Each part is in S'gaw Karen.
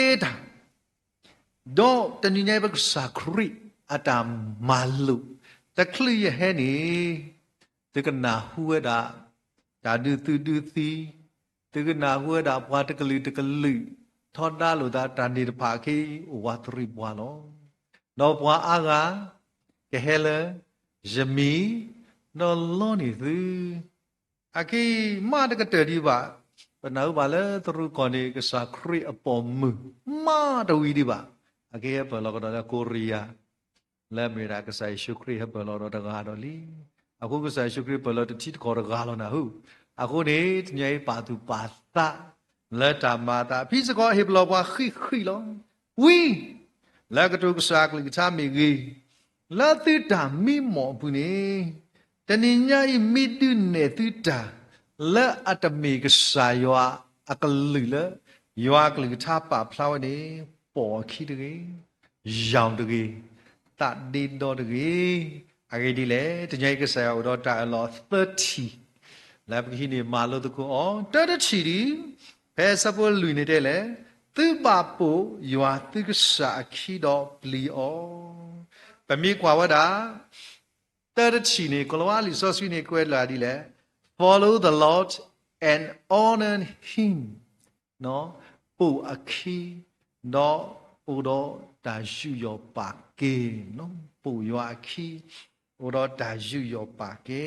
ပကမၤတၢ်, ဒီးတနံၤညါအံၤ ပကစၢ်ခရံာ်အတၢ်မၤလိာ်, တချုးယဟဲန့ၣ် သုကနၢ်ဟူဝဲဒၣ် တၢ်ဒုးသုးဒုးသံ, သုကနၢ်ဟူဝဲဒၣ်ပှၤတကလုာ်တကလုာ် ထီဒါလိာ်သးတၢ်န့ၣ်တဖၣ်အခံ အိၣ်ဝးတရံးပှၤလီၤ. ဒီးပှၤအါဂၤ ကဟဲလၢယမံၤ ဒီးလီန့ၢ်သု အခံမးတကတၢၢ်ဒံးဘၣ်. ပနၢ်ဟူဘၣ်လၢသရူးကီၢ်န့ၣ် ကစၢ်ခရံာ်အပိာ်မုၣ် မးတဝံၤဒံးဘၣ်. အကဟဲပၢၢ်လီၤကဒီးလၢကိရံယၤ လၢအမ့ၢ်ဒၣ်ကစၢ်ယ့ၣ်ၡူးခရံာ်ဟဲပၢၢ်လီၤဒီးတဂၤဒီးလံ. အဃိကစၢ်ယ့ၣ်ၡူးခရံာ်ပၢၢ်လီၤတထံတကီၢ်တဂၤလီၤနၢ်ဟူ. အဃိန့ၣ် တနံၤအံၤပာ်သူၣ်ပာ်သး လၢတၢ်မၤအသး ဖံစ့ၢ်ကီးဟ့ၣ်ပလီၢ်ပှၤဃံးဃံးလီၤ. ဝံ လၢကတိၤကစၢ်အကလုၢ်ကထါမ့ၢ်ဂ့ၤ, လၢသုတၢ်မံမီၢ်အပူၤန့ၣ်, တနံၤညါအံၤမ့ၢ်ဒုးနဲၣ်သုတၢ် လၢအတမ့ၢ်ကစၢ်ယွၤအကလုၢ်လၢ ယွၤအကလုၢ်ကထါပာ်ဖျါဝဲန့ၣ် ပိာ်အခံတဂ့ၤ, ယၢ်တဂ့ၤ, သးဒ့ဒီတဂ့ၤ. အဂ့ၢ်ဒ်လဲၣ်, တနံၤညါအံၤကစၢ်ယွၤအိၣ်ဒီးတၢ်အၢၣ်လီၤသၢထံၣ် လၢပကဟံးန့ၢ်မၤလိသကိးအီၤ. တၢတထံၣ်ဒံး, ဖဲဆၢဖိလွံၢ်န့ၣ်တဲလဲၣ်, သုဘၣ်ပိာ်ယွၤသုကစၢ်အခံဒီးပျံၤအီၤ. ပမ့ၢ်ကွၢ်ဝဲဒၣ် တၢတထံၣ်န့ၣ် ကိၤလၤဝါလံာ်စီဆှံန့ၣ် ကွဲးလီၤဒ်လဲၣ်, Follow the Lord and honor him, ပိာ်အခံ ဒီးအိၣ်ဒီးတၢ်ယူးယီၣ်ပာ်ကဲ, ပိာ်ယွၤအခံ အိၣ်ဒီးတၢ်ယူးယီၣ်ပာ်ကဲ.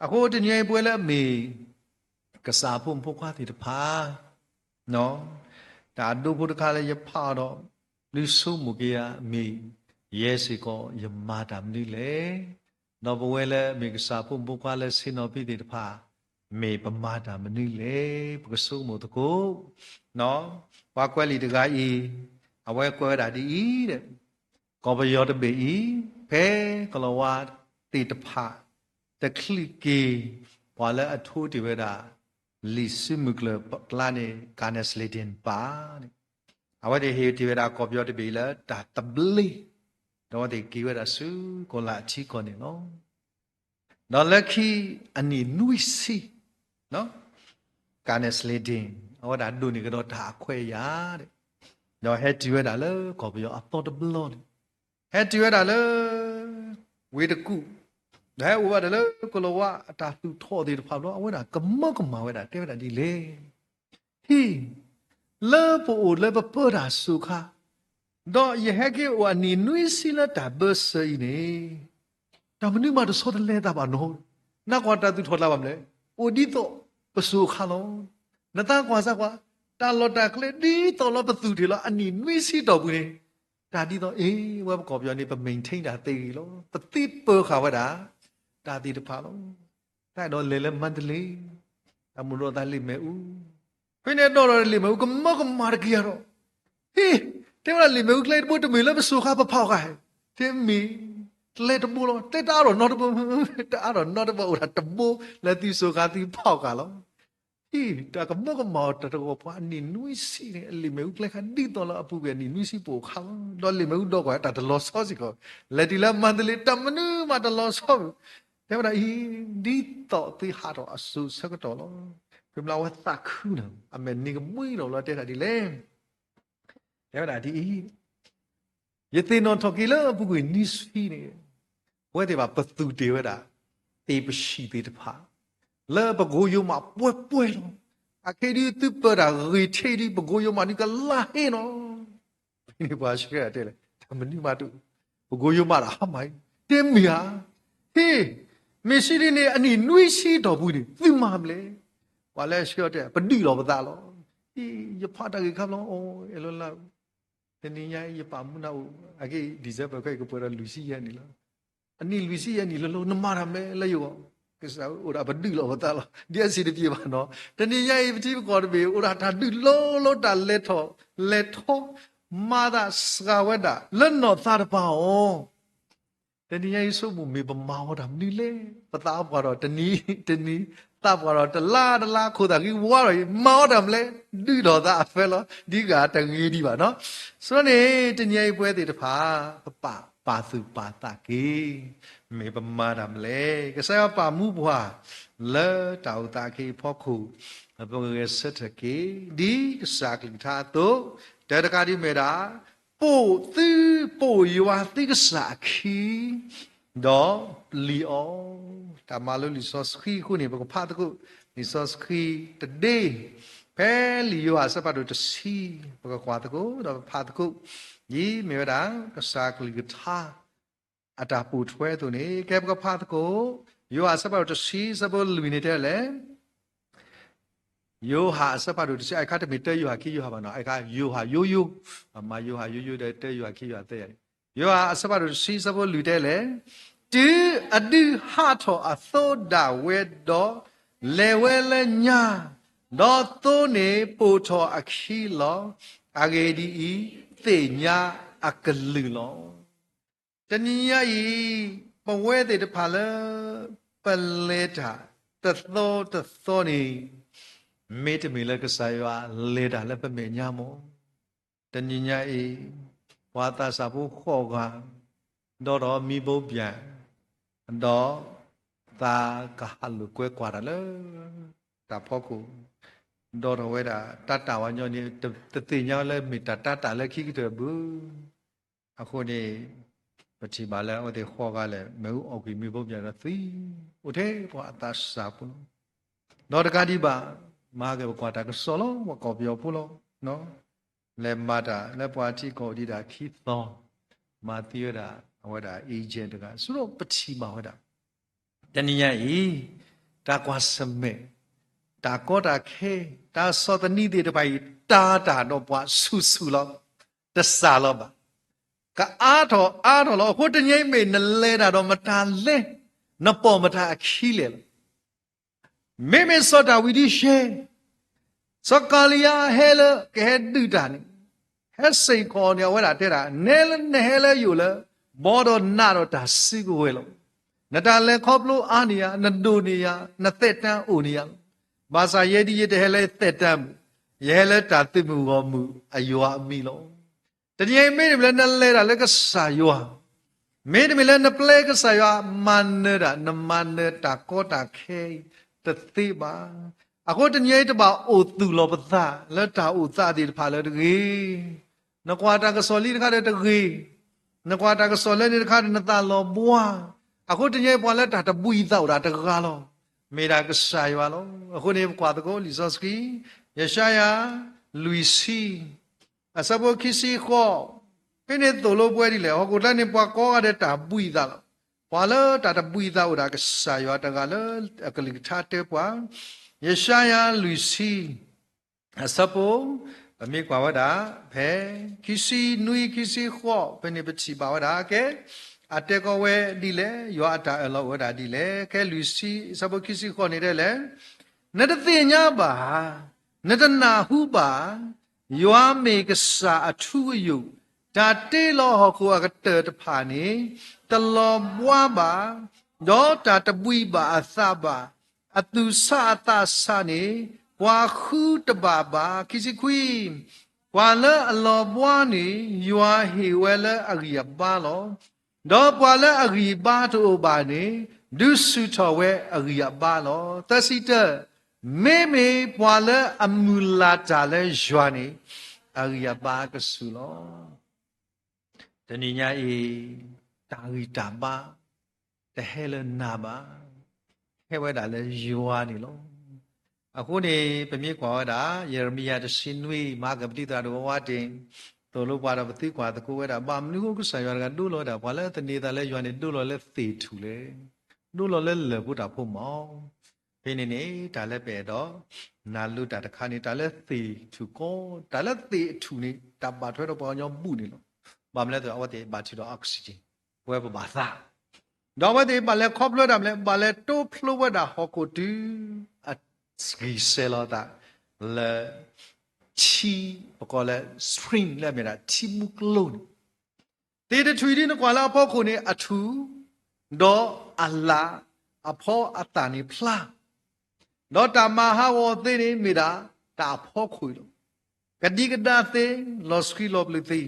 အဃိတနံၤအံၤပဝဲလၢအမ့ၢ် ကစၢ်ဖိမုၣ်ဖိခွါသ့ၣ်တဖၣ် တၢ်အဒိဖိတခါလၢယဖးအီၤဒီး လုၢ်ဆိကမိၣ်က့ၤယၤမ့ၢ် ယဲစ့ၢ်ကီး ယမၤတၢ်မနုၤလဲၣ်. ဒီးပဝဲလၢအမ့ၢ်ကစၢ်ဖိမုၣ်ဖိခွါလၢဆ့ၣ်နီၤဖံသ့ၣ်တဖၣ် မ့ၢ်ပမၤတၢ်မနုၤလဲၣ်. ပကဆိကမိၣ်သကိး, ပှၤကွဲးလံာ်တဂၤအံၤ အဝဲကွဲးဝဲဒၣ်ဒ်အံၤ, ကီၢ်ပယီၤတဘ့ၣ်အံၤ ဖဲကီၤလၤဝါသ့ၣ်တဖၣ် တချုးက့ၤ ပှၤလၢအထိတ့ၢ်ဝဲဒၣ် လံာ်စုမုၢ်ကျၢၢ်ကျါန့ၣ် Gunnersleeden ပၢ်န့ၣ်, အဝဲသ့ၣ်ဟ့ၣ်တ့ၢ်ဝဲဒၣ်ကီၢ်ပယီၤတဘ့ၣ်အံၤလၢတၢ်သဘျ့, ဒီးအဝဲသ့ၣ်က့ၤဝဲဒၣ်ဆူကီၢ်လၢအထံကီၢ်န့ၣ်လီၤ. ဒီးလၢခံအနံၣ်နွံဆံ Gunnersleeden အဝဲဒၣ်ဒိးန့ၢ်ကဒီးတၢ်အခွဲးအယာ်, ဒီးဟဲတုၤဝဲဒၣ်လၢကီၢ်ပယီၤအသီတဘျီန့ၣ်, ဟဲတုၤဝဲဒၣ်လၢ ဝ့ၢ်တကူၣ်, ဒီးဟဲအိၣ်ဝဲဒၣ်လၢကိၤလၤဝါအတၢ်သူၣ်ထီၣ်သ့ၣ်တဖၣ်ဘျီ အဝဲဒၣ်ကမၢကမၣ်ဝဲဒၣ် တဲဝဲဒၣ်ဒ်လဲၣ်, ဟံၣ်, လၢပအိၣ်လၢပပၢတၢ်အစိၤအခါ ဒီးယဟဲက့ၤအိၣ်အနံၣ်နွံဆံလၢတၢ်ဘၢစၢၤအံၤန့ၣ်, တၢ်မနုၤမးတဆီတလဲသးဘၣ်နီၤ. နကွၢ်တၢ်သူၣ်ထီၣ်တၢ်ဘၣ်မနုၤလဲၣ်, အိၣ်ဒ်သိးပစိၤအခါလီၤ. နသးကွၢ်စၢ်ကွၢ်, တၢ်လီၢ်တၢ်ကျဲဒ်သိးလၢပသူၣ်ထီၣ်လီၤအနံၣ်နွံဆံတီၢ်ပူၤန့ၣ်, တၢ်ဒ်သိးအ့ၣ် ဝဲပကီၢ်ပယီၤန့ၣ် ပ maintain တၢ်သ့ဂ့ၤလီၤ. ပသ့ပၢၤဃာ်ဝဲဒၣ် တၢ်သ့ၣ်တဖၣ်လီၤ. တၢ်အဲၣ်ဒိးလဲၤလၢမါတလ့, တၢ်မိၣ်ဒီးသးလံာ်မဲာ်အူ, ဖဲန့ၣ်ဒီးလံာ်မဲာ်အူကမၢကမၣ်တက့ၢ်အီၤဒီး, ဟ့ၣ်, တဲဝဲဒၣ်လံာ်မဲာ်အူကျဲတဘိတမ့ၢ်လၢပစိၤအခါပဖးအီၤဃာ်, တမ့ၢ်, ကျဲတဘိလီၤ, ကျဲတအါထီၣ်နီတဘိ, တအါထီၣ်နီတဘိအိၣ်ဒၣ်တဘိ လၢသုစိၤအခါသုဖးအီၤဃာ်လီၤ. ဟ့ၣ်, တၢ်ကမၢကမၣ်အီၤတၢ်တဂီၤပှၤအနံၣ်နွံဆံန့ၣ် အလံာ်မဲာ်အူကျဲခါဒ်သိးလၢအပူၤကွံာ်အနံၣ်နွံဆံပအိၣ်အခါလီၤ. ဒီးလံာ်မဲာ်အူဒီးကွၢ်တၢ်တလီၤဆီစ့ၢ်ကီး, လဲၤတုၤလၢမါတလ့ တၢ်မနုၤမးတလီၤဆီ, တဲဝဲဒၣ်အံၤ, ဒ်သိးသုဟးထီၣ်အစိၤဆၢကတီၢ်လီၤ. ဖဲမ့ၢ်လၢအဝဲသးခုန့ၣ် အမဲာ်နံၤကမှံလီၤလီၤ တဲဒၣ်ဒ်လဲၣ်, တဲဝဲဒၣ်ဒ်အံၤ, ယသ့ၣ်နီၣ်ထီၣ်က့ၤလၢအပူၤကွံာ်နွံဆံန့ၣ်, ပဝဲသ့ၣ်ဘၣ်ပသူၣ်တ့ၢ်ဝဲဒၣ် သ့ၣ်ပဆံၣ်သ့ၣ်တဖၣ် လၢပကိယိၤမးပှဲၤပှဲၤလီၤ. အခဲဒုးသုပၢတၢ်ဂ့ၤထံးဒုး ပကိယိၤမးဒုးကလါဟ့နီၤ. ဖဲန့ၣ်ပှၤဆှၢတဲလဲၣ် တၢ်မနုၤမးတအိၣ်, ပကိယိၤမးတဟါမၢ်အံၤ, တမ့ၢ်ဧါ. ဟ့ၣ်, မ့ၢ်စံးဒ်န့ၣ် အနံၣ်နွံဆံတီၢ်ပူၤန့ၣ် သုမၤမနုၤလဲၣ်. ပှၤလၢဆှၢတဲ ပဒုးလီၤပသးလီၤ. ဟ့ၣ်, ယဖးတၢ်ဂ့ၢ်ခါဘျီ အီၤ အဲၣ်လီၤလၢ တနံၤညါအံၤယပာ်မူနၢ်အိၣ် အက့ December ခဲအံၤကပှဲၤဒီးလွံၢ်ဆံယဲၢ်နံၣ်လီၤ. အနံၣ်လွံၢ်ဆံယဲၢ်နံၣ်လၢလီၤ နမၤတၢ်မနုၤလဲၣ်လၢယဂီၢ်, ကစၢ်အိၣ်ဒၣ်ပဒုးလီၤပသးလီၤ. ဒ်အစံးတပျ့ၤဘၣ်နီၤ, တနံၤညါအံၤပထံပကီၢ်တဘ့ၣ် အိၣ်ဒၣ်တၢ်ဒုးလီၤလီၤ တၢ်လဲၤထီၣ် လဲၤထီၣ် မၤသးစှၤဝဲဒၣ် လၢနီၢ်သးတပၤအီၤ တနံၤညါအံၤဆိကမိၣ်မ့ၢ်ပမၤအီၤတၢ်မနုၤလဲၣ်. ပသးပှၢ်ဒီးတနံၤ တနံၤ သးပှၢ်ဒီးတလါတလါ ခိၣ်သးဂံၢ်ဝါထီၣ်အံၤ မၤအီၤတၢ်မနုၤလဲၣ်, ဒုးဒီးသးအဖၢလီၤ. ဒ်ဂၤတဂ့ၤဒံးဘၣ်နီၤ. ဆိန့ၣ် တနံၤညါအံၤပဝဲသ့ၣ်တဖၣ် ပပာ်သူၣ်ပာ်သးက့ၤ မ့ၢ်ပမၤတၢ်မနုၤလဲၣ်. ကစၢ်ယွၤပာ်မူပှၤ လၢတၢ်အိၣ်သးအခ့အဖီခိၣ် ပဂဲၤဆၢထၢၣ်က့ၤ ဒ်ကစၢ်အကလုၢ်ကထါအသိး တၢတခါဒ်မ့ၢ်ဒၣ်, ပိာ်သု, ပိာ်ယွၤသုကစၢ်အခံ, ဒီးပျံၤအီၤ. တၢ်မၤလိလံာ်စီဆှံအဃိန့ၣ် ပကဖးသကိး လံာ်စီဆှံတဒ့, ဖဲလံာ်ယိၤဟၣ်အဆၢဖးဒိၣ်တဆံ, ပကကွၢ်သကိး ဒီးပဖးသကိး, ဒ်မ့ၢ်ဝဲဒၣ် ကစၢ်ကလုၢ်ကထါ အတၢ်ပိာ်ထွဲအသိးန့ၣ် ကဲပကဖးသကိး, ယိၤဟၣ်အဆၢဖးဒိၣ်တဆံ အဆၢဖိလွံၢ်န့ၣ်တဲလဲၣ်, ယိၤဟၣ်အဆၢဖးဒိၣ်တဆံ အခါတမ့ၢ်တၢယိၤဟၣ်ခံယိၤဟၣ်ဘၣ်နီၤ, အခါယိၤဟၣ်ယိယိ, မ့ၢ်ယိၤဟၣ်ယိယိဒီးတၢယိၤဟၣ်ခံယိၤဟၣ်သ့ယၤန့ၣ်, ယိၤဟၣ်အဆၢဖးဒိၣ်တဆံ အဆၢဖိလွံၢ်တဲလဲၣ်, တုၤအဒုးဟးထီၣ်အသိဒၣ်ဝဲဒီး, လဲၤဝဲလၢညါ, ဒီးသိန့ၣ်ပိာ်ထီၣ်အခံလီၤ. အဂ့ၢ်ဒ်အံၤ, သ့ၣ်ညါအကလုၢ်လီၤ. တနံၤညါအံၤ, ပဝဲသ့ၣ်တဖၣ်လၢ ပလဲၤတၢ်တသီတသီန့ၣ်, မ့တမ့ၢ်လၢကစၢ်ယွၤလဲၤတၢ်လၢပမဲာ်ညါမ့ၢ်, တနံၤညါအံၤ, ပှၤသးစၢ်ဖိဃိးဂၤ, ဒီးဒီးမံဘိပၠၣ်, ဒီးသးကဟးလိာ်ကွဲကွၢ်တၢ်လၢ တၢ်ဖီခိၣ်, ဒီးထီၣ်ဝဲဒၣ် တၢ်တၢ်ဝဲညီန့ၣ် တသ့ၣ်ညါလၢမ့ၢ်တၢ်တၢ်တၢ်လၢခံကတၢၢ်ဘၣ်. အဃိန့ၣ်, ပထံၣ်ဘၣ်လၢအဝဲသ့ၣ်ဃိးဂၤလဲၣ် မ့ၣ်အူအီၣ်ကွံာ်မံဘိပၠၣ်ဒီးသံ, အိၣ်ထဲပှၤအသးစၢ်ဖိလီၤ. ဒီးတကးဒံးဘၣ်, မၤက့ၤပကွၢ်တၢ်ကစီၣ်လီၤ ပှၤကီၢ်ပယီၤဖိလီၤ. လဲၤမၤတၢ်လၢပှၤထံကီၢ်ဒံးဒၣ်ခံသီ, မၤသံဝဲဒၣ် အဝဲဒၣ် agent တဂၤ, ဆိဒီးပထံၣ်ဘၣ်ဝဲဒၣ် တနံၤညါအံၤ, တၢ်ကွၢ်ဆၢၣ်မဲာ်, တၢ်ကီတၢ်ခဲ, တၢ်ဆီၣ်သနံးသ့ၣ်တဖၣ်အံၤ တၢ်တၢ်ဒီးပှၤဆူၣ်ဆူၣ်လီၤ. တစှၤလီၤဘၣ်. ကအါထီၣ်အါထီၣ်လီၤ. အဃိတနံၤအံၤမ့ၢ်နလဲၤတၢ်ဒီးမတၤလဲၣ်, နပိာ်မတၤအခံလဲၣ်လီၤ. မ့မ့ၢ်စီၤဒၤဝံးဒ်ယဲ, စီၤကၤလံယါဟဲလၢကဟဲဒုးတၢ်န့ၣ်, ဟဲစ့ၢ်ကီးန့ၣ် အဝဲဒၣ်တဲဒၣ်, နဲလၢနဟဲလၢယအိၣ်လၢ ဘီဒီးနးဒီးတၢ်စုကဝဲၤလီၤ. နတၢ်လဲၤခီဖျိအါန့ၢ်ယၤ, နဒိၣ်န့ၢ်ယၤ, နသက်တမ်းအိၣ်န့ၢ်ယၤလီၤ. ဘၣ်ဆၣ်ယဲဒ်ယတဟဲလၢသက်တမ်းမုၣ်, ယဟဲလၢတၢ်သုးမုၢ်ဂီၢ်မုၢ်အယွၤအမံၤလီၤ. တနံၤအံၤမ့တမ့ၢ်လၢနလဲၤတၢ်လၢကစၢ်ယွၤ, မ့တမ့ၢ်လၢနပျဲကစၢ်ယွၤမၤနၢၤတၢ်, နမၤနၢၤတၢ်ကီတၢ်ခဲအံၤတသ့ဘၣ်. အဃိတနံၤအံၤတဘၣ်အိၣ်သူၣ်လီၤပသးလၢတၢ်အိၣ်သးသ့ၣ်တဖၣ်လၢတဂ့ၤ. နကွၢ်တၢ်ကစီၣ်လံတခါဒီးတဂ့ၤ, နကွၢ်တၢ်ကစီၣ်လၢန့ၣ်တခါဒီးနသးလီၤဘှါ. အဃိတနံၤအံၤပှၤလၢတၢ်တဘှံးသးအိၣ်ဒၣ်တဂၤလီၤ. မ့ၢ်ဒၣ်ကစၢ်ယွၤလီၤ. အဃိန့ၣ်ပကွၢ်သကိးလံာ်စီဆှံ, ယၡါယၤ လွံၢ်ဆံ အဆၢဖိခံဆံဃိး, ဖဲန့ၣ်သိၣ်လိပှဲၤဒ်လဲၣ်, ဟီၣ်ခိၣ်ချၢန့ၣ် ပှၤကိးဂၤဒဲးတၢ်ဘှံးသးလီၤ. ပှၤလၢတၢ်တဘှံးသးအိၣ်ဒၣ်ကစၢ်ယွၤတဂၤလၢအကလုၢ်ကထါတဲပှၤ, ယၡါယၤလွံၢ်ဆံ အဆၢဖိ, ပမ့ၢ်ကွၢ်ဝဲဒၣ် ဖဲ ခံဆံနွံ ခံဆံဃိး ဖဲန့ၣ်ပထံၣ်ဘၣ်ဝဲဒၣ်ကဲ, အတဲကီဝဲဒ်လဲၣ်, ယွၤအတၢ်အၢၣ်လီၤအိၣ်ဝဲဒၣ်ဒ်လဲၣ်. ကဲလွံၢ်ဆံ အဆၢဖိခံဆံဃိးန့ၣ်တဲလဲၣ်, နတသ့ၣ်ညါဘၣ်, နတနၢ်ဟူဘၣ်, ယွၤမ့ၢ်ကစၢ်အထူအယိာ်, တၢ်တ့လီၤဟီၣ်ခိၣ်အကတၢၢ်တဖၣ်န့ၣ် တလီၤဘှါဘၣ်, ဒီးတၢ်တဘှံးဘၣ်အသးဘၣ်, အသူၣ်ဆးအသးဆးန့ၣ် ပှၤဃုတဘၣ်ဘၣ်. ခံဆံခွံ, ပှၤလၢအလီၤဘှါန့ၣ် ယွၤဟ့ၣ်ဝဲလၢအဂံၢ်အဘါလီၤ. ဒီးပှၤလၢအဂံၢ်အဘါတအိၣ်ဘၣ်န့ၣ် ဒုးဆူၣ်ထီၣ်ဝဲအဂံၢ်အဘါလီၤ. သၢဆံတၢ, မ့မ့ၢ်ပှၤလၢအမုၢ်လၢ်တၢ်လၢယွၤန့ၣ် အဂံၢ်အဘါကဆူၣ်လီၤ. တနံၤညါအံၤ, တၢ်ဂံၢ်တၢ်ဘါ တဟဲလၢနၤဘၣ်, ဟဲဝဲဒၣ်လၢယွၤန့ၣ်လီၤ. အဃိန့ၣ် ပမ့ၢ်ကွၢ်ဝဲဒၣ် ယံးရမံယၤတဆံနွံ, မၤကပတံသရၣ်ဒိၣ်ဝါဝါတ့ၢ်, သိၣ်လိပှၤဒီးပသုကွၢ်သကိးဝဲဒၣ် ဘၣ်မနုၤအဃိကစၢ်ယွၤတဂၤဒိလီၤဝဲဒၣ် ပှၤလၢသန့ၤသးလၢယွၤန့ၣ် ဒိလီၤလၢသ့ၣ်ထူၣ်လဲၣ်, ဒိလီၤလၢလၢၢ်ဖိတၢ်ဖိမး ဖဲန့ၣ်န့ၣ် တၢ်လၢပအဲၣ်ဒိး နၢ်လိတၢ်တခါန့ၣ် တၢ်လၢသ့ၣ်ထူၣ်ကီ, တၢ်လၢသ့ၣ်အထူၣ်န့ၣ် တၢ်ဘၣ်ထွဲဒီးပှၤကညီဘူၣ်န့ၣ်လီၤ. ဘၣ်မနုၤလဲၣ် အဝဲသ့ၣ်ဘၣ်ထုးဒီး oxygen, ပဝဲပဘၣ်သး, ဒီးအဝဲသ့ၣ်ဘၣ်လဲၤခီဖျိဝဲဒၣ်မနုၤလဲၣ်, ဘၣ်လဲၤတိဖျိဝဲဒၣ်ဟီၣ်ခိၣ်တုၤ အဂံၢ်စဲၤလီၤအသး လၢ ထံ, ပကိးလၢ spring လၢအမ့ၢ်ဒၣ်ထံမူကျိန့ၣ် သ့ၣ်တထူၣ်အံၤဒ်နကွၢ်လၢအဖီခိၣ်န့ၣ်အထူၣ်, ဒီးအလၣ်အဖီအသၣ်န့ၣ်ဖျါ, ဒီးတၢ်မၤဟးဂီၤသ့န့ၣ်မ့ၢ်ဒၣ်တၢ်အဖီခိၣ်အံၤလီၤ. ကဒံကဒါသ့, လီၤဆှံလီၤပျုၤသ့,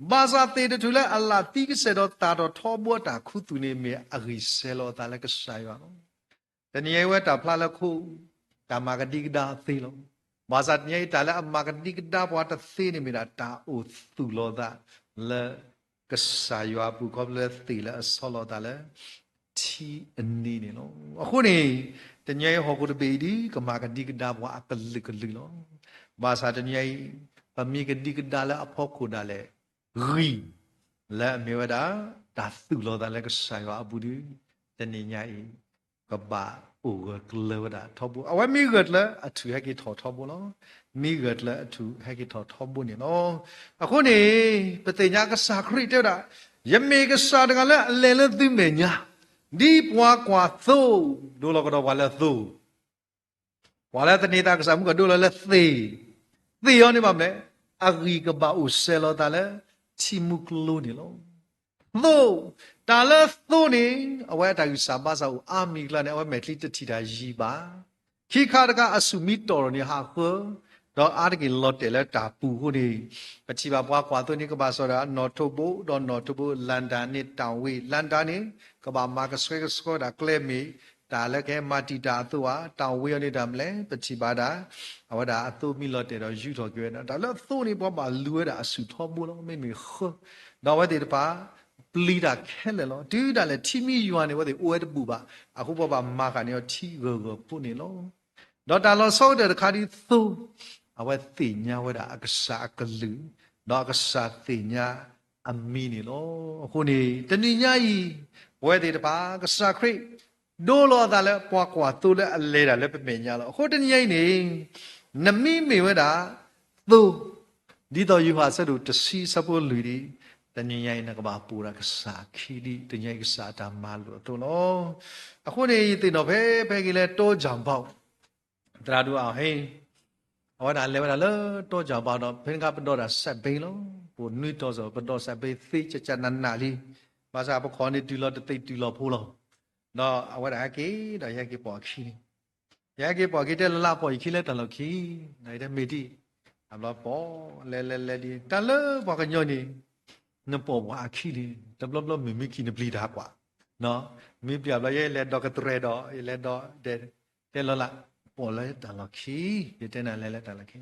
ဘၣ်ဆၣ်သ့ၣ်တထူၣ်လၢအလၣ်သံကစဲၢ်ဒီးသၣ်ထီၣ်ထီဘိအတၢ်ခူသူၣ်န့ၣ်မ့ၢ်အဂံၢ်စဲၤလီၤအသးလၢကစၢ်ယွၤလီၤ. တနံၤအံၤဝဲတၢ်ဖျါလၢခိ, တၢ်မၤကဒံကဒါသ့လီၤ. ဘၣ်ဆၣ်တနံၤအံၤ တၢ်လၢအမၤကဒံကဒါပှၤတသ့န့ၣ်မ့ၢ်ဒၣ် တၢ်အိၣ်သူၣ်လီၤသးလၢကစၢ်ယွၤအပူၤ ခီဖျိလၢသ့ၣ်လၢအဆီလီၤသးလၢ ထံအနံၤန့ၣ်လီၤ. အဃိန့ၣ် တနံၤအံၤဟီၣ်ခိၣ်တဘ့ၣ်အံၤဒ် ကမၤကဒံကဒါပှၤအကလုာ်ကလုာ်လီၤ. ဘၣ်ဆၣ်တနံၤအံၤ ပမ့ၢ်ကဒံကဒါလၢအဖီခိၣ်ဒၣ်လဲာ် ဂံၢ် လၢအမ့ၢ်ဝဲဒၣ် တၢ်သူၣ်လီၤသးလၢကစၢ်ယွၤအပူၤဒီး တနံၤညါအံၤ ကဘၣ်အိၣ်ဂၢၢ်ကျၢၤဝဲဒၣ်ထီဘိ. အဝဲမ့ၢ်ဂၢၢ်ကျၢၤ အထူၣ်ဟဲက့ၤထီၣ်ထီဘိလီၤ. မ့ၢ်ဂၢၢ်ကျၢၤ အထူၣ်ဟဲက့ၤထီၣ်ထီဘိန့ၣ်လီၤ. အဃိန့ၣ် ပသ့ၣ်ညါကစၢ်ခရံာ်တဲဝဲဒၣ်, ယမ့ၢ်ကစၢ်တဂၤလၢအလဲၤလၢသုမဲာ်ညါ, ဒ်ပှၤကွၢ်သိ, ဒိလီၤကဒီးပှၤလၢသိ ပှၤလၢသန့ၤသးကစၢ်မူကီၢ်ဒိလီၤလၢသ့ၣ်, သ့ၣ်အီၤန့ၣ်ဘၣ်မနုၤလဲၣ်, အဂံၢ်ကဘၣ်အိၣ်စဲၤလီၤသးလၢ ထံမူကျိန့ၣ်လီၤ. သိ, တၢ်လၢသိန့ၣ် အဝဲအတၢ်ဂံၢ်စၢ်ဘါစၢ်အိၣ်အါမံၤအကျါန့ၣ် အဝဲမဲာ်ချံတထံၣ်တၢ်ယံၤဘၣ်. ခံခါတခါအဆူၣ်မ့ၢ်တီၢ်ထီၣ်န့ၣ် ဟးဃၢ, ဒီးအါတက့ၢ်လီၤတဲာ်လၢတၢ်ပူၤအဃိန့ၣ်, ပထံၣ်ဘၣ်ပှၤကွၢ်သိန့ၣ် ကဘၣ်စိာ်ဒီးနီၣ်ထိးဘိ, ဒီးနီၣ်ထိးဘိ လၣ်ဒၣ်န့ၣ်တၢ်ဝ့ၢ်, လၣ်ဒၣ်န့ၣ် ကဘၣ်မၤကဆှဲကဆှီဒၣ်ကျဲမ့ၢ် တၢ်လၢကဟဲမၤတံာ်တာ်အသိးဧါ, တၢ်ဝ့ၢ်အီၤန့ၣ်တၢ်မနုၤလဲၣ်, ပထံၣ်ဘၣ်ဒၣ် အဝဲဒၣ်အသိမ့ၢ်လီၤတဲာ်ဒီးယူထီၣ်က့ၤဝဲဒၣ်, တၢ်လၢအသိန့ၣ် ပှၤဘၣ်လူၤဝဲဒၣ်အဆူၣ်ထီဘိလီၤ, မ့မ့ၢ်ဃၢ, ဒီးအဝဲသ့ၣ်တဖၣ် ပျံၤတၢ်ခဲလၢာ်လီၤ. တုၤဒၣ်လဲာ်ထံမ့ၢ်ယွၤန့ၣ် အဝဲသ့ၣ်အိၣ်ဝဲတဘူၣ်ဘၣ်, အဃိပှၤဘၣ်မၤဃာ်န့ၢ်အီၤထံဂၢၢ်ဂၢၢ်ဖိန့ၣ်လီၤ. ဒီးတၢ်လီၤဆီကတၢၢ်တခါဒ်သိ, အဝဲသ့ၣ်ညါဝဲဒၣ်အကစၢ်အကလုၢ်, ဒီးအကစၢ်သ့ၣ်ညါအမံၤန့ၣ်လီၤ. အဃိန့ၣ် တနံၤညါအံၤ ပဝဲသ့ၣ်တဖၣ် ကစၢ်ခရံာ် ဒိလီၤအသးလၢပှၤကွၢ်သိလၢအလဲၤတၢ်လၢပမဲာ်ညါလီၤ. အဃိတနံၤညါအံၤန့ၣ် နမ့မ့ၢ်ဝဲဒၣ် သိ, ဒ်သိးယိၤဟၣ်အဆၢဒိၣ်တဆံအဆၢဖိလွံၢ်န့ၣ်, တနံၤညါအံၤ နကဘၣ်ပိာ်ဒၣ်ကစၢ်အခံဒ် တနံၤညါအံၤကစၢ်အတၢ်မၤလိာ်အသိးလီၤ. အဃိန့ၣ် ယသ့ၣ်နီၣ်ဖဲ ဖဲက့ၤလၢတိစၢ်ဘီၣ် သရၣ်ဒိၣ်အဟ့ အဝဲဒၣ်လဲၤဝဲဒၣ်လၢတိစၢ်ဘီၣ်ဒီး ဖဲန့ၣ်အခါပဒီးဒၣ်စဲးဘ့လီၤ. ပအိၣ်နွံတီၤစ့ၢ် ပဒီးစဲးဘ့သ့ကကနးနးလံ. ဘၣ်ဆၣ်ပခီၣ်န့ၣ်တုၤလီၤတသ့တုၤလီၤဖိလီၤ. ဒီးအဝဲဒၣ်ဟဲက့ၤဒီး ယဟဲက့ၤပိာ်အခံန့ၣ်, ယဟဲက့ၤပိာ်အခံ တဲလၢလၢပိာ်ယခံလၢတၢ်လီၢ်ခံ, နတဲမ့ၢ်ဒ်, အဘျီပိာ်လဲၤလဲၤလဲၤဒ် တၢ်လၢပှၤကညီန့ၣ် နပိာ်ပှၤအခံန့ၣ် တဘျီဘျီမုၢ်မ့ၢ်ခံနပျံၤတၢ်ကွၢ်, မ့ၢ်ပျံၤအဘျီ ယလဲၤဒီးကတြဲၤဒီး ယလဲၤဒီး တဲလီၤလၢ ပိာ်လၢတၢ်လီၢ်ခံ, ယတဲနၤလဲၤလၢတၢ်လီၢ်ခံ,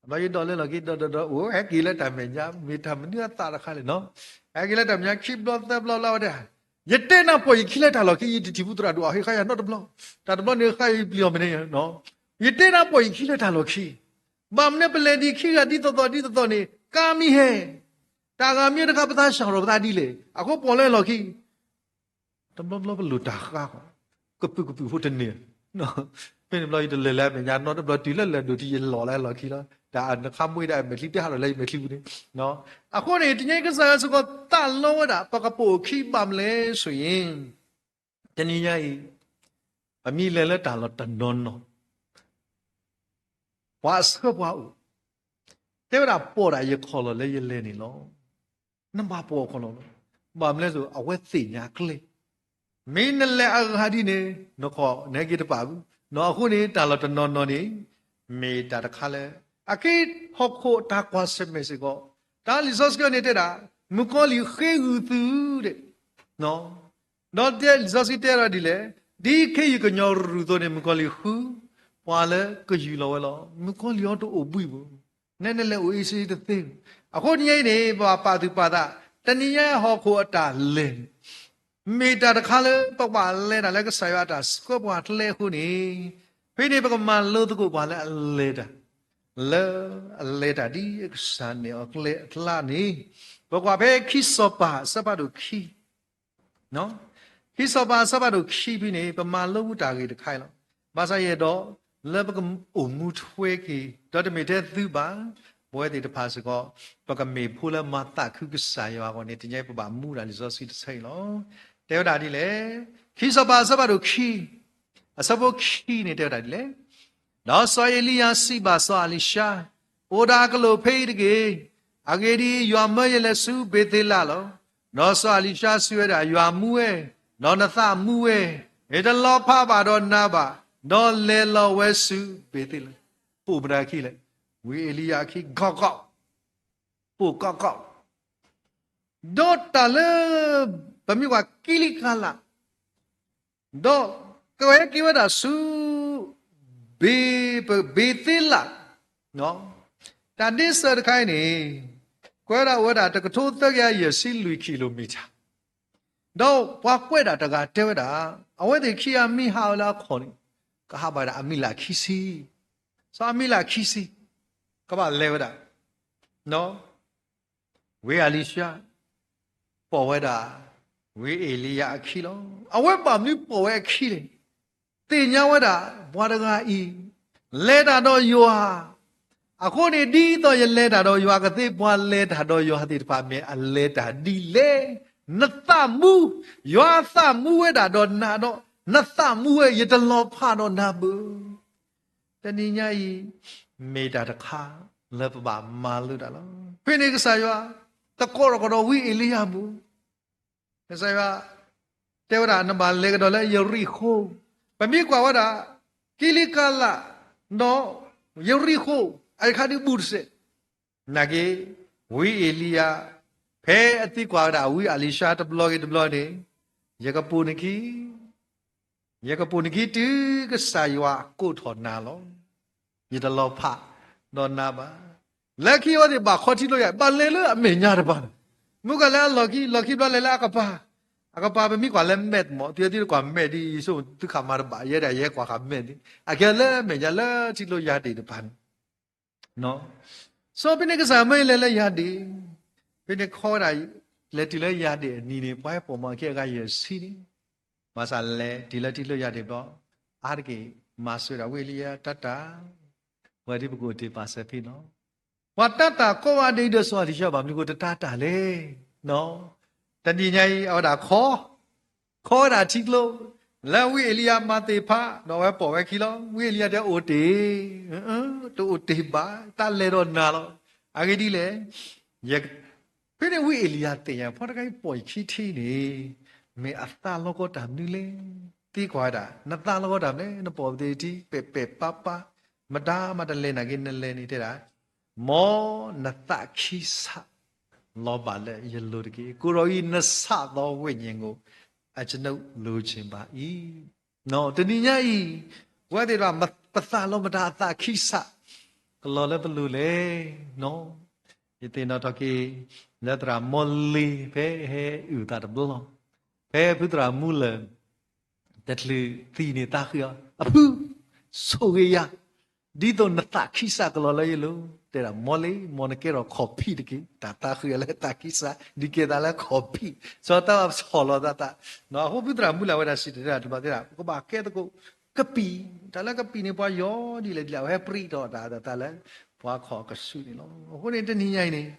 အဘျီယဒီးလၢလီၢ်ခံ ဒီးဒီးဒီး အိၣ်ဟဲက့ၤလၢတၢ်မဲာ်ညါ မ့ၢ်တၢ်မနုၤအသးတခါလဲၣ်နီၤ, ဟဲက့ၤလၢတၢ်မဲာ်ညါခံဘျီသၢဘျီလၢဝဲဒၣ်, ယတဲနၤပိာ်ယခံလၢတၢ်လီၢ်ခံ ယတထံၣ်ဘူးသရၣ်ဒိၣ်အဟ့ၣ်ဃာ်ယၤနီတဘျီ, တၢ်တဘျီန့ၣ်ဃာ်ယပျံၤအီၤမ့ၢ်န့ၣ်, ယတဲနၤပိာ်ယခံလၢတၢ်လီၢ်ခံ, ဘၣ်မနုၤပလဲၤဒံးခံဂၤဒ်သိးသိးဒ်သိးသိးန့ၣ် ကါမ့ၢ်ဟဲ တၢ်ဂၤမ့ၢ်တခါပသးစၢ်ရီၣ်ပသးဒ်လဲၣ်, အဃိပိာ်လၢလီၢ်ခံ, တဘျီဘျီပလိၣ်တၢ်ဃါဃီ, ကပုာ်ကပုာ်ဖိတန့ၢ်, ဖဲန့ၣ်ဘျီယတလဲၤလၢအမဲာ်ညါနီတဘျီ တုၤလၢလၢာ်ဒိၣ်ထံယလီၤလၢလီၢ်ခံလီၤ, တၢ်နခါမွ့ဒီးအမဲာ်ချံတဟးထီၣ်လၢယမဲာ်ချံပူၤန့ၣ်, အဃိန့ၣ် တနံၤအံၤကစၢ်ယွၤစ့ၢ်ကီးသးလီဝဲဒၣ် ပကပိာ်အခံဘၣ်မနုၤလဲၣ်ဆိၣ်အံၤ, တနံၤညါအံၤ ပမ့ၢ်လဲၤလၢတၢ်လီၢ်တနီၤနီၤ ပှၤအဆှၢပှၤအိၣ်, တဲဝဲဒၣ်ပိာ်ဒၣ်ယခီၣ်လီၢ်လၢယလဲၤန့ၣ်လီၤ. နဘၣ်ပိာ်ခီၣ်လီၢ်လီၤ. ဘၣ်မနုၤလဲၣ်စိၤ အဝဲသ့ၣ်ညါကျဲ, မ့ၢ်နလဲၤအဂၤဒ်န့ၣ် နခီၣ်နဟဲက့ၤတပာ်ဘူး, အဃိန့ၣ် တၢ်လီၢ်တနီၤနီၤန့ၣ် မ့ၢ်တၢ်တခါလၢ အက့ဟီၣ်ခိၣ်တၢ်ကွၢ်ဆၢၣ်မဲာ်စ့ၢ်ကီး, တၢ်လံာ်စီဆှံန့ၣ်တဲဒၣ် မုၣ်ကီၤလံၢ်ဃ့ဂုာ်သု ဒီးတဲ လံာ်စီဆှံတဲဒီးဒ်လဲၣ်, ဒ်ခ့ယုၢ်ကညီၤရူၢ်အသိးန့ၣ် မုၣ်ကီၤလံၢ်ဃု ပှၤလၢကယူၢ်လီၤဝဲလီၤ. မုၣ်ကီၤလံၢ်အီၤတအိၣ်ဘှံးဘၣ်, နဲနလဲၤအိၣ်အ့စ့တသ့ဘၣ်. အဃိတနံၤအံၤန့ၣ် ပဘၣ်ပာ်သူၣ်ပာ်သး, တနံၤညါဟီၣ်ခိၣ်အတၢ်လဲၤန့ၣ် မ့ၢ်တၢ်တခါလၢ ပကဘၣ်လဲၤတၢ်လၢကစၢ်ယွၤအတၢ်ဆှၢပှၤကျဲအဃိန့ၣ်, ဖဲန့ၣ်ပကမၤလိသကိးပှၤလၢအလဲၤတၢ်, လၢအလဲၤတၢ်ဒ်ကစၢ်နဲၣ်အီၤကျဲအကျါန့ၣ်, ပကွၢ်ဖဲခံစီၤပၤအဆၢဖးဒိၣ်ခံ ခံစီၤပၤအဆၢဖးဒိၣ်ခံဖဲန့ၣ် ပမၤလိဘူးတၢ်ဂ့ၢ်တခါအံၤလီၤ. ဘၣ်ဆၣ်ယအဲၣ်ဒိး လၢပကအိၣ်မူထွဲက့ၤ ဒီးတမ့ၢ်ထဲသုဘၣ်, ပဝဲသ့ၣ်တဖၣ်စ့ၢ်ကီး ပကမ့ၢ်ဖိလၢမၤသးခုကစၢ်ယွၤအဂီၢ်န့ၣ် တနံၤအံၤပဘၣ်မူဒၣ်လံာ်စီဆှံတဆၢအံၤလီၤ. တဲဝဲဒၣ်ဒ်လဲၣ်, ခံစီၤပၤအဆၢဖးဒိၣ်ခံ အဆၢဖိခံန့ၣ်တဲဝဲဒၣ်ဒ်လဲၣ်, ဒီးစီၤအ့လံယၤစံးဘၣ်စီၤအလံၤၡါ, အိၣ်ဒၣ်အကလုာ်ဖဲအံၤတက့ၢ်. အဂ့ၢ်ဒ်အံၤ, ယွၤမၢယလဲၤဆူဘ့ၤသ့လးလီၤ. ဒီးစီၤအလံၤၡါစံးဝဲဒၣ်, ယွၤမူဝဲ, ဒီးနသးမူဝဲ, ယတလီၤဖးဘၣ်ဒီးနၤဘၣ်, ဒီးလဲၤလီၤဝဲဆူဘ့ၤသ့လး. ပိာ်မတၤအခံလဲၣ်, ဝံအ့လံယၤအခံ ကီကီ, ပိာ်ကီကီ ဒီးတၢ်လၢ ပမ့ၢ်ကွၢ်ကံလံကၤလး, ဒီးကဟဲက့ၤဝဲဒၣ်ဆူ ဘ့ၤ ဘ့ၤသ့လး တၢ်ဒ့စၢၤတခါအံၤန့ၣ် ကွဲးဒၣ်အိၣ်ဝဲဒၣ်တကထိသၢကယၤယဲၢ်ဆံလွံၢ် kilometer, ဒီးပှၤကွဲးဒၣ်တဂၤတဲဝဲဒၣ် အဝဲသ့ၣ်ခံဂၤမ့ၢ်ဟးဝဲလၢအခီၣ်န့ၣ် ကဟးဘၣ်ဒၣ်အမံးလးခံဆံ, စီၤအမံးလးခံဆံ ကဘၣ်လဲၤဝဲဒၣ် ဝ့ၢ်အလံၤၡါ ပိာ်ဝဲဒၣ် ဝ့ၢ်အ့လံယၤအခံလီၤ. အဝဲဘၣ်မနုၤပိာ်ဝဲအခံလဲၣ်. သ့ၣ်ညါဝဲဒၣ် ပှၤတဂၤအံၤ လဲၤတၢ်ဒီးယွၤ, အဃိန့ၣ် ဒ်သိးယလဲၤတၢ်ဒီးယွၤကသ့ ပှၤလဲၤတၢ်ဒီးယွၤသ့ၣ်တဖၣ်မ့ၢ်အလဲၤတၢ်ဒ်လဲၣ်. နသးမူ, ယွၤအသးမူဝဲဒၣ်ဒီးနၤဒီး နသးမူဝဲ ယတလီၤဖးဒီးနၤဘၣ်. တနံၤညါအံၤ မ့ၢ်တၢ်တခါလၢပဘၣ်မၤလိတၢ်လီၤ. ဖဲန့ၣ်ကစၢ်ယွၤ တကိးထီၣ်ကဒီးဝံအ့လံယၤဘၣ်. ကစၢ်ယွၤ တဲဝဲဒၣ် နဘၣ်လဲၤကဒီးလၢယရံၣ်ဃိၣ်, ပမ့ၢ်ကွၢ်ဝဲဒၣ် ကံလံကါလး ဒီးယရံၣ်ဃိၣ် အခါဒုးဘူးတစဲး, နာ်က့ ဝံအ့လံယၤ ဖဲအသံကွၢ်ဝဲဒၣ် ဝံအလံၤၡါတဘျီဂ့ၤတဘျီန့ၣ် ယကပိာ်နခံ ယကပိာ်နခံတုၤကစၢ်ယွၤကိးထီၣ်နၤလီၤ. ယတလီၤဖးဒီးနၤဘၣ်. လၢခံအဝဲသ့ၣ်ဘၣ်ခီထံကျိယၤ ဘၣ်လဲၤလၢအမဲာ်ညါတပၤန့ၣ်, မုၢ်ကလၢအလီၢ်ခံ, လီၢ်ခံဘျီလဲၤလၢအကပၤ, အကပၤပမ့ၢ်ကွၢ်လၢ map မ့ၢ် သုသုတကွၢ် map ဒ်အံၤ သုခးမၤတဘၣ် ယဲဒၣ်ယဲကွၢ်ဃာ် map န့ၣ် အကဲလၢအမဲာ်ညါလၢထံကျိယါဒ့ၣ်တပၤန့ၣ် စီၤဖဲန့ၣ်ကစၢ်မၢအံၤလဲၤလၢယါဒ့ၣ်, ဖဲန့ၣ်ခီဝဲဒၣ် လဲၤတုၤလၢယါဒ့ၣ်အနံၤန့ၣ် ပှၤဟဲပိာ်မၤအခံအဂၤယဲၢ်ဆံန့ၣ်, ဘၣ်ဆၣ်လဲၤတုၤလၢထံကျိယါဒ့ၣ်ဘျီ အါတက့ၢ် မၤစၢၤဒၣ်ဝံအ့လံယၤတၢ်တၢ်, ဝဲဒ်ပကအိၣ်တ့ၢ်ပာ်စၢၤဖဲန့ၣ်လီၤ. ပှၤတၢ်တၢ်ကိးဂၤဒဲးဒီးစီၤအလံၤၡါဘၣ်မနုၤအဃိတတၢ်တၢ်လဲၣ်. တနံၤညါအံၤ အဝဲဒၣ်ခီ ခီဝဲဒၣ်ထံကျိ လၢဝံအ့လံယၤမၤသ့ၣ်တဖၣ် ဒီးအဝဲပိာ်ဝဲခံလီၤ. ဝံအ့လံယၤတဲအိၣ်တ့ၢ်, တအိၣ်တ့ၢ်ဘၣ်, တၢ်လဲၤဒီးနၤလီၤ. အဂ့ၢ်ဒ်လဲၣ်, ဖဲန့ၣ်ဝံအ့လံယၤသ့ၣ်ညါ ပှၤတဂၤအံၤပိာ်ယခံထံန့ၣ် မ့ၢ်အသးလီကီတၢ်မနုၤလဲၣ်. သံကွၢ်ဝဲဒၣ် နသးလီကီတၢ်မနုၤလဲၣ်, နပိာ်ပသ့ၣ်ထံ ပဲာ်ပဲာ်ပါပါ, မတၤမးတလဲၤနာ်က့ နလဲၤန့ၣ်တဲဒၣ် မ်နသးခံစး လီၤဘၣ်လၢယလိၤတက့ၢ်. ကိးဒီးအံၤ နဆးသီဝ့ၢ်ညါကိး အကျွန်ုပ်လိုချင်ပါအံၤ. တနံၤညါအံၤ ပဝဲသ့ၣ်တဖၣ် ပသးလီမတၤအသးခံစး ကလီၤလၢပလိၤလဲၣ်. ယသ့ၣ်နီၣ်ထီၣ်က့ၤ လၢသရၣ်မီလ့ၤ ဖဲဟဲအုၣ်သးတဘျီ ဖဲဖုသရၣ်မူလၢၢ် တချုးသံန့ၣ်သးဃ့အီၤ အဖု ဆိၣ်ဂ့ၤယၤ ဒ်သိးနသးခံစးကလီၤလၢယလိၤ, တဲဒၣ် မီလ့ၤ မ်နကဲထီၣ်ခီၣ်ဖံးတက့ၢ်, တၢ်သးဃ့အီၤလၢသးခံစး ဒုးကဲသးလၢခီၣ်ဖံး, စီၤတၢ်ဘၣ်ဆီၣ်လီၤသးသး, အဃိဖုသရၣ်မူလၢၢ်ဝဲဒၣ်စံၣ်တဲၤတဲလီၤတဘျီသ့ၣ်ဒၣ် ပကဘၣ်ကဲသကိး ကပံာ်, တၢ်လၢကပံာ်န့ၣ် ပှၤယီၤဒ်လဲၣ်ဒ်လဲၣ် အဝဲဟဲပြံးထီၣ်တၢ်သးလၢ ပှၤခီၣ်ကဆူးန့ၣ်လီၤ. အဃိန့ၣ်တနံၤညါအံၤန့ၣ်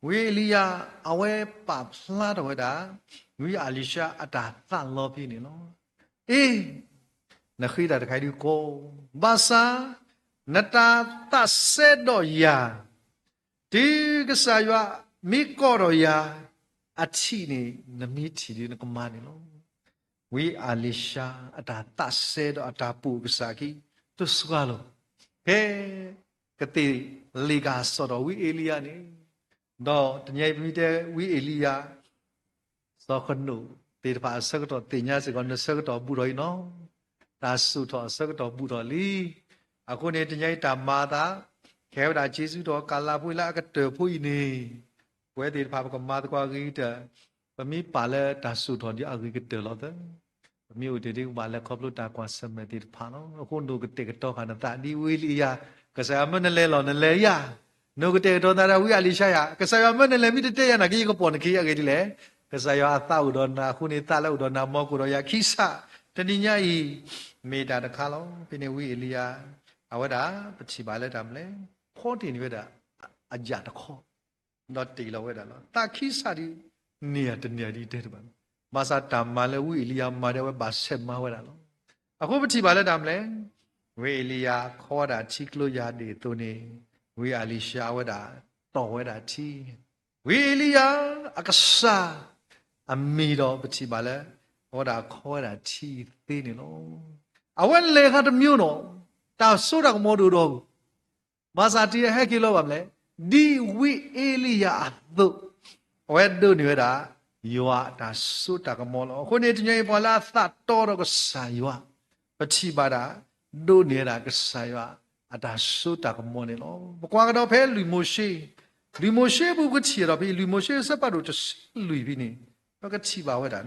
ဝံအ့လံယၤ အဝဲပာ်ဖျါထီၣ်ဝဲဒၣ် ဝံအလံၤၡါအတၢ်သးလီဖဲန့ၣ်လီၤ. အ့ နဃ့တၢ်တခါအံၤဒုးကီ, ဘၣ်ဆၣ် နတၢ်သးစဲဒီးယၤ တုၤကစၢ်ယွၤမ့ၢ်ကိးထီၣ်ယၤ အထံၣ်န့ၣ် နမ့ၢ်ထံၣ်ဒုးနကမၤန့ၣ်လီၤ. ဝံအလံၤၡါအတၢ်သးစဲဒီးအတၢ်ပူၤကစၢ်ခံ တစှၤလီၤ. ဖဲကသ့ၣ်လ့ၣ်ကၤစိာ်ထီၣ်ဝံအ့လံယၤန့ၣ်, ဒီးတနံၤအံၤပမ့ၢ်တဲဝံအ့လံယၤ စီၤခနိၣ်သ့ၣ်တဖၣ်အဆၢကတီၢ်သ့ၣ်ညါစ့ၢ်ကီး နဆၢကတီၢ်ဘူးထီၣ်အံၤနီၤ, တၢ်စိာ်ထီၣ်အဆၢကတီၢ်ဘူးထီၣ်လံ. အဃိန့ၣ် တနံၤအံၤတၢ်မၤအသး ကဲဝဲဒၣ်က့ၤဆူထီၣ်ကလးဖိလၢအကတၢၢ်ဖိအံၤန့ၣ်, ပဝဲသ့ၣ်တဖၣ်ပကမၤသကိးအဂ့ၤကတၢၢ်, ပမ့ၢ်ပာ်လၢတၢ်စိာ်ထီၣ်ဒ်အဂ့ၤကတၢၢ်လီၤသၢ ပမ့ၢ်အိၣ်တ့ၢ်ဒ်ပဘၣ်လဲၤခီဖျိတၢ်ကွၢ်ဆၢၣ်မဲာ်သ့ၣ်တဖၣ်လီၤ. အဃိနကတဲာ်ကတီၤဃာ်နသးဒ်ဝံအ့လံယၤ, ကစၢ်ယွၤမၢနလဲၤလီၤနလဲၤယၤ, နကတဲာ်ကတီၤနသးဒ်ဝံအလံၤၡါယၤ, ကစၢ်ယွၤမၢနလဲၤမ့ၢ်တတဲယၤနာ်က့ ယကပိာ်နခံအဂ့ၢ်ဒ်လဲၣ်. ကစၢ်ယွၤအသးအိၣ်ဒီးနၤအဃိန့ၣ် သးလၢအိၣ်ဒီးနၤ မ်ကအိၣ်ဒီးယၤခံစး, တနံၤညါအံၤ မ့ၢ်တၢ်တခါလီၤ. ဖဲန့ၣ်ဝံအ့လံယၤ အဝဲဒၣ်ပထံၣ်ဘၣ်လၢတၢ်မနုၤလဲၣ်, ဖီတ့ၢ်န့ၢ်ဝဲဒၣ် အယၣ်တခီ ဒီးတ့ၢ်လီၤဝဲဒၣ်လီၤ. သးခံစးဒ်န့ၣ်ဧါတန့ၢ်ဧါဒ်တဲတဘၣ်, ဘၣ်ဆၣ်တၢ်မၤလၢဝံအ့လံယၤမၤဒ်အဝဲဘၣ်ဆဲးမၤဝဲဒၣ်လီၤ. အဃိပထံၣ်ဘၣ်လၢတၢ်မနုၤလဲၣ်, ဝံအ့လံယၤခီဝဲဒၣ်ထံကျိယါဒ့ၣ်အသိးန့ၣ်, ဝံအလံၤၡါအဝဲဒၣ်တီၢ်ဝဲဒၣ်ထံ, ဝံအ့လံယၤအကစၢ် အမ့ၢ်ဒီးပထံၣ်ဘၣ်လၢ အဝဲဒၣ်ခီဝဲဒၣ်ထံသ့န့ၣ်လီၤ. အဝဲလဲၤခါတမံၤနီၤ, တၢ်စိတၢ်ကမီၤဒိၣ်ဒီး ဘၣ်ဆၣ်တုၤအဟဲက့ၤလီၤဘၣ်မနုၤလဲၣ်, ဒ်ဝံအ့လံယၤအသိး, အဝဲဒိးန့ၢ်ဝဲဒၣ် ယွၤအတၢ်စိတၢ်ကမီၤလီၤ. အဃိန့ၣ် တနံၤအံၤပှၤလၢအသးတီဒီးကစၢ်ယွၤ, ပထံၣ်ဘၣ်ဒၣ် ဒိးန့ၢ်ဝဲဒၣ်ကစၢ်ယွၤ အတၢ်စိတၢ်ကမီၤန့ၣ်လီၤ. ပကွၢ်ကဒီးဖဲလွံၢ်မိၤၡ့, လွံၢ်မိၤၡ့ပူၤပကထံၣ်ဒီးဖဲ လွံၢ်မိၤၡ့အဆၢဖးဒိၣ်တဆံလွံၢ်ဖဲန့ၣ် ပကထံၣ်ဘၣ်ဝဲဒၣ်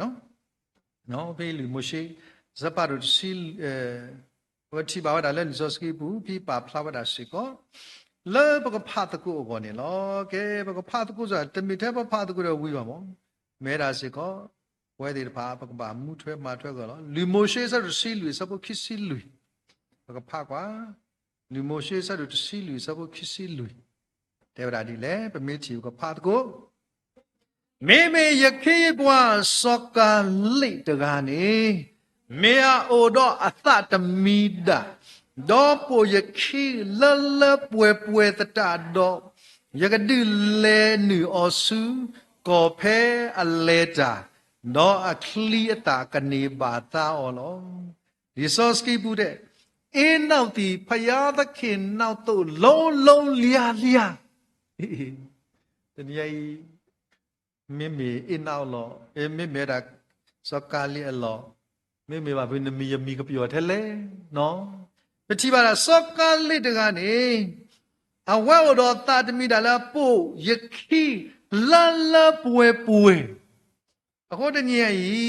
ဖဲလွံၢ်မိၤၡ့ အဆၢဖးဒိၣ်တဆံ ပကထံၣ်ဘၣ်ဝဲဒၣ်လၢလံာ်စီဆှံပူၤ ဖဲပာ်ဖျါဝဲဒၣ်စ့ၢ်ကီး လၢပကဖးသကိးအဂီၢ်န့ၣ်လီၤ. ကဲ ပကဖးသကိးစ့ၢ် တမ့ၢ်ထဲပဖးသကိးဒီးဝံၤဘၣ်မး, မ့ၢ်ဝဲဒၣ်စ့ၢ်ကီး ပဝဲသ့ၣ်တဖၣ် ပကဘၣ်မူထွဲမၤထွဲအဂီၢ်လီၤ. လွံၢ်မိၤၡ့အဆၢဒိၣ်တဆံလွံၢ် အဆၢဖိခံဆံလွံၢ် ပကဖးကွၢ်, လွံၢ်မိၤၡ့အဆၢဒိၣ်တဆံလွံၢ် အဆၢဖိခံဆံလွံၢ် တဲဝဲဒၣ်ဒ်လဲၣ်, ပမ့ၢ်ထံၣ်ပကဖးသကိး မ့မ့ၢ်ယခ့ယပှၤစီၤကၤလ့းတဂၤန့ၣ် မ့ၢ်အအိၣ်ဒီးအသးတမံၤဒၣ်, ဒီးပိာ်ယခံလၢလၢပှဲၤပှဲၤသတးဒီး, ယကဒုးလဲၤနုာ်အီၤဆူကီၢ်ဖဲအလဲၤတၢ်, ဒီးအချံအသၣ်ကန့ၢ်ဘၣ်သါအီၤလီၤ. လံာ်စီဆှံပူၤတဲ, အ့နီၣ်သ့ၣ် ဘုရားသခင်နောက်သို့ လုံးလုံးလျားလျား တနံၤအံၤ မ့မ့ၢ်အ့နီၣ်အလီၢ်, မ့မ့ၢ်ဝဲဒၣ် စီၤကၤလ့းအလီၢ်, မ့မ့ၢ်ဘၣ်ဖဲနမံၤယမံၤကပယီၤထဲလဲၣ်နီၤ, ပထံၣ်ဘၣ်ဒၣ်စီၤကၤလ့းတဂၤန့ၣ် အဝဲအိၣ်ဒီးသးတမံၤဒၣ်လၢအပိာ်ယခံလၢလၢပှဲၤပှဲၤ အဃိတနံၤအံၤ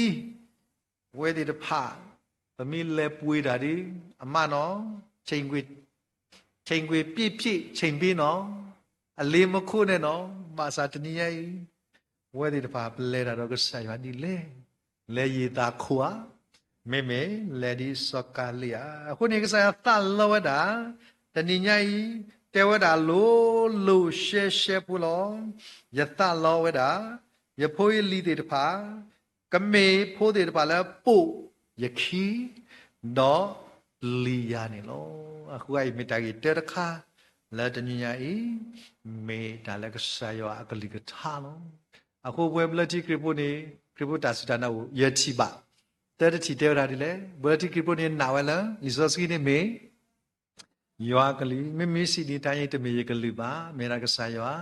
ပဝဲသ့ၣ်တဖၣ် ပမ့ၢ်လဲၤပှ့ၤတၢ်ဒီး အမးနီၤ ချိန်ခွင်ပြည့်ပြည့် ချိန်ပေးနီၤ, အလ့မခိၣ်န့ၣ်နီၤ, ဘၣ်ဆၣ်တနံၤညါအံၤ ပဝဲသ့ၣ်တဖၣ် ပလဲၤတၢ်ဒီးကစၢ်ယွၤဒ်လဲၣ်, လဲၤယံာ်သးခိၣ်ဧါ, မ့မ့ၢ်လဲၤဒ်စီၤကၤလ့းဧါ. အဃိန့ၣ် ကစၢ်ယွၤသးလီဝဲဒၣ်, တနံၤညါအံၤ တဲဝဲဒၣ်လိၤလိၤရှဲရှဲဖိလီၤ. ယသးလီဝဲဒၣ် ယဖိယလံၤသ့ၣ်တဖၣ် ကမ့ၢ်ဖိသ့ၣ်တဖၣ်လၢပိာ်ယခံ ဒီးပျံၤယၤန့ၣ်လီၤ. အဃိအံၤမ့ၢ်တၢ်ဂ့ၢ်တၢတခါ လၢတနံၤညါအံၤ မ့ၢ်တၢ်လၢကစၢ်ယွၤအကလုၢ်ကထါလီၤ. အဃိပဝဲဘျၢထံခရံာ်ဖိန့ၣ် ခရံာ်ဖိတၢ်စူၢ်တၢ်နာ်အိၣ် ယထံၣ်ဘၣ် တၢတထံၣ်တဲဝဲဒၣ်ဒ်လဲၣ်, ဘျၢထံခရံာ်ဖိန့ၣ်နာ်ဝဲလၢ လံာ်စီဆှံန့ၣ်မ့ၢ် ယွၤအကလုၢ်, မ့မ့ၢ်စံးဒ်တၢ်အံၤ တမ့ၢ်ယကလုၢ်ဘၣ်, မ့ၢ်ဒၣ်ကစၢ်ယွၤ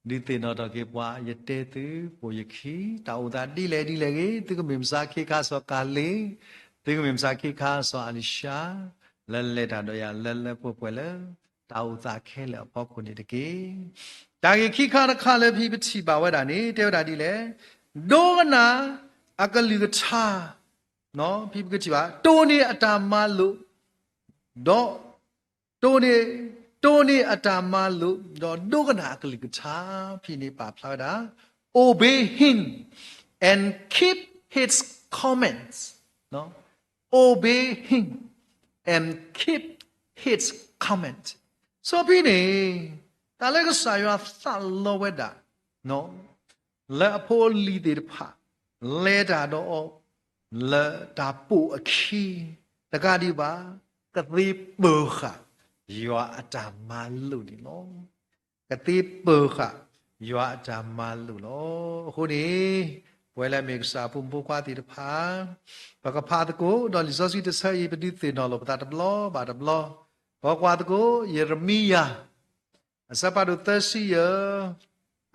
ဒုးသ့ၣ်နီၣ်ထီၣ်က့ၤပှၤ, ယတဲသုပိာ်ယခံ, တၢ်အိၣ်သးဒ်လဲၣ်ဒ်လဲၣ်ဂ့ၤ, သုကမ့ၢ်မဆါခ့ခါစီၤကၤလ့း, သုကမ့ၢ်မဆါခ့ခါစီၤအလံၤၡါ, လၢလဲၤတၢ်ဒီးယၤလၢလၢပှဲၤပှဲၤလၢ တၢ်အိၣ်သးခဲလၢာ်အဖီခိၣ်န့ၣ်တက့ၢ်. တၢ်ဂ့ၢ်ခံခါတခါလၢဖဲပထံၣ်ဘၣ်ဝဲဒၣ်န့ၣ် တဲဝဲဒၣ်ဒ်လဲၣ်, ဒိကနၣ်အကလုၢ်ကထါ ဖဲပကထံၣ်ဘၣ် တိၢ်န့ၢ်အတၢ်မၤလိာ်, ဒီး တိၢ်န့ၢ်, တိၢ်န့ၢ်အတၢ်မၤလိာ်, ဒီးဒိကနၣ်အကလုၢ်ကထါ, ဖဲန့ၣ်ပာ်ဖျါဝဲဒၣ် obey him and keep his commandments, obey him and keep his commandments. စီဖဲန့ၣ် တၢ်လၢကစၢ်ယွၤသးလီဝဲဒၣ် လၢအဖိအလံၤသ့ၣ်တဖၣ် လဲၤတၢ်ဒီးအီၤ လၢတၢ်ပိာ်အခံ တကးဒံးဘၣ် ကသ့ပၢၤဃာ် ယွၤအတၢ်မၤလိာ်န့ၣ်လီၤ. ကသ့ပၢၤဃာ်ယွၤအတၢ်မၤလိာ်လီၤ. အဃိန့ၣ် ပဝဲလၢအမ့ၢ်ကစၢ်အဖိမုၣ်ဖိခွါသ့ၣ်တဖၣ် ပကဖးသကိး ဒီးလံာ်စီဆှံတဆၢအံၤ ပဒုးသ့ၣ်နီၣ်လိာ်ပသးတဘျီဘၣ်တဘျီ, ပကွၢ်သကိး ယံးရမံယၤ အဆၢဖးဒိၣ်သၢဆံယဲၢ်,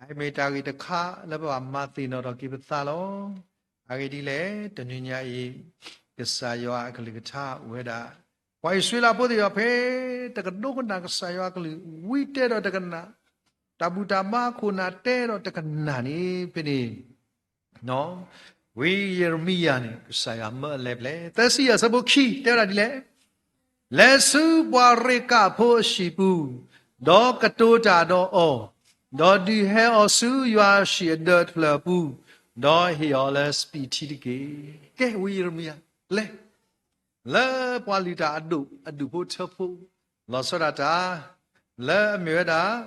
အမ့ၢ်တၢ်ဂ့ၢ်တခါလၢပဘၣ်မၤသ့ၣ်နီၣ်ထီၣ်က့ၤပသးလီၤ. အဂ့ၢ်ဒ်လဲၣ်, တနံၤညါအံၤ ကစၢ်ယွၤအကလုၢ်ကထါအိၣ်ဝဲဒၣ် ပှၤအံၣ်စရ့လးဖိသ့ၣ်တဖၣ်ဖဲ တကဒိကနၣ်ကစၢ်ယွၤအကလုၢ် ဝံတဲဒီးတကနၣ်, တၢ်ဘူၣ်တၢ်ဘါခိၣ်နၢ်တဲဒီးတကနၣ်န့ၣ် ဖဲန့ၣ် ဝံယံးရမံယၤန့ၣ် ကစၢ်ယွၤမၢအလဲၤဖျဲၣ် သၢဆံယဲၢ် အဆၢဖိခံ တဲဝဲဒၣ်ဒ်လဲၣ်, လဲၤဆူပှၤရ့းကးဖိအဟံၣ်ပူၤ, ဒီးကတိၤတၢ်ဒီးအီၤ, ဒီးဒုးဟဲအီၤဆူယွၤအဟံၣ်အဒၢးတဖျၢၣ်အပူၤ, ဒီးဟ့ၣ်အီၤလၢစပံးထံတက့ၢ်. ကဲ ဝံယံးရမံယၤ လဲၤ လၢပှၤလုၢ်တၢ်အဒိၣ်အဒူၣ်ဖိထၢဖိ လီၤဆီဒၣ်တၢ် လၢအမ့ၢ်ဝဲဒၣ်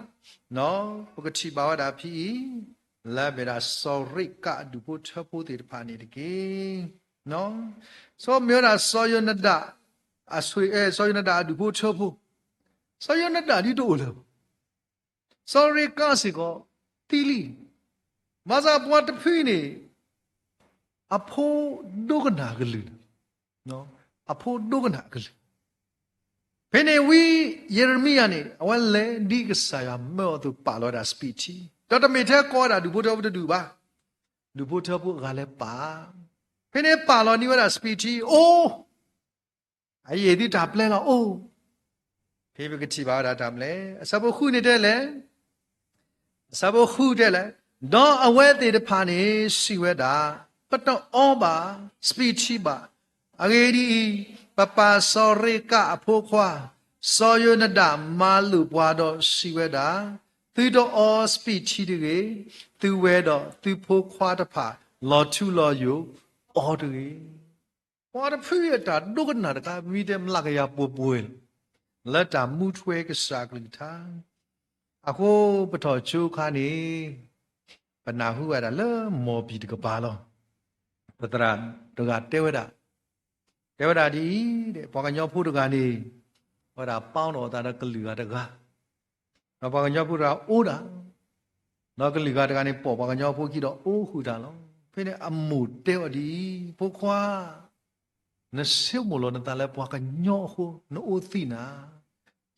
ပကထံၣ်ဘၣ်ဝဲဒၣ်ဖဲအံၤ လၢအမ့ၢ်ဒၣ်စီၤရ့းကးအဒူၣ်ဖိထၢဖိသ့ၣ်တဖၣ်န့ၣ်တက့ၢ်. စီၤမ့ၢ်ဝဲဒၣ်စီၤယိၤနဒၤ အဆိ စီၤယိၤနဒၤအဒူၣ်ဖိထၢဖိ, စီၤယိၤနဒၤဒ်တအိၣ်လၢၤဘၣ် စီၤရ့းကးစ့ၢ်ကီး သံလံ, ဘၣ်ဆၣ်ပှၤတဖုန့ၣ် အဖိဒိကနၣ်ကလုၢ်လီၤ. အဖိဒိကနၣ်ကလုၢ်. ဖဲန့ၣ်ဝံယံးရမံယၤန့ၣ် အဝဲလဲၤဒ်ကစၢ်ယွၤမၢအီၤအသိး ပာ်လီၤဝဲဒၣ်စပံးထံ, ဒီးတမ့ၢ်ထဲကိးဝဲဒၣ်ဒူၣ်ဖိထၢဖိတဒူၣ်ဘၣ်, ဒူၣ်ဖိထၢဖိအဂၤလဲၤပာ်, ဖဲန့ၣ်ပာ်လီၤန့ၢ်ဝဲဒၣ်စပံးထံ အိၣ် အယံာ်သုတၢ်ပျဲလီၤ အိၣ် ဖဲပကထံၣ်ဘၣ်ဝဲဒၣ်တၢ်မနုၤလဲၣ်, အဆၢဖိဃုန့ၣ်တဲလဲၣ်, အဆၢဖိဃုတဲလဲၣ်, ဒီးအဝဲသ့ၣ်တဖၣ်န့ၣ်စံးဝဲဒၣ်, ပတအီဘၣ်စပံးထံဘၣ်. အဂ့ၢ်ဒ်အံၤ, ပပၢ်စီၤရ့ကးအဖိခွါ စီၤယိၤနဒၣ်မၤလိာ်ပှၤဒီးစံးဝဲဒၣ်, သုတအီစပံးထံတဂ့ၤ, သုဝဲဒီးသုဖိခွါတဖၣ်လီၤထူလီၤယိာ်အီၤတဂ့ၤ. ပှၤတဖုအတၢ်ဒိကနၣ်တခါ ပမ့ၢ်တဲမျးကယၤပှဲၤပှဲၤလီၤ, လၢတၢ်မူထွဲကစၢ်အကလုၢ်ကထါ, အဃိပထီၣ်ကၠိခါန့ၣ် ပနၢ်ဟူဝဲဒၣ်လၢမီၢ်ပံၤတကပၤလီၤ. ပသရၣ်တဂၤတဲဝဲဒၣ်, တဲဝဲဒၣ်ဒ်အံၤ, ပှၤကညီဖိတဂၤန့ၣ် အဝဲဒၣ်ပာ်ထီၣ်အသးဒီးကလုာ်ဂၤတဂၤ, ဒီးပှၤကညီဖိတဂၤအိၣ်ဒၣ်, ဒီးကလုာ်ဂၤတဂၤန့ၣ် ပိာ်ပှၤကညီဖိခံဒီးအိၣ်ဃုာ်တၢ်လီၤ. ဖဲန့ၣ်အမိၢ်တဲအီၤဒ်အံၤ, ဖိခွါ, နဆိကမိၣ်လီၤနသးလၢပှၤကညီအဃိ နအိၣ်သံၣ်နၤ,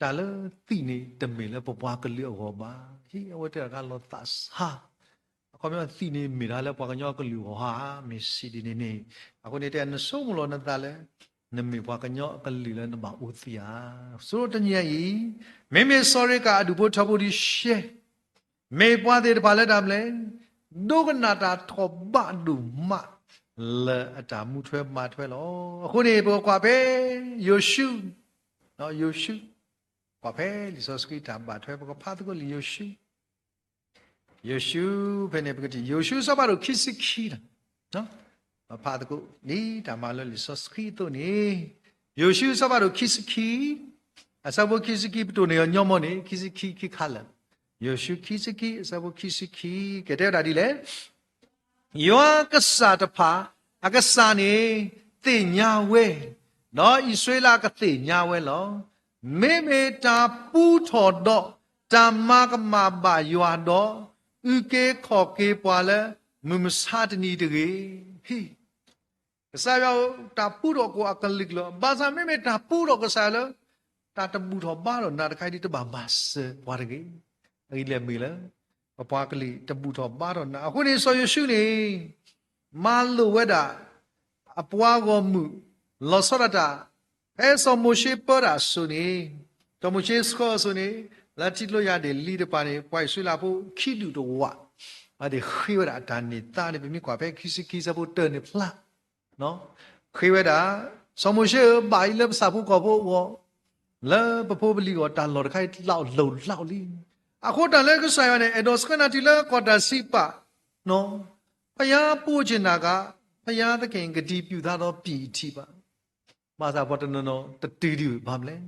တၢ်လၢသံၣ်န့ၣ်တမ့ၢ်လၢပပှၤကလုာ်အဂီၢ်ဘၣ်. ဟ့ၣ် အဝဲတဲတၢ်တခါလီၤသးဆါ, အခီပညီသံၣ်န့ၣ်မ့ၢ်တၢ်လၢပှၤကညီကလုာ်အဂီၢ်ဧါ, မ့ၢ်စံးဒ်န့ၣ်န့ၣ်, အဃိန့ၣ်တဲ နဆိကမိၣ်လီၤနသးလၢ နမ့ၢ်ပှၤကညီအကလုာ်လၢနဘၣ်အိၣ်သံၣ်ဧါ. ဆိတနံၤအံၤ, မ့မ့ၢ်စီၤရ့ကးအဒူၣ်ဖိထၢဖိဒုးရှဲ မ့ၢ်ပှၤသ့ၣ်တဖၣ်လၢတၢ်မနုၤလဲၣ်, ဒိကနၣ်တၢ်ထီၣ်ဘးဒိၣ်မး လၢအတၢ်မူထွဲမၤထွဲလီၤ. အဃိန့ၣ် ပကကွၢ်ဖဲ ယိၤၡူ, ယိၤၡူ, ကွၢ်ဖဲလံာ်စီဆှံတၢ်ဘၣ်ထွဲ ပကဖးသကိးလံာ်ယိၤၡူ, ယိၤၡူ, ဖဲန့ၣ်ပကထံၣ် ယိၤၡူအဆၢဖးဒိၣ်ခံဆံခံလီၤ. ပဖးသကိးဒ်တၢ်မၤလိလံာ်စီဆှံအသိးန့ၣ်, ယိၤၡူအဆၢဖးဒိၣ်ခံဆံခံ, အဆၢဖိခံဆံခံ ပတိၢ်န့ၢ်အီၤညီမီန့ၣ် ခံဆံခံခံခါလၢာ်, ယိၤၡူခံဆံခံ အဆၢဖိခံဆံခံ ကတဲဝဲဒၣ်ဒ်လဲၣ်. ယွၤကစၢ်တဖၣ်အကစၢ်န့ၣ်သ့ၣ်ညါဝဲ, ဒီးအံၣ်စရ့လးကသ့ၣ်ညါဝဲလီၤ. မ့မ့ၢ်တၢ်ပူထီၣ်ဒီးတၢ်မၤကမၣ်ဘၣ်ယွၤဒီး, အုၣ်က့ၤခီၣ်က့ၤပှၤလၢမုၢ်မဆါတနံၤတဂ့ၤ. ကစၢ်ယွၤတၢ်ပူထီၣ်ကိးအကလုာ်ကလုာ်, ဘၣ်ဆၣ်မ့မ့ၢ်တၢ်ပူထီၣ်ကစၢ်ယွၤလၢ တၢ်တဘူၣ်ထီၣ်ဘါထီၣ်နၤတခါအံၤဒ်တဘၣ်မၤစၢၤပှၤတဂ့ၤ. အဂ့ၢ်လဲၣ်မ့ၢ်လၢ ပပှၤကလုာ်တဘူၣ်ထီၣ်ဘါထီၣ်နၤ. အဃိန့ၣ် စီၤယိၤၡူန့ၣ် မၤလိာ်ဝဲဒၣ် အပှၤဂီၢ်မုၢ် လီၤဆီဒၣ်တၢ် ဖဲစီၤမိၤၡ့ပၢတၢ်အစိၤန့ၣ်, စီၤမိၤၡ့ဆှၢအစိၤန့ၣ်, လၢထံကျိယၢ်ဒ့ၣ်လံတပၤန့ၣ် ပှၤအံၣ်စရ့လးဖိခံဒူၣ်တဝာ်, အဝဲသ့ၣ်ဃ့ဝဲဒၣ်အတၢ်န့ၢ်သါန့ၣ် ပမ့ၢ်ကွၢ်ဖဲခံဆံခံဆၢဖိတၢန့ၣ်ဖျါ ဃ့ဝဲဒၣ်, စီၤမိၤၡ့ဧၢ, ဘၣ်အံၤလၢပဆၣ်ဖိကီၢ်ဖိအဂီၢ်, လၢပဖိပလံၤအဂီၢ် တၢ်လီၢ်တခါအံၤလီၤလိၤလီၤလံ. အဃိတၢ်လၢကစၢ်ယွၤန့ၣ် အဲၣ်ဒိးဆှၢနၤတုၤလၢကီၢ်တၢ်စံးပာ်, ဘုရားပို့ချင်တာက ဘုရားသခင်ကတည်ပြုထားသောပြည်အထိပါ. ဘၣ်ဆၣ်ပှၤတနီၤနီၤတတုၤဒံးဘၣ်မလဲၣ်,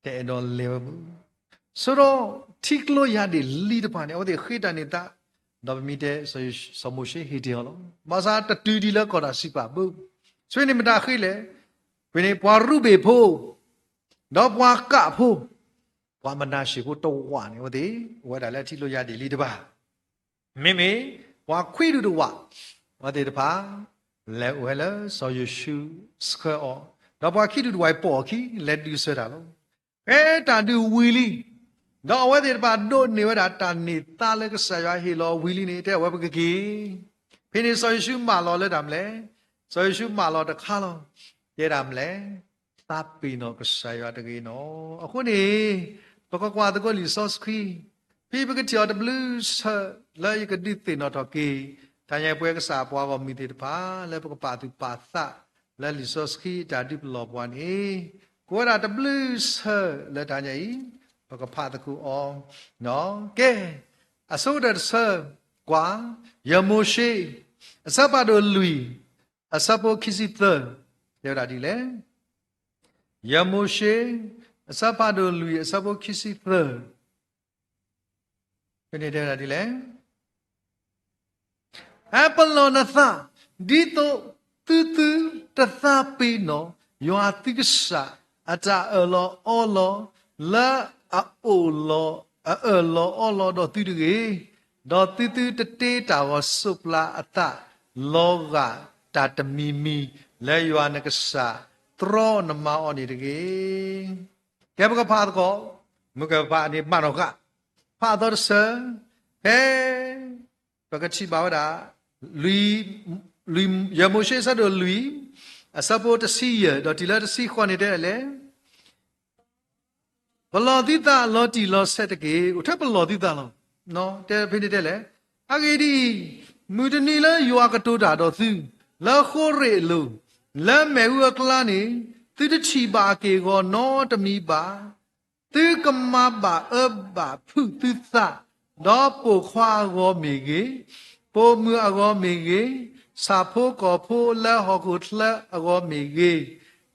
တအဲၣ်ဒိးလဲၤဝဲဘၣ်. ဆိဒီးထံကျိယၢ်ဒ့ၣ်လံတဖၣ်န့ၣ် အဝဲသ့ၣ်ဃ့တၢ်န့ၢ်သါ, ဒီးပမ့ၢ်တဲ စီၤမိၤၡ့ဟ့ၣ်တ့ၢ်အီၤလီၤ. ဘၣ်ဆၣ်တတုၤဒံးလၢကီၢ်တၢ်စံးပာ်ဘၣ်. ဆိန့ၣ်မတၤဃ့လဲၣ်, ဖဲန့ၣ်ပှၤရူၤဘ့ၣ်ဖိ, ဒီးပှၤကးဖိ, ပှၤမနၤၡ့ၣ်ဖိတဝာ်န့ၣ် အဝဲသ့ၣ် အိၣ်ဝဲဒၣ်လၢထံကျိယၢ်ဒ့ၣ်လံတဖၣ် မ့မ့ၢ်ပှၤခွံဒူၣ်တဝာ်, အဝဲသ့ၣ်တဖၣ် လဲၤအိၣ်ဝဲလၢစီၤယိၤၡူဆှၢအီၤ, ဒီးပှၤခံဒူၣ်တဝာ်အံၤပိာ်အခံ လဲၤဒုးဆၢတၢ်လီၤ. ဖဲတၢ်ဒုးဝံၤလံ, ဒီးအဝဲသ့ၣ်တဖၣ်ဒိးန့ၢ်ဝဲဒၣ်တၢ်န့ၢ်သါလၢကစၢ်ယွၤဟ့ၣ်လီၤဝံၤလံန့ၣ် တဲအဝဲပကက့ၤ. ဖဲန့ၣ်စီၤယိၤၡူမၢလီၤလၢတၢ်မနုၤလဲၣ်, စီၤယိၤၡူမၢလီၤတခါလီၤ. တဲဒၣ်မနုၤလဲၣ်, သးပ့ၤနီၣ်ကစၢ်ယွၤတဂ့ၤနီၤ. အဃိန့ၣ် ပကကွၢ်သကိးလံာ်စီဆှံ, ဖဲပကထံၣ်အီၤတဘျုးဆၢ လၢယကဒုးသ့ၣ်နီၣ်ထီၣ်က့ၤ တၢ်ညါပဝဲကစၢ်ပှၤဂီၢ်မုၢ်သ့ၣ်တဖၣ် လၢပကပာ်သူၣ်ပာ်သး လၢလံာ်စီဆှံအတၢ်ဒုးပလီၢ်ပှၤန့ၣ် ကဝဲဒၣ်တဘျုးဆၢလၢတၢ်ညါအံၤ ပကဖးသကိးအီၤ, ကဲ, အဆိကတၢၢ်တဆၢ, ကွၢ်, ယမိၤၡ့, အဆၢဖးဒိၣ်လွံၢ်, အဆၢဖိခံဆံသၢ, တဲဝဲဒၣ်ဒ်လဲၣ်. ယမိၤၡ့, အဆၢဖးဒိၣ်လွံၢ် အဆၢဖိခံဆံသၢ, ဖဲန့ၣ်တဲဝဲဒၣ်ဒ်လဲၣ်. ဟဲပလီၢ်နသး, ဒ်သိးသုသုတသးပ့ၤနီၣ် ယွၤသုကစၢ်အတၢ်အၢၣ်လီၤအီလီၤ လၢအအိၣ်လီၤ, အအၢၣ်လီၤအီလီၤဒီးသုတဂ့ၤ, ဒီးသုသုတတ့တၢ်ဂီၤစိးပျၤအသး လီၤဂာ်တၢ်တမံၤမံၤ လၢယွၤနကစၢ်တြီနမၤအီၤန့ၣ်တဂ့ၤ. ကဲပကဖးသကိး, မုၢ်ကဖးန့ၣ်ဘၣ်နီၢ်ဃာ်, ဖးအသီတဆၢ, ဖဲ ပကထံၣ်ဘၣ်ဝဲဒၣ် လွံၢ်, လွံၢ်, ယမိၤၡ့အဆၢဒိၣ်လွံၢ်, အဆၢဖိတဆံယဲၢ် ဒီးတုၤလၢတဆံဃိးန့ၣ်တဲဒ်လဲၣ်. ပလီၢ်သုသးလီၤတံၢ်လီၤဆဲးတက့ၢ်. အိၣ်ထဲပလီၢ်သုသးလီၤ. တဲဖဲန့ၣ်တဲလဲၣ်, အဂ့ၢ်ဒ်အံၤ, မုၢ်တနံၤလၢယွၤကတိၤတၢ်ဒီးသု, လၢဃိရ့ၣ်အလိၤ, လၢမ့ၣ်အူအကျါန့ၣ်, သုတထံၣ်ဘၣ်အက့ၢ်အဂီၤနီတမံၤဘၣ်. သုကမၤဘၣ်အၢဘၣ်ဖုးသုသး, ဒီးပိာ်ခွါအဂီၢ်မ့ၢ်ဂ့ၤ, ပိာ်မုၣ်အဂီၢ်မ့ၢ်ဂ့ၤ, ဆၣ်ဖိကီၢ်ဖိလၢဟီၣ်ခိၣ်ချၢအဂီၢ်မ့ၢ်ဂ့ၤ,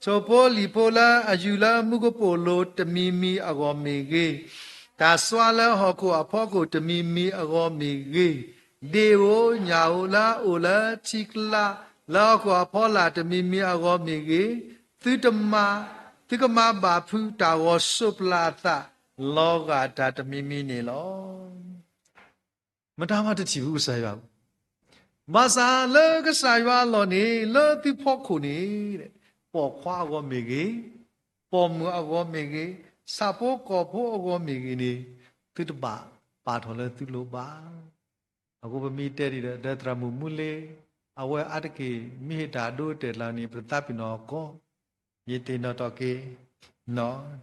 ထိၣ်ဖိလံၣ်ဖိလၢအယူၢ်လၢမူကပိာ်လိၤတမံၤမံၤအဂီၢ်မ့ၢ်ဂ့ၤ, တၢ်စွါလၢဟီၣ်ခိၣ်အဖီခိၣ်တမံၤမံၤအဂီၢ်မ့ၢ်ဂ့ၤ, ဒ့ၣ်ဧိၤညၣ်ဧိၤလၢအအိၣ်လၢထံကျါလၢဟီၣ်ခိၣ်အဖီလာ်တမံၤမံၤအဂီၢ်မ့ၢ်ဂ့ၤ, သုကမၤဘၣ်ဖုးတၢ်ဂီၤစိးပျၤအသး လီၤဂာ်တၢ်တမံၤမံၤန့ၣ်လီၤ. မတၤမၤတထံၣ်ဘူးကစၢ်ယွၤ, ဘၣ်ဆၣ်လၢကစၢ်ယွၤအလီၢ်န့ၣ် လၢသုဖီခိၣ်န့ၣ်, ပိာ်ခွါအဂီၢ်မ့ၢ်ဂ့ၤ, ပိာ်မုၣ်အဂီၢ်မ့ၢ်ဂ့ၤ, ဆၣ်ဖိကီၢ်ဖိအဂီၢ်မ့ၢ်ဂ့ၤန့ၣ်, သုတဘၣ်ပာ်ထီၣ်လၢသုလိၤဘၣ်. အဃိပမ့ၢ်တဲဒ်ဒီး ဒီးသရၣ်မုၣ်မူလ့ အဝဲအါတက့ၢ် မ့ၢ်ဟ့ၣ်တၢ်ဒိတဲာ်လီၤန့ၣ် ပသးပ့ၤနီၢ်ကီး, ယသ့ၣ်နီၣ်ထီၣ်က့ၤ,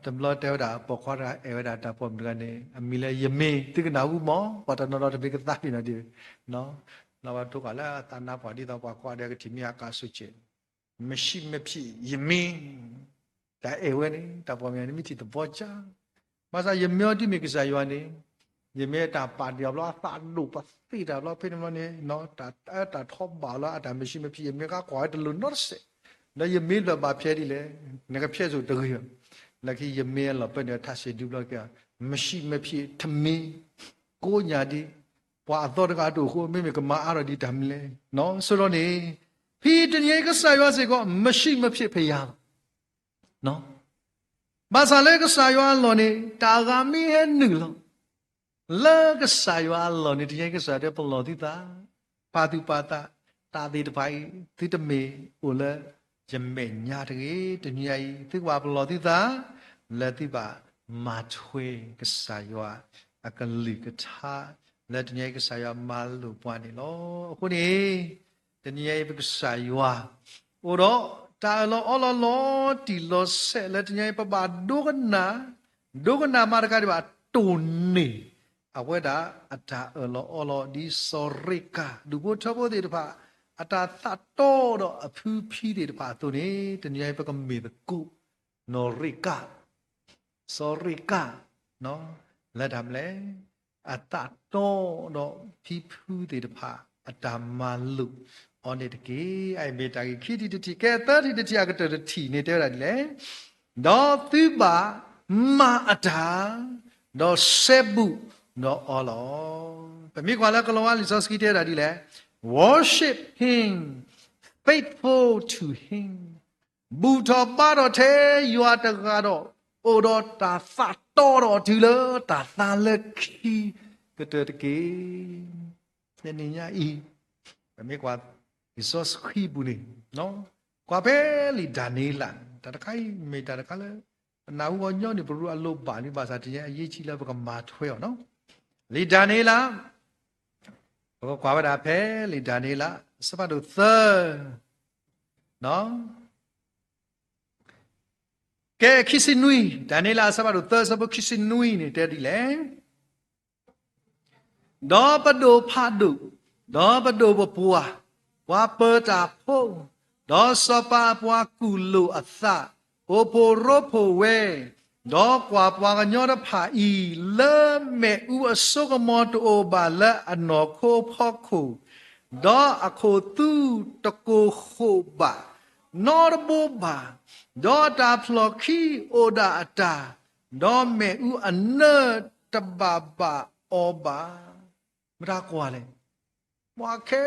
တဘျီတဲဝဲဒၣ် ပိာ်ခွါတဂၤအဲၣ်ဝဲဒၣ်တၢ်ပိာ်မုၣ်တဂၤန့ၣ် အမံၤလၢယမ့ၢ်, သုကနၢ်ဟူမး ပှၤတနီၤနီၤတမ့ၢ်ကသးပ့ၤနီၢ်ဒ်, လၢပှၤထိၣ်ဃာ်လၢအသးနါပှၢ်ဒ်သိးပှၤကွၢ်ဒီးကထံၣ်မ့ၢ်အကါဆိၣ်ကဲး, မရှိမဖြစ်ယမင်း, တၢ်အဲၣ်ဝဲန့ၣ် တၢ်ပိာ်မုၣ်န့ၣ် မ့ၢ်ထံၣ်သဘီကါ, ဘၣ်ဆၣ်ယမ့ၢ်အီၤဒ်မ့ၢ်ကစၢ်ယွၤန့ၣ်, ယမ့ၢ်အတၢ်ပာ်ဒံးအီၤဘျီ အသးဒိၣ်ပသ့တၢ်ဘျီဖဲန့ၣ်ဘျီန့ၣ်, တၢ်အၢတၢ်ထီဘၣ်အီၤလၢအတၢ်မရှိမဖြစ် ယမ့ၢ်ကကွၢ်ဝဲတလိၤနီတစဲး, ဒီးယမ့ၢ်လၢဘၣ်ဖျဲးဒ်လဲၣ်, နကဖျဲးစိၤတဂ့ၤဘၣ်, လၢခံယမ့ၢ်အလီၢ်ပၢၢ်န့ၣ် ထးဆံးဒုဘျီက့ၤ, မရှိမဖြစ်ထမင်း, ကိးညါဒ် ပှၤအသီတဂၤတအိၣ်အဃိ မ့မ့ၢ်ကမၤအါထီၣ်ဒ်တၢ်မနုၤလဲၣ်, ဆိဒီးန့ၣ်, ဖဲတနံၤအံၤကစၢ်ယွၤစ့ၢ်ကီး မရှိမဖြစ်ဖယၤလီၤ. ဘၣ်ဆၣ်လၢကစၢ်ယွၤအလီၢ်န့ၣ် တၢ်ဂၤမ့ၢ်ဟဲနုာ်လီၤ လၢကစၢ်ယွၤအလီၢ်န့ၣ် တနံၤအံၤကစၢ်ယွၤတဲပလီၢ်သုသး, ပာ်သူၣ်ပာ်သး, တၢ်သ့ၣ်တဖၣ်အံၤ သုတမ့ၢ်အိၣ်လၢယမဲာ်ညါတဂ့ၤ. တနံၤအံၤ သုကဘၣ်ပလီၢ်သုသး လၢသုဘၣ်မၤထွဲကစၢ်ယွၤအကလုၢ်ကထါ လၢတနံၤအံၤကစၢ်ယွၤမၤလိာ်ပှၤန့ၣ်လီၤ. အဃိန့ၣ် တနံၤအံၤပကစၢ်ယွၤ အိၣ်ဒီးတၢ်အၢၣ်လီၤအီလီၤလီၤတံၢ်လီၤဆဲးလၢတနံၤအံၤ ပဘၣ်ဒိကနၣ်, ဒိကနၣ်မးတကးဒံးဘၣ် တိၢ်န့ၢ် အဝဲဒၣ်အတၢ်အၢၣ်လီၤအီလီၤဒ်စီၤရ့ကၤ ဒူၣ်ဖိထၢဖိသ့ၣ်တဖၣ် အတၢ်သးတီဒီးအဖုဖံသ့ၣ်တဖၣ်အသိးန့ၣ် တနံၤအံၤပကမ့ၢ်သကိး နီၢ်ရ့ကၤ စီၤရ့ကၤ လၢတၢ်မနုၤလဲၣ်, အသးတီဒီးဖံဖုသ့ၣ်တဖၣ် အတၢ်မၤလိာ်အီၤန့ၣ်တက့ၢ်. အအံၤမ့ၢ်တၢ်ဂ့ၢ်ခံထံၣ်တထံၣ်, ကဲသၢထံၣ်တထံၣ်အကတၢၢ်တထံၣ်န့ၣ် တဲဝဲဒၣ်ဒ်လဲၣ်, ဒီးသုဘၣ်မၤအတၢ်, ဒီးစဲဘူးဒီးအီၤလီၤ. ပမ့ၢ်ကွၢ်လၢကလီၤဝါလံာ်စီဆှံတဲဝဲဒၣ်ဒ်လဲၣ်, worship him, faithful to him, ဘူၣ်ထီၣ်ဘါထီၣ်ထဲယွၤတဂၤဒီး အိၣ်ဒီးတၢ်သးတီဒီးအီၤတုၤလၢတၢ်သါလၢခံကတၢၢ်တက့ၢ်. တနံၤညါအံၤ ပမ့ၢ်ကွၢ်လံာ်စီဆှံပူၤန့ၣ် ကွၢ်ဖဲလံာ်ဒၤနံးယ့လးန့ၣ် တၢ်တခါအံၤမ့ၢ်တၢ်တခါလၢ ပနၢ်ဟူအီၤညီန့ၣ် ပရူအလိၤဘၣ်န့ၣ် ဘၣ်ဆၣ်တနံၤညါအံၤ အရေးကြီးလၢပကမၤထွဲအီၤနီၤ. လံာ်ဒၤနံးယ့လး ပကကွၢ်ဝဲဒၣ်ဖဲလံာ်ဒၤနံးယ့လး အဆၢဖးဒိၣ်သၢ ကဲ ခံဆံနွံ, ဒၤနံးယ့လး အဆၢဖးဒိၣ်သၢ အဆၢဖိခံဆံနွံန့ၣ် တဲဒ်လဲၣ်, ဒီးပဒိၣ်ဖးဒိၣ်, ဒီးပဒိၣ်ပပှၢ်, ပှၤပၢၤတၢ်ဖိ, ဒီးစီၤပၤအပှၤကူၣ်လိာ်အသး, အိၣ်ဖှိၣ်ရိဖှိၣ်ဝဲ, ဒီးကွၢ်ပှၤကညီတဖၣ်အံၤ လၢမ့ၣ်အူအစိကမီၤတအိၣ်ဘၣ်လၢအနီၢ်ခိအဖီခိၣ်, ဒီးအခိၣ်သူတကိၢ်ဃိးဘၣ်, နီတဘိဘၣ်, ဒီးတၢ်ဖျီၣ်ခံအိၣ်ဒၣ်အတၢ်, ဒီးမ့ၣ်အူအနၢတဘၣ်ဘၣ်အီၤဘၣ်. မတၤကွၢ်လဲၣ်. ပှၤခဲ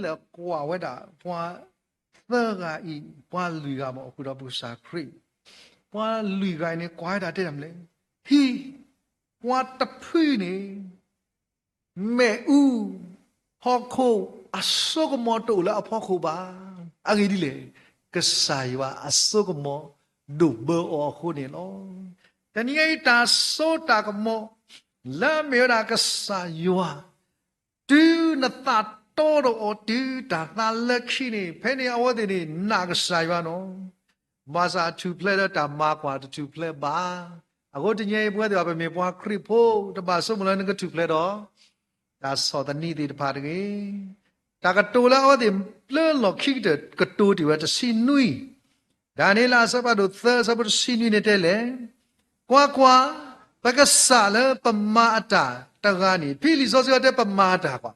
လၢာ်ကွၢ်ဝဲဒၣ် ပှၤသၢဂၤအံၤ, ပှၤလွံၢ်ဂၤမ့ၢ်အိၣ်ဃုာ်ဒီးပကစၢ်ခရံာ်, ပှၤလွံၢ်ဂၤအံၤန့ၣ် ကွၢ်ဝဲဒၣ်တဲဒ်လဲၣ်, ဟံၣ်, ပှၤတဖုန့ၣ် မ့ၣ်အူ, ဟီၣ်ခိၣ်အစိကမီၤတအိၣ်လၢအဖီခိၣ်ဘၣ်. အဂ့ၢ်ဒ်လဲၣ်, ကစၢ်ယွၤအစိကမီၤဒိၣ်ဘၢအီၤအဃိန့ၣ်လီၤ. တနံၤအံၤတၢ်စိတၢ်ကမီၤ လၢအမ့ၢ်ဝဲဒၣ်ကစၢ်ယွၤ တုၤနသးတီဒီးအီၤတုၤတၢ်သါလၢခံန့ၣ် ဖဲန့ၣ်အဝဲသ့ၣ်န့ၣ် နာ်ကစၢ်ယွၤနီၤ. ဘၣ်ဆၣ်ထူၣ်ဖျဲးလၢတၢ်မၤကွၢ်တထူၣ်ဖျဲးဘၣ်. အဃိတနံၤအံၤ ပဝဲသ့ၣ်တဖၣ် ပမ့ၢ်ပှၤခရံာ်ဖိ တဘၣ်ဆိကမိၣ်လၢနကထူၣ်ဖျဲးဒီး တၢ်ဆီၣ်သနံးသ့ၣ်တဖၣ်တဂ့ၤ. တၢ်ကတိၤလၢအဝဲသ့ၣ်လၢလီၢ်ခံကတၢၢ် ကတိၤတ့ၢ်ဝဲတဆံနွံ, ဒၤနံးယ့လးအဆၢဖးဒိၣ်သၢ အဆၢဖိတဆံနွံန့ၣ်တဲလဲၣ်, ကွၢ်ကွၢ်, ပကစၢ်လၢပမၤအတၢ်တဂၤန့ၣ်, ဖဲလံာ်စီဆှံတဲပမၤအတၢ်ကွၢ်,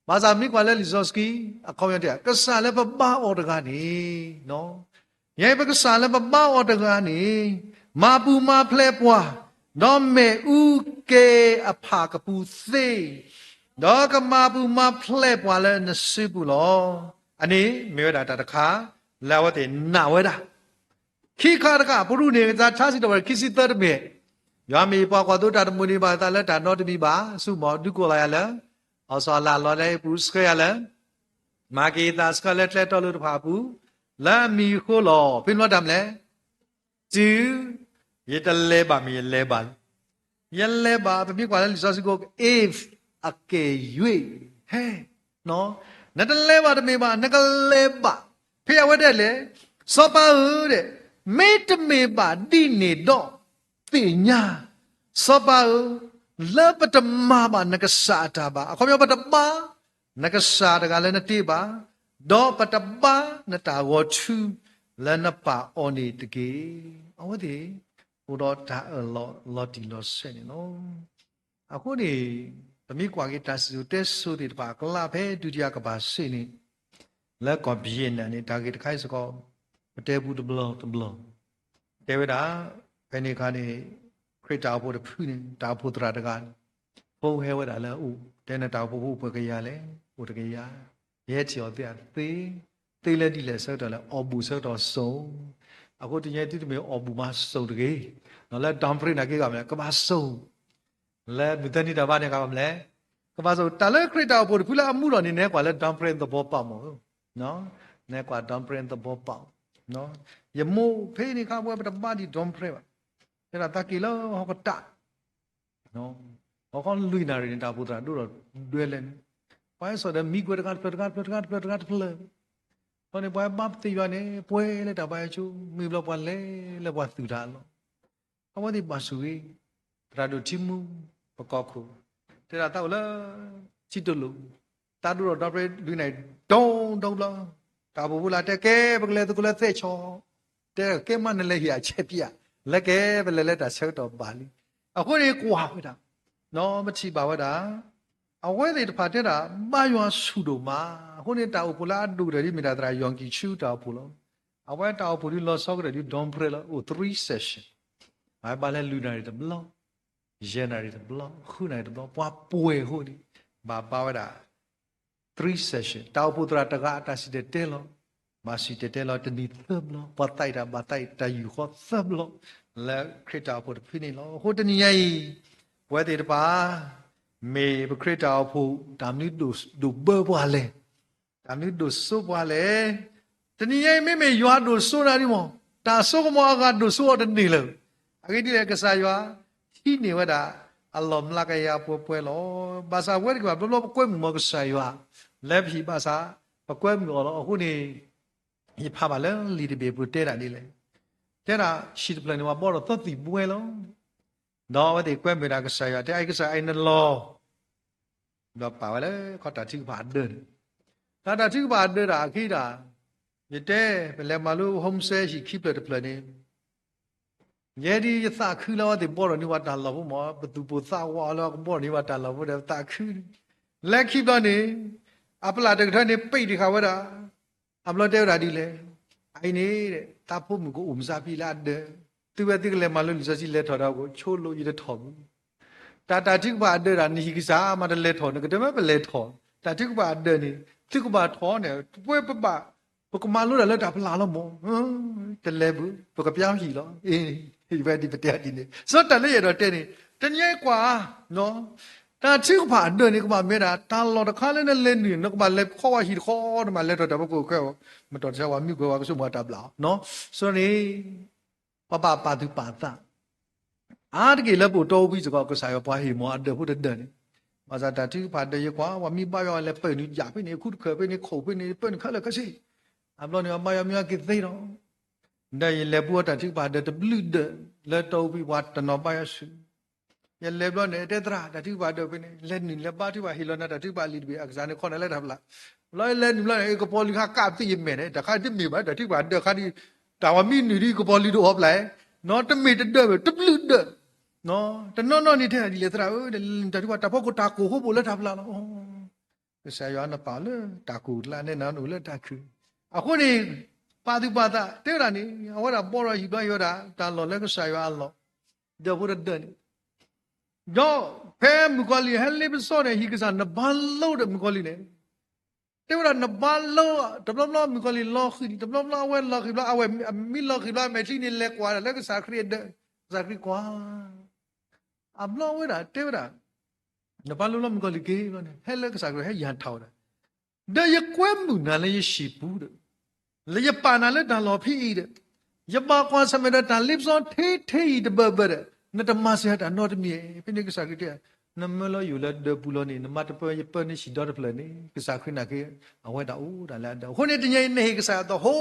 ဘၣ်ဆၣ်မ့ၢ်ကွၢ်လၢလံာ်စီဆှံ အခီပညီတဲ ကစၢ်လၢပဘါအီၤတဂၤန့ၣ် ယဲပကစၢ်လၢပဘါအီၤတဂၤန့ၣ် မၤပူၤမၤဖျဲးပှၤ, ဒီးမ့ၣ်အူက့ၤအဖၣ်ကပူၤသ့, ဒီးကမၤပူၤမၤဖျဲးပှၤလၢနစုပူၤလီၤ. အန့ၣ်မ့ၢ်ဝဲဒၣ်တၢ်တခါ လၢအဝဲသ့ၣ်နာ်ဝဲဒၣ်. ခံခါတခါ ပရူၢ်န့ၣ် ကစၢ်ထါစံးထီၣ်ပတြၢၤခံဆံသၢတမ့ၢ်, ယွၤမ့ၢ်ပှၤကွၢ်သိတၢ်တမုာ်န့ၣ်ဘၣ်သးလၢတၢ်နီတမံၤဘၣ်, ဆူမီၤဒုးကိးလီၤယၤလၢ အီစီၤလးလီၤလၢအပူၤဆှၢယၤလၢ မၤက့ၤယသးဆှၢလၢကျဲတီလိၤတဖၣ်အပူၤ, လၢအမံၤအဃိလီၤ. ဖဲန့ၣ်တမံၤလဲၣ်, တုၤ ယတလဲၤဘၣ်မ့ၢ်ယလဲၤဘၣ်, ယလဲၤဘၣ် ပမ့ၢ်ကွၢ်လၢလံာ်စီဆှံကိး if အကယ်၍ ဟဲ, နတလဲၤဘၣ်တမ့ၢ်ဘၣ် နကလဲၤဘၣ်. ဖဲအဝဲတဲလဲၣ်, စီၤပၤဧၢ, မ့တမ့ၢ်ဘၣ်ဒ်န့ၣ်ဒီး သ့ၣ်ညါ, စီၤပၤဧၢ, လၢပတမၤဘၣ်နကစၢ်အတၢ်ဘၣ်, အခီပညီပတဘါ နကစၢ်တဂၤလၢနတ့ဘၣ်, ဒီးပတဘါနတၢ်ဂီၤထူလၢနပာ်အီၤန့ၣ်တက့ၢ်. အဝဲသ့ၣ် အိၣ်ဒီးတၢ်အၢၣ်လီၤလီၤတံၢ်လီၤဆဲးန့ၣ်လီၤ. အဃိန့ၣ် ပမ့ၢ်ကွၢ်က့ၤတၢ်စံၣ်စိၤတဲစိၤသ့ၣ်တဖၣ်အကျါ ဖဲဒုတိယကမ္ဘာစစ်န့ၣ် လၢကီၢ်ဗယ့ၣ်နမ်န့ၣ် တၢ်ဂ့ၢ်တခါအံၤစ့ၢ်ကီး ပတဲပူတဘျီတဘျီ တဲဝဲဒၣ် ဖဲန့ၣ်အခါန့ၣ် ခရံာ်တၢ်အိၣ်ဖှိၣ်တဖုန့ၣ် တၢ်အိၣ်ဖှိၣ်သရၣ်တဂၤန့ၣ် ဖိဟဲဝဲဒၣ်လၢအအိၣ် တဲန့ၣ် တၢ်အိၣ်ဖှိၣ်ဖိအိၣ်ပှဲၤကယၤလဲၣ်, အိၣ်တကယၤ, ယဟဲထံၣ်အီၤသ့အသ့, သ့လၢဒ်လဲၣ်ဆၢကတီၢ်လဲၣ် အီၣ်ဘူၣ်ဆၢကတီၢ်စိၤ, အဃိတနံၤအံၤသုတမ့ၢ်အီၣ်ဘူၣ်မၤစိၤတဂ့ၤ, လၢ dump နာ်က့ဂၤမလဲၣ် ကဘၣ်စိၤ လၢမုၢ်သၢနံၤတၢ်ဘါန့ၣ်ဂၤမလဲၣ် ကဘၣ်စိၤ တၢ်လၢခရံာ်တၢ်အိၣ်ဖှိၣ်တဖုလၢအမူထီၣ်န့ၣ် နဲကွၢ်လၢ dump သဘီပာ်မး, နဲကွၢ် dump သဘီပာ်, ယမိၢ်ဖဲန့ၣ်ခါ ပဝဲပတဘါဒံး dump ဘၣ်, တဲဒၣ်သးက့ၤလၢဟီၣ်ကတၢၢ် ဟီၣ်ခီလွံၢ်နၣ်ရံၣ်န့ၣ် တၢ်အိၣ်ဖှိၣ်သရၣ်ဒိၣ်ထီၣ်ဒွဲလဲၣ်န့ၣ်, ပှၤဟဲစိာ်ဒီးမံကွဲးတဂၤတဖျၢၣ်တဂၤတဖျၢၣ်တဂၤတဖျၢၣ်တဂၤတဖျၢၣ်, အဃိန့ၣ် ပှၤဟဲဘါပသ့ၣ်ယွၤန့ၣ် ပှဲၤလၢတၢ်ဘါယွၤကၠိ မ့ၢ်ဘျီပှၤလဲၤလၢပှၤသုးတၢ်အလီၢ်, အဝဲသ့ၣ်ဘၣ်ဆိၣ်ဂ့ၤ သရၣ်ဒိၣ်ထံမူ ပကီၢ်ခိၣ်, တဲဒၣ်သးအိၣ်လၢ ထံတိလိာ်, တၢ်ဒိၣ်ထီၣ် dump လွံၢ်နၣ်ရံၣ် ဒိၣ်ဒိၣ်ဘျီ, တၢ်အိၣ်ဖှိၣ်ဖိလၢတဲကဲ ပကလဲၤသုးခိၣ်လၢသဲးဆီ, တဲကဲမးနလဲၤဟ့ၣ်အဆဲးပျး, လဲၤကဲပလဲၤလၢတၢ်ဆၢကတီၢ်ဘၣ်လံ, အဃိန့ၣ်ကွၢ်ဝဲဒၣ်, ပထံၣ်ဘၣ်ဝဲဒၣ်, အဝဲသ့ၣ်တဖၣ်တဲဒၣ် ဘါယွၤဆူၣ်ဒိၣ်မး, အဃိန့ၣ်တၢ်အိၣ်ဖှိၣ်လၢအဒိၣ်ကတၢၢ်ဒ်မ့ၢ်ဒၣ်သရၣ်ယီၢ်ကံၣ်ဆူတၢ်အိၣ်ဖှိၣ်လီၤ, အဝဲတၢ်အိၣ်ဖှိၣ်ဒ်လီၤဆီကတၢၢ်ဒ် dump လီၤ အိၣ် three session, ဘၣ်ဘါလၢလွံၢ်နၣ်ရံၣ်တဘျီ, ယဲၢ်နၣ်ရံၣ်တဘျီ, ဃုနၣ်ရံၣ်တဘျီ, ပှၤပှဲၤအဃိန့ၣ်, ဘၣ်ဘါဝဲဒၣ် three session တၢ်အိၣ်ဖှိၣ်သရၣ်တဂၤအတၢ်စံၣ်တဲၤတဲလီၤ, ဘၣ်စံၣ်တဲၤတဲလီၤတနံၤသၢဘျီ, ပှၤသးအံၤတၢ်ဘၣ်သးအံၤတၢ်ယူၢ်ဃီသၢဘျီ, လၢခရံာ်တၢ်အိၣ်ဖှိၣ်တဖုန့ၣ်လီၤ. အဃိတနံၤညါအံၤ, ပဝဲသ့ၣ်တဖၣ်, မ့ၢ်ပခရံာ်တၢ်အိၣ်ဖှိၣ် တၢ်မနုၤဒိၣ်ဘၢပှၤလဲၣ် တၢ်မနုၤဒိၣ်စိပှၤလဲၣ်. တနံၤညါအံၤ မ့မ့ၢ်ယွၤဒိၣ်စိနၤဒ်မး, တၢ်စိကမီၤအဂၤဒိၣ်စိအီၤတန့ၢ်လၢၤ. အဂ့ၢ်ဒ်လဲၣ် ကစၢ်ယွၤ ဟံးန့ၢ်ဝဲဒၣ် အလီၢ်မျးကယၤပှဲၤပှဲၤလီၤ. ဘၣ်ဆၣ်ပဝဲတက့ၢ်ဘၣ် ဘျီဘျီပကွဲမုာ်မီၤကစၢ်ယွၤ, လၢပဟံၣ်ဘၣ်ဆၣ် ပကွဲမုာ်အီၤလီၤ. အဃိန့ၣ် ယဖးဘၣ်လၢလံာ်တဘ့ၣ်ပူၤတဲဒၣ်ဒ်လဲၣ်. တဲဒၣ်ဟံၣ်တဖျၢၣ်န့ၣ် ပှၤဘီထီၣ်သၢသံၣ်ဘှဲလီၤ. ဒီးအဝဲသ့ၣ်ကွဲမုာ်ဒၣ်ကစၢ်ယွၤ တဲအံၤကစၢ်အံၤနလီၤ ဒီးပာ်ဝဲလၢခီတၢ်ထုကဖၣ်အဒၢန့ၣ်, တၢ်တၢ်ထုကဖၣ်အဒၢတၢ်အခံတၢ်, ယတဲ ပလဲၤမၤလိ home cell ဟံၣ်ခံဖျၢၣ်တဖျၢၣ်န့ၣ်, ယဲဒ်ယသးခုလၢအဝဲသ့ၣ်ဘီထီၣ်န့ၢ်ပှၤတၢ်လီၢ်ဖိမး ပသူၣ်ပိၢ်သးဝးလၢကဘီထီၣ်န့ၢ်ပှၤတၢ်လီၢ်ဖိဒီးပသးခုန့ၣ်, လဲၤခံဘျီန့ၣ်, အပလၣ်တကထၢန့ၣ် ပံးတဃာ်ဝဲဒၣ် အဘျီတဲဝဲဒၣ်ဒ်လဲၣ်, အအံၤန့ၣ် သးဖိမုၣ်ကအိၣ်မုၢ်ဆါဖံးလၢအဒၢ, သုဝဲသုကလဲၤမၤလိလံာ်စီဆှံလဲၤထီၣ်ဒီးကအိၣ်ဆိလိာ်ယတထီၣ်ဘၣ်. တၢ်တၢ်ထုကဖၣ်အဒၢတၢ် နဟံၣ်ကစၢ်မးတလဲၤထီၣ် နကတဲမ့ၢ်ပလဲၤထီၣ်, တၢ်ထုကဖၣ်အဒၢန့ၣ် သုကဘၣ်ထီၣ်န့ၣ် ပဝဲပဘၣ် ပကမၤလိတၢ်လၢတၢ်ပလၢ်လီၤမး, တလဲၤဘၣ် ပကပျၢ်ဟံၣ်လီၤ. အဝဲဒ်ပတဲဒ်န့ၣ် စီၤတၢ်လၢယအဲၣ်ဒိးတဲန့ၣ် တနံၤအံၤကွၢ် တၢ်ထုကဖၣ်အဒၢန့ၣ် ကဘၣ်မ့ၢ်ဒၣ် တၢ်လီၢ်တခါလၢနလဲၤနုာ် နကဘၣ်လဲၤခီဝဲဟံၣ်တခီ နဘၣ်လဲၤထီၣ်တၢ်ဖီခိၣ်ခဲအံၤ, မ့ၢ်တီၢ်တဆၢပှၤမုၢ်ကွဲးပှၤကဆိကမိၣ်တၢ်ဘျၣ်အီၤ, ဆိန့ၣ် ပဘၣ်ပာ်သူၣ်ပာ်သး အါတက့ၢ်လၢပအိၣ်တီအိၣ်ဘှံးစ့ၢ်ကီး ကစၢ်ယွၤပှၤဟ့ၣ်မးအဒၢးဖိတဒၢးန့ၣ်, ဘၣ်ဆၣ်တၢ်ထုကဖၣ်ဒၢးယကွၢ် ပှၤမ့ၢ်ဘါယွၤလဲၤပၢၢ်နုာ်ယၣ်ဖဲန့ၣ် အခူတခၢၣ်ဖဲန့ၣ် ခိၣ်ဖဲန့ၣ် ပၢၢ်နုာ်ခဲလၢာ်ခဲဆ့, အဘျီန့ၣ် ပှၤဘါယွၤမ့ၢ်အက့ၤသ့ဒီး, ဒီးယလဲၤပူအီၤတၢ်ထုကဖၣ်ဒၢးတဘျုးဒၢး လၢတီအူဖံ ပှၤတနီၤဘါယွၤဆူၣ်, ယလဲၤဘျီန့ၣ် တဲသရၣ် တၢ်ထုကဖၣ်ဒၢးဖဲန့ၣ် လဲၤနုာ်လဲၤဘါထုကဖၣ် ဟ့ၣ်လီၤနၤတၢ်ထုကဖၣ်လံာ်တဘ့ၣ် အကစၢ်န့ၣ်ခီနၤလၢတၢ်ဖျါ, ဘျီယလဲၤနုာ်ဘျီန့ၣ် ကပီၤလုၢ်ခါကးပသံးယမဲာ်န့ၣ် တၢ်ခါတမ့ၢ်ဘၣ် တၢ်ထုကဖၣ်ဒၢးခါဒံး, တၢ်ဝဲမ့ၢ်နုာ်ဒံးကပီၤလုၢ်တအိၣ်ဖျါ, နီတမ့ၢ်တဒၢးဘၣ် တဘျုးဒၢး, တနီၤနီၤန့ၣ်တဲဒ်လဲၣ်သရၣ်ဧၢ, တၢ်ထုကဖၣ် တၢ်ဖီခိၣ်တၢ်ကိၢ်ဟိဘိၣ်လၢတၢ်ဖျါလီၤ. ကစၢ်ယွၤနပာ်လၢတၢ်ကိၢ်ကျါ နဲနၤနအိၣ်လၢတၢ်ခုၣ်, အဃိန့ၣ် ပာ်သူၣ်ပာ်သး တဲဝဲဒၣ်န့ၣ် အဝဲဒၣ်ဘီထီၣ်ဟံၣ်ဘျီ ဟ့ၣ်ဝဲဒၣ် တၢ်လီၢ်လၢကစၢ်ယွၤအလီၢ်, ဒၢးဖိတဒၢးန့ၣ်, ဒီးဖဲမုၣ်ကီၤလံၢ်ဟဲလ့ပစီန့ၣ် ဟံၣ်ကစၢ်နဘါလိဒီးမုၣ်ကီၤလံၢ်န့ၣ်, တဲဝဲဒၣ်နဘါလိ တဘျီဘျီမုၣ်ကီၤလံၢ်လီၤဃံၤ, တဘျီဘျီအဝဲလီၤဃံၤဘျီ အဝဲမ့ၢ်လီၤဃံၤဘျီ အမဲာ်ချံန့ၣ်လဲၤကွၢ်ဒၣ်လၢကစၢ်ခရံာ်အဒၢး, ကစၢ်ခရံာ်ကွၢ် အဘျီဝဲဒၣ်တဲဝဲဒၣ်, နဘါလိလီၤမုၣ်ကီၤလံၢ်က့ၤဘျီန့ၣ် ဟဲလၢကစၢ်ခရံာ်ဟဲယၤထီၣ်ဝဲဒၣ်, ဒီးယကွဲမုာ်နၤလၢယဟံၣ်ပူၤဒီး, လၢယပာ်နၤလၢတၢ်လီၢ်ဖဲအံၤဒီး, ယဘၣ်ကွၢ်ဆၢၣ်မဲာ်ဒီးတၢ်လ့ပစီထဲထဲအံၤတဘၢဘၢဒီး, နတမၤစၢၤတၢ်နီတမံၤ, ဖဲန့ၣ်ကစၢ်ခရံာ်တဲ, နမၢလီၤယိာ်လၢဒၢးပူၤလီၤန့ၣ် နမၤတပၢၢ်ယပၢၢ်န့ၣ်ဟံၣ်ဒီတဖျၢၣ်န့ၣ် ကစၢ်ခရံာ်နာ်က့ အဝဲဒၣ်အိၣ်ဒၣ်လၢအဒၢး, အဃိန့ၣ်တနံၤအံၤ နဟ့ၣ်ကစၢ်ယွၤသဟိ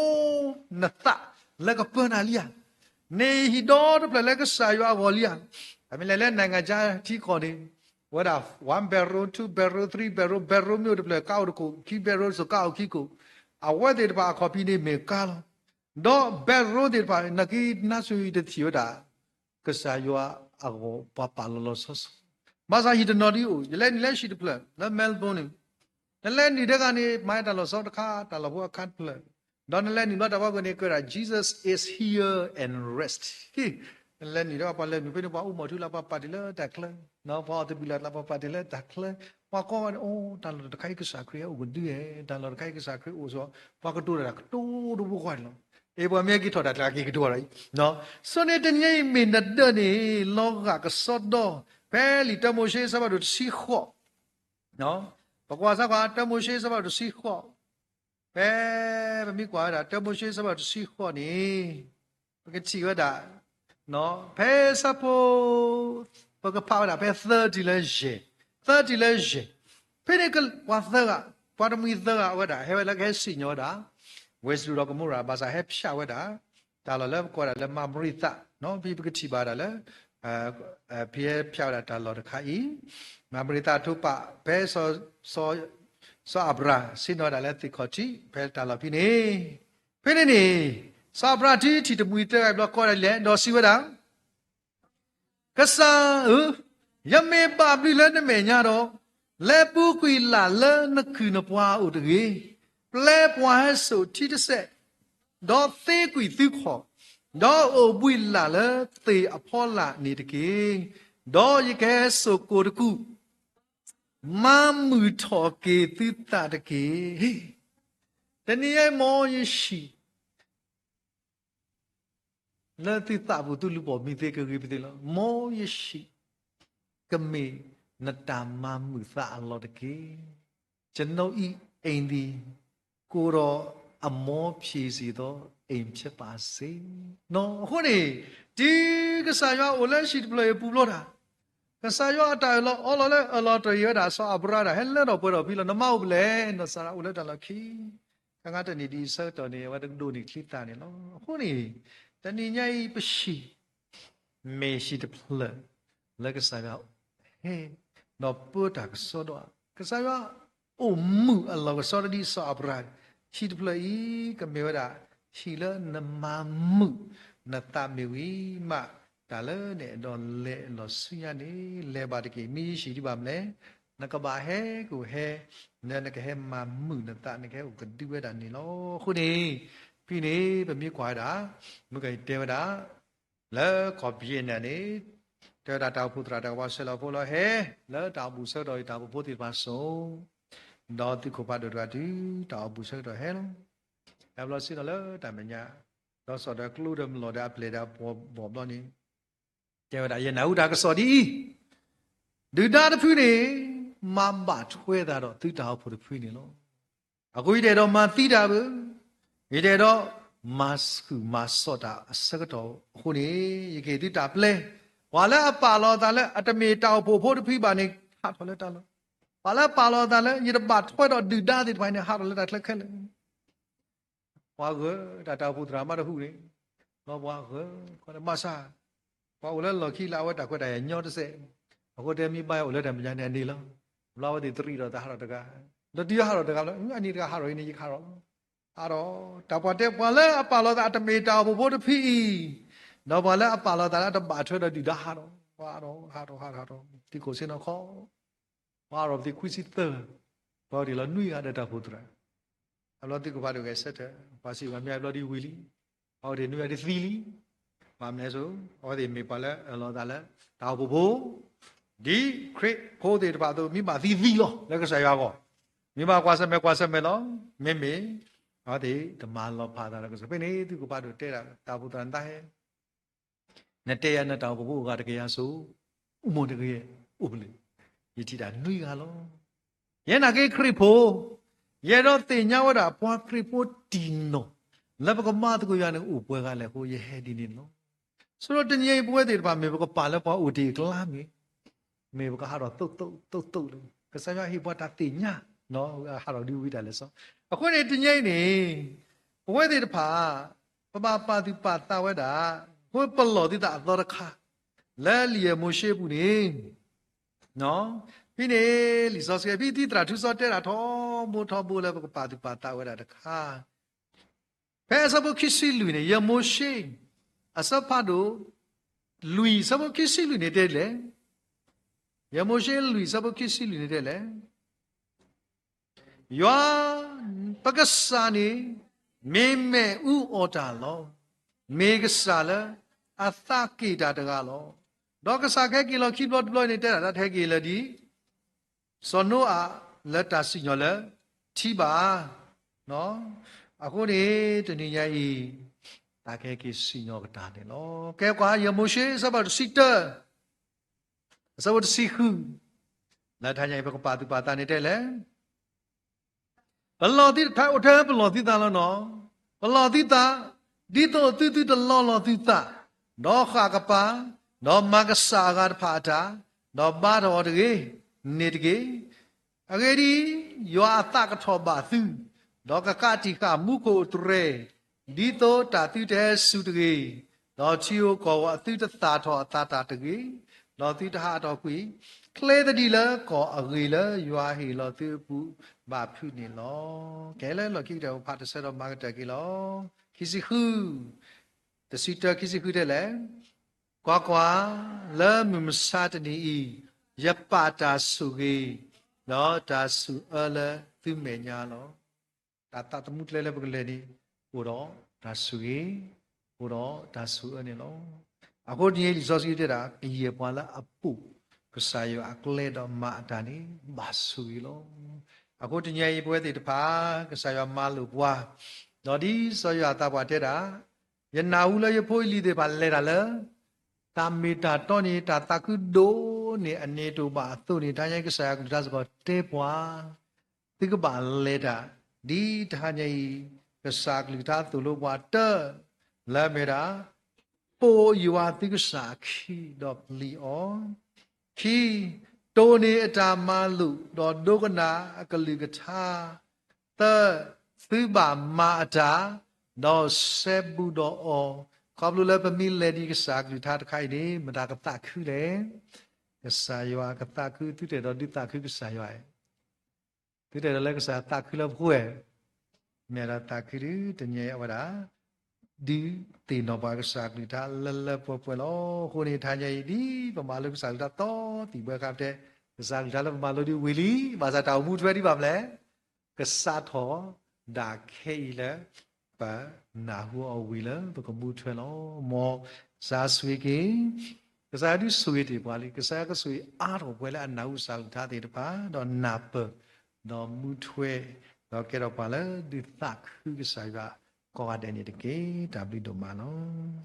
နသးလၢကပၢနၤလံဧါ, နဟ့ၣ်ဟံၣ်ဒီတဖျၢၣ်လၢကစၢ်ယွၤအဂီၢ်လံဧါ, အမ့ၢ်လဲၤလၢ နိုင်ငံခြား ထံကီၢ်န့ၣ်, ဝဲဒၣ် one bedroom, two bedroom, three bedroom, bedroom မ့ၢ်အိၣ်တဖျၢၣ် ကါအိၣ်တခိၣ်, ခံ bedroom စိၤ ကါအိၣ်ခံခိၣ်, အဝဲသ့ၣ်တဖၣ်အခီၣ်ဖံးန့ၣ်မ့ၢ်ကါလီၤ, ဒီး bedroom သ့ၣ်တဖၣ် နကနါစူၤအံၤတထံၣ်ဝဲဒၣ် ကစၢ်ယွၤအဂီၢ် ပှၤပာ်လီၤလီၤဆီဆီ, ဘၣ်ဆၣ်ဟံၣ်တနီၤဒ်အိၣ်, ယလဲၤနုာ်လၢဟံၣ်တဖျၢၣ် လၢ Melbourne န့ၣ်, နလဲၤနုာ်တဂၤန့ၣ် မၤတၢ်လီၢ်ဆီတခါ တၢ်လီၢ်ဖိအခါတဖျၢၣ်, ဒီးနလဲၤနုာ်ဘျီတၢ်ဖီခိၣ်န့ၣ် ကဲဒၣ် Jesus is here and rest, နလဲၤနုာ်ဒီးပှၤလဲၤနုာ်ဖဲန့ၣ် ပှၤအိၣ်မီၤထူလၢပှၤပာ်တ့ၢ်လၢတၢ်ချၢ, ပှၤအီၣ်သဘံၣ်လီၤသး ပှၤပာ်တ့ၢ်လၢတၢ်ချၢ, ပှၤကိးဂၤန့ၣ် အိ တၢ်လီၢ်တခါအံၤကစၢ်ခရံာ်ဟဲအိၣ်ကဒုဧဲ, တၢ်လီၢ်တခါအံၤကစၢ်ခရံာ်အိၣ်ဆိး, ပှၤကတိၤတၢ်တၢ်ကတိၤတဘိကွၢ်န့ၣ်လီၤ, အ့ ပှၤမ့ၢ်ဟဲက့ၤထီၣ်တၢ်ကျါက့ၤကတိၤတၢ်အံၤ, ဆိန့ၣ်တနံၤအံၤမ့ၢ်နဒၢးန့ၣ် လီၤဂာ်ကစီဒီ, ဖဲလံာ်တၢမိၤၡ့အဆၢဖးဒိၣ်တဆံဃိး, ပကွၢ်စၢ်ကွၢ် တၢမိၤၡ့အဆၢဖးဒိၣ်တဆံဃိး, ဖဲပမ့ၢ်ကွၢ်ဝဲဒၣ် တၢမိၤၡ့အဆၢဖးဒိၣ်တဆံဃိးန့ၣ်, ပကထံၣ်ဝဲဒၣ်, ဖဲဆၢဖိ, ပကဖးဝဲဒၣ်ဖဲသၢတုၤလၢယဲၢ်, သၢတုၤလၢယဲၢ်, ဖဲန့ၣ်ပှၤသၢဂၤ, ပှၤတမှံၤသၢဂၤဝဲဒၣ် ဟဲဝဲလၢကဟဲစံၣ်ညီၣ်ဝဲဒၣ်, ဝ့ၢ်စဒိၣ်ဒီးကမိရၤ ဘၣ်ဆၣ်ဟဲဖၠးဝဲဒၣ်, တၢ်လီၢ်လၢပကိးဒၣ်လၢမၤမရံသး, ဖဲပကထံၣ်ဘၣ်ဒၣ်လၢ ဖဲဟဲဖၠးဝဲဒၣ်တၢ်လီၢ်တခါအံၤ, မၤမရံသးထိးပာ်ဖဲ စီၤအၤဘြၤဟၣ် ဆ့ၣ်နီၤဝဲဒၣ်လၢသ့ၣ်ခီၣ်ထံး ဖဲတၢ်လီၢ်ဖဲန့ၣ်, ဖဲန့ၣ်န့ၣ်, စီၤအၤဘြၤဟၣ်ထံၣ်တမှံၤသၢဂၤဘျီကိးဒ်လဲၣ် ဒီးစံးဝဲဒၣ် ကစၢ်ဧၢ, ယမ့ၢ်ဘၣ်ဘျုးလၢနမဲာ်ညါဒီး, လဲၤပူၤကွံာ်လာ်လၢနကုၢ်နပှၤအအိၣ်တဂ့ၤ, ပျဲပှၤဟဲစိာ်ထံတစဲး, ဒီးသ့ကွံာ်သုခီၣ်, ဒီးအိၣ်ဘှံးလာ်လၢသ့ၣ်အဖီလာ်န့ၣ်တက့ၢ်. ဒီးယကဟဲစိာ်ကိၢ်တကူၣ်, မၤမုာ်ထီၣ်က့ၤသုသးတက့ၢ်. တနံၤအံၤ မ်ယဟံၣ် လၢသုသးပူၤ သုလူၤပိာ်မံၤသ့ကဂ့ၤပသ့လီၤ. မ်ယဟံၣ် ကမ့ၢ်နတၢ်မၤမုာ်သးအလီၢ်တက့ၢ်. ကျွန်ုပ်၏အိမ်သည် ကိုယ်တော်အမောဖြေစေသောအိမ်ဖြစ်ပါစေ. အဃိန့ၣ်, တုၤကစၢ်ယွၤအိၣ်လၢဟံၣ်တဖျၢၣ်အံၤပူၤဘျီတၢ်, ကစၢ်ယွၤအတၢ်အၢၣ်လီၤအီလီၤလၢအၢၣ်လီၤတ့ၢ်ဝဲဒၣ် စီၤအၤဘြၤဟၣ် ဟဲလၢထီၣ်ပှဲၤထီၣ်ဖဲလီၤ. နမါအိၣ်ဖဲလဲၣ်, နီၢ်စၤရါအိၣ်လၢတၢ်လီၢ်ခံ, ခဲခါတနံၣ်ဒ်အံၤဆၢကတီၢ်န့ၣ် အဝဲတကဒိးန့ၢ်ချံသၣ်န့ၣ်လီၤ. အဃိန့ၣ်, တနံၤညါအံၤပဟံၣ် မ့ၢ်ဟံၣ်တဖျၢၣ် လၢကစၢ်ယွၤဟဲ ဒီးပၢတၢ်ကစီဒီဧါ, ကစၢ်ယွၤအိၣ်မုာ်အလီၢ်ကစီဒီဒ်စီၤအၤဘြၤဟၣ်, ဟံၣ်တဖျၢၣ်အံၤ ကမ့ၢ်ဝဲဒၣ် ဟံၣ်လၢနမၤမုာ်နသးမ့ၢ်ဝံၤမး, တၢ်လၢနအဲၣ်ဒိးလဲၤအလီၢ်ဆူညါန့ၣ် လဲၤဘၣ်တက့ၢ်. မ့ၢ်ယဟံၣ်ဒ်ဘၣ်မနုၤလဲၣ်, နကဘၣ်ဟဲကအိၣ်ဟဲ, နကဟဲမၤမုာ်နသး နကဟဲအိၣ်ကဒုဝဲဒၣ်န့ၣ်လီၤ. အဃိန့ၣ်, ဖဲန့ၣ် ပမ့ၢ်ကွၢ်ဝဲဒၣ်, မုၢ်ကီၤလံၢ်တဲဝဲဒၣ် လၢကီၢ်ဘံယ့ၣ်နၣ်န့ၣ်, တဲဝဲဒၣ်တၢ်အိၣ်ဖှိၣ်သရၣ်တၢ်ကဘၣ်ဆဲးလီၤဖိလီၤဟဲ, လၢတၢ်အိၣ်ဘူးဆၢကတီၢ်အံၤ တၢ်အိၣ်ဖှိၣ်ဖိသ့ၣ်တဖၣ်စိာ်, ဒီးသုးခိၣ်ဖးဒိၣ်တဂၤတုၤ တၢ်အိၣ်ဘူးဆၢကတီၢ်ဟဲလီၤ. ဟဲဘျီစ့ၢ်ကီးလၢတၢ်မဲာ်ညါ, ဒီးစိာ်ဒီးကျိဒီးမလီၤဒီးအပျဲၢ်ဒီးအဘီၣ်ဘျီန့ၣ် တဲဝဲဒၣ် ယနၢ်ဟူတၢ်ကစီၣ်ဒ်အံၤ, ဒုၣ်ဒါတဖုန့ၣ် မၤဘၣ်ထွဲသးဒီးသုတၢ်အိၣ်ဖှိၣ်တဖုန့ၣ်လီၤ. အဃိယတအဲၣ်ဒိးမၤသံတၢ်ဘၣ်, ယတအဲၣ်ဒိးမၤဆူၣ်မၤစိးတၢ်အဆၢကတီၢ်အဃိန့ၣ် ယကဟ့ၣ်သုတၢ်ပျဲ, ပှၤလၢအပာ်လီၤအသးလၢအတမ့ၢ်တၢ်အိၣ်ဖှိၣ်ဖိတဖုဘၣ်န့ၣ် ဟးထီၣ်လၢတၢ်လီၢ်, ပှၤလၢအပာ်လီၤအသးလၢ ယတဘၣ်ထွဲဒီးဒုၣ်ဒါသ့ၣ်တဖၣ်န့ၣ် ဟးထီၣ်လၢတၢ်ချၢခဲလၢာ် ပှၤဂၢၢ်တၢ် တၢ်အိၣ်ဖှိၣ်သရၣ်မးတဟူးန့ၣ်, ဒီးပှၤဂၢၢ်ခီန့ၣ်ဘၣ်ဆၣ်, ပှၤအိၣ်လၢလီၢ်ခံလၢအဝဲတၢ်ခွဲးတၢ်ယာ်ညီတစဲး, အဃိတဲမ့ၢ်ဘါယွၤအိၣ်လၢတၢ်မဲာ်ညါန့ၣ်အန့ၣ်လီၤ. ဘျီအဝဲသ့ၣ်တရံးဒီးတၢ်ဟးထီၣ်တဂၤ, ဒီးတုၤဟးထီၣ်တဂၤလၢ အနံၤတဂၤဟးထီၣ်အံၤန့ၣ် ယကဟးထီၣ်လီၤ. ဟးထီၣ်, တၢ်ပှၤတဲပှၤလၢအပာ်လီၤသးအတမ့ၢ်တၢ်အိၣ်ဖှိၣ်ဖိတဖုအံၤ, ဒီးပှၤလၢအပာ်လီၤသးလၢအတဘၣ်ထွဲဒီးဒုၣ်ဒါဟးထီၣ်, ဟးထီၣ် ဟးထီၣ် ဟးထီၣ် ဟးထီၣ် သံခိၣ်ဆ့ၣ်နီၤခီ ပှၤဟးထီၣ်ပသံခွံဆံသၢ, ပှၤအိၣ်တ့ၢ်လီၤနွံဂၤဒီးတၢ်အိၣ်ဖှိၣ်သရၣ်, အဘျီသုကဖးဒိၣ်ဂဲၤဆၢထၢၣ်, ပှၤစံးဘၣ်မ့ၢ်အဘျီဒ်ဝံၤလံ, ပှၤအိၣ်တ့ၢ်နွံဂၤဒ်သံလံ, ဘၣ်မနုၤလဲၣ်, အဝဲသ့ၣ်မ့ၢ်ပှၤလၢအလီၤသးလၢ တၢ်အိၣ်ဖှိၣ်ဖိ, ဒ်ခရံာ်ဖိသ့ၣ်တဖၣ်အသိး မ့ၢ်ဘၣ်သံသံလီၤ လၢကစၢ်ယွၤအဂီၢ်, မ့ၢ်ဘၣ်ကွၢ်ဆၢၣ်မဲာ်ကွၢ်ဆၢၣ်မဲာ်လီၤ, မ့မ့ၢ် အဝဲသ့ၣ်တမၤလီၤဖးအသးဒီးကစၢ်ယွၤ, ဖဲန့ၣ်သုကဖးဒိၣ်တဲဒၣ် တၢ်အိၣ်ဖှိၣ်သရၣ်နသးဟဲ နတဲယၤနတၢ်အိၣ်ဖှိၣ်ဖိအိၣ်ဂၤတကယၤစိၤ, အိၣ်မိၢ်တဂ့ၤ, အိၣ်ပလၢၢ်, ယထံၣ်တၢ်နွံဂၤလီၤ. ယဲနာ်က့ခရံာ်ဖိ, ယအဲၣ်ဒိးသ့ၣ်ညါဝဲဒၣ်ပှၤခရံာ်ဖိတံၢ်နီၢ်, လၢပကမၤသကိးယွၤန့ၣ်အိၣ်ပှဲၤဂၤလဲၣ်အဃိ ယဟဲဒ်န့ၣ်လီၤ. ဆိဒီးတနံၤအံၤပဝဲသ့ၣ်တဖၣ်မ့ၢ်ပကပာ်လၢပှၤအိၣ်တ့ၢ်အကျါမ့ၢ် မ့ၢ်ပကဟးထီၣ်သိးသိးသိးသိးလၢ ကစၢ်ယွၤဟ့ၣ်ပှၤတၢ်သ့ၣ်ညါ, ဟးထီၣ်ဒ်ဝံတၢ်လဲၤစီ, အဃိန့ၣ်တနံၤအံၤန့ၣ် ပဝဲသ့ၣ်တဖၣ် ပဘၣ်ပာ်သူၣ်ပာ်သးဝဲဒၣ်, အဃိပလီၢ်သုသးအသီတခါ, လၢလံာ်ယဲၢ်မိၤၡ့အပူၤန့ၣ်, ဖဲန့ၣ်လံာ်စီဆှံ ဖဲသရၣ်ထူစီတဲဒၣ်ထီဘိထီဘိလၢပကပာ်သူၣ်ပာ်သးဝဲဒၣ်တခါ, ဖဲအဆၢဖိခံဆံလွံၢ်န့ၣ် ယဲၢ်မိၤၡ့ အဆၢဖးဒိၣ်လွံၢ် အဆၢဖိခံဆံလွံၢ်န့ၣ်တဲလဲၣ်, ယဲၢ်မိၤၡ့လွံၢ် အဆၢဖိခံဆံလွံၢ်န့ၣ်တဲလဲၣ်, ယွၤပကစၢ်န့ၣ် မ့ၢ်မ့ၣ်အူအီၣ်တၢ်လီၤ. မ့ၢ်ကစၢ်လၢအသးက့ၣ်တၢ်တဂၤလီၤ. ဒီးကစၢ်ကဟဲက့ၤလီၤခံဘျီတဘျီန့ၣ် တဲဒၣ်တၢ်တဟဲက့ၤလၢၤဒ် စီၤနိအၤလၢတၢ်စံၣ်ညီၣ်လၢထံဘၣ်. အဃိန့ၣ် တနံၤညါအံၤ သးကဟဲက့ၤစံၣ်ညီၣ်ကတၢၢ်န့ၣ်လီၤ. ကဲကွၢ် ယဲၢ်မိၤၡ့ အဆၢဖးဒိၣ်တဆံတၢ အဆၢဖိတဆံဃု, လၢတနံၤညါအံၤ ပကပာ်သူၣ်ပာ်သးန့ၣ်တဲလဲၣ်, ပလီၢ်သုတခါ အိၣ်ထဲပလီၢ်သုသးလီၤနီၤ. ပလီၢ်သုသး, ဒ်သိးသုသုတလီလီၤသုသး, ဒီးဃၣ်ကပၤ, ဒီးမၤကစၢ်အဂၤတဖၣ်အတၢ်, ဒီးဘါထီၣ်အီၤတဂ့ၤ, န့ၣ်တက့ၢ်. အဂ့ၢ်ဒ်အံၤ, ယွၤအသးကထီၣ်ဘၣ်သု, ဒီးကကးတံာ်ဃာ်မူခိၣ်အတြဲၤ, ဒ်သိးတၢ်သုတဟဲစူၤတဂ့ၤ, ဒီးထံဧိၤကီၢ်ဧိၤအသုတသၣ်ထီၣ်အသးတၢ်တဂ့ၤ, ဒီးသုတဟးထီၣ်ကွံာ် ချ့သဒံးလၢကီၢ်အဂ့ၤလၢယွၤဟ့ၣ်လီၤသုအပူၤဘၣ်ဖုးန့ၣ်လီၤ. ကဲလၢလီၢ်ခံကတၢၢ် ပဖးတဆၢဒီးမၤကတၢၢ်က့ၤလီၤ. ခံဆံဃု, တဆံတၢ ခံဆံဃုတဲလဲၣ်, ကွၢ်ကွၢ်, လၢမုၢ်မဆါတနံၤအံၤ, ယပာ်တၢ်ဆိၣ်ဂ့ၤ, ဒီးတၢ်ဆိၣ်အၢလၢသုမဲာ်ညါလီၤ. တၢ်သးသမူကျဲလၢပကလဲၤန့ၣ် အိၣ်ဒီးတၢ်ဆိၣ်ဂ့ၤ, အိၣ်ဒီးတၢ်ဆိၣ်အၢန့ၣ်လီၤ. အဃိတနံၤအံၤ လံာ်စီဆှံတဲဒၣ် ကယဲၢ်ပှၤလၢအပိာ်ကစၢ်ယွၤအကျဲဒီးမၤအတၢ်န့ၣ် ဘၣ်ဆိၣ်ဂ့ၤလီၤ. အဃိတနံၤအံၤ ပဝဲသ့ၣ်တဖၣ် ကစၢ်ယွၤမၤလိာ်ပှၤ, ဒီးဒ်စီၤယိၤဟၣ်သးပှၢ်တဲဒၣ်, ယနၢ်ဟူလၢယဖိယလံၤသ့ၣ်တဖၣ်လဲၤတၢ်လၢ တၢ်မ့ၢ်တၢ်တီန့ၣ် တၢ်သးခုဒိၣ်န့ၢ်အန့ၣ်တအိၣ်ဘၣ်အသိးန့ၣ် တနံၤအံၤကစၢ်ယွၤကလုၢ်ကထါစ့ၢ်ကီးတဲပှၤ သုကဘၣ်လဲၤတၢ် ဒ်တဟါညါအံၤ ကစၢ်ကလုၢ်ကထါသိၣ်လိပှၤတၢ် လၢအမ့ၢ်ဒၣ် ပိာ်ယွၤသုကစၢ်အခံဒီးပျံၤအီၤ, ခံ, တိၢ်န့ၢ်အတၢ်မၤလိာ် ဒီးဒိကနၣ်အကလုၢ်ကထါ, သၢ, သုဘၣ်မၤအတၢ် ဒီးစဲဘူးဒီးအီၤ, ခီဖျိလၢပမ့ၢ်လဲၤဒံးကစၢ်ကလုၢ်ကထါတခါအံၤန့ၣ် မတၤကသးခုလဲၣ်. ကစၢ်ယွၤကသးခု, သုတအဲၣ်ဒိးဒုးသးခုကစၢ်ယွၤ သုတအဲၣ်ဒိးလၢကစၢ်ယွၤသးခုလၢပဃိဧါ. မ့ၢ်ဒၣ်သးခုဒုး တနံၤအံၤအဝဲဒၣ် ဒုးသ့ၣ်နီၣ်ပှၤကစၢ်ကလုၢ်ကထါလၢလၢပှဲၤပှဲၤလီၤ. အဃိန့ၣ် တဟါညါအံၤဒ်ပမၤလိကစၢ်ကလုၢ်ကထါသီသံၣ်ဘှဲခါပတဲ ကစၢ်ကလုၢ်ကထါလၢပမၤလိဒ်ဝံၤလံ, ဘၣ်ဆၣ်တၢ်အိၣ်မူထွဲဒံးဘၣ်မနုၤလဲၣ်, ကစးထီၣ်ဒၣ်ခဲအံၤလၢ ပနၢ်ဟူအီၤဝံၤလၢပကမူထွဲလီၤ. မ်ကစၢ်ဆိၣ်ဂ့ၤက့ၤ, ကစၢ်ယွၤဒုးဆိၣ်ဂ့ၤတ့ၢ်ပှၤလံ, ကစၢ်ယွၤကဆိၣ်ဂ့ၤအါထီၣ်ပှၤလၢအနၢ်ဟူကစၢ်ကလုၢ်ကထါသ့ၣ်တဖၣ် ဒီးနၢ်ပၢၢ်, ဒီးမူထွဲ, ဒီးကဲထီၣ်ပှၤလၢဒုးသးခုကစၢ်ယွၤကိးဂၤဒဲးန့ၣ်တက့ၢ်. တၢ်ဘျုးဒိၣ်မးလီၤ.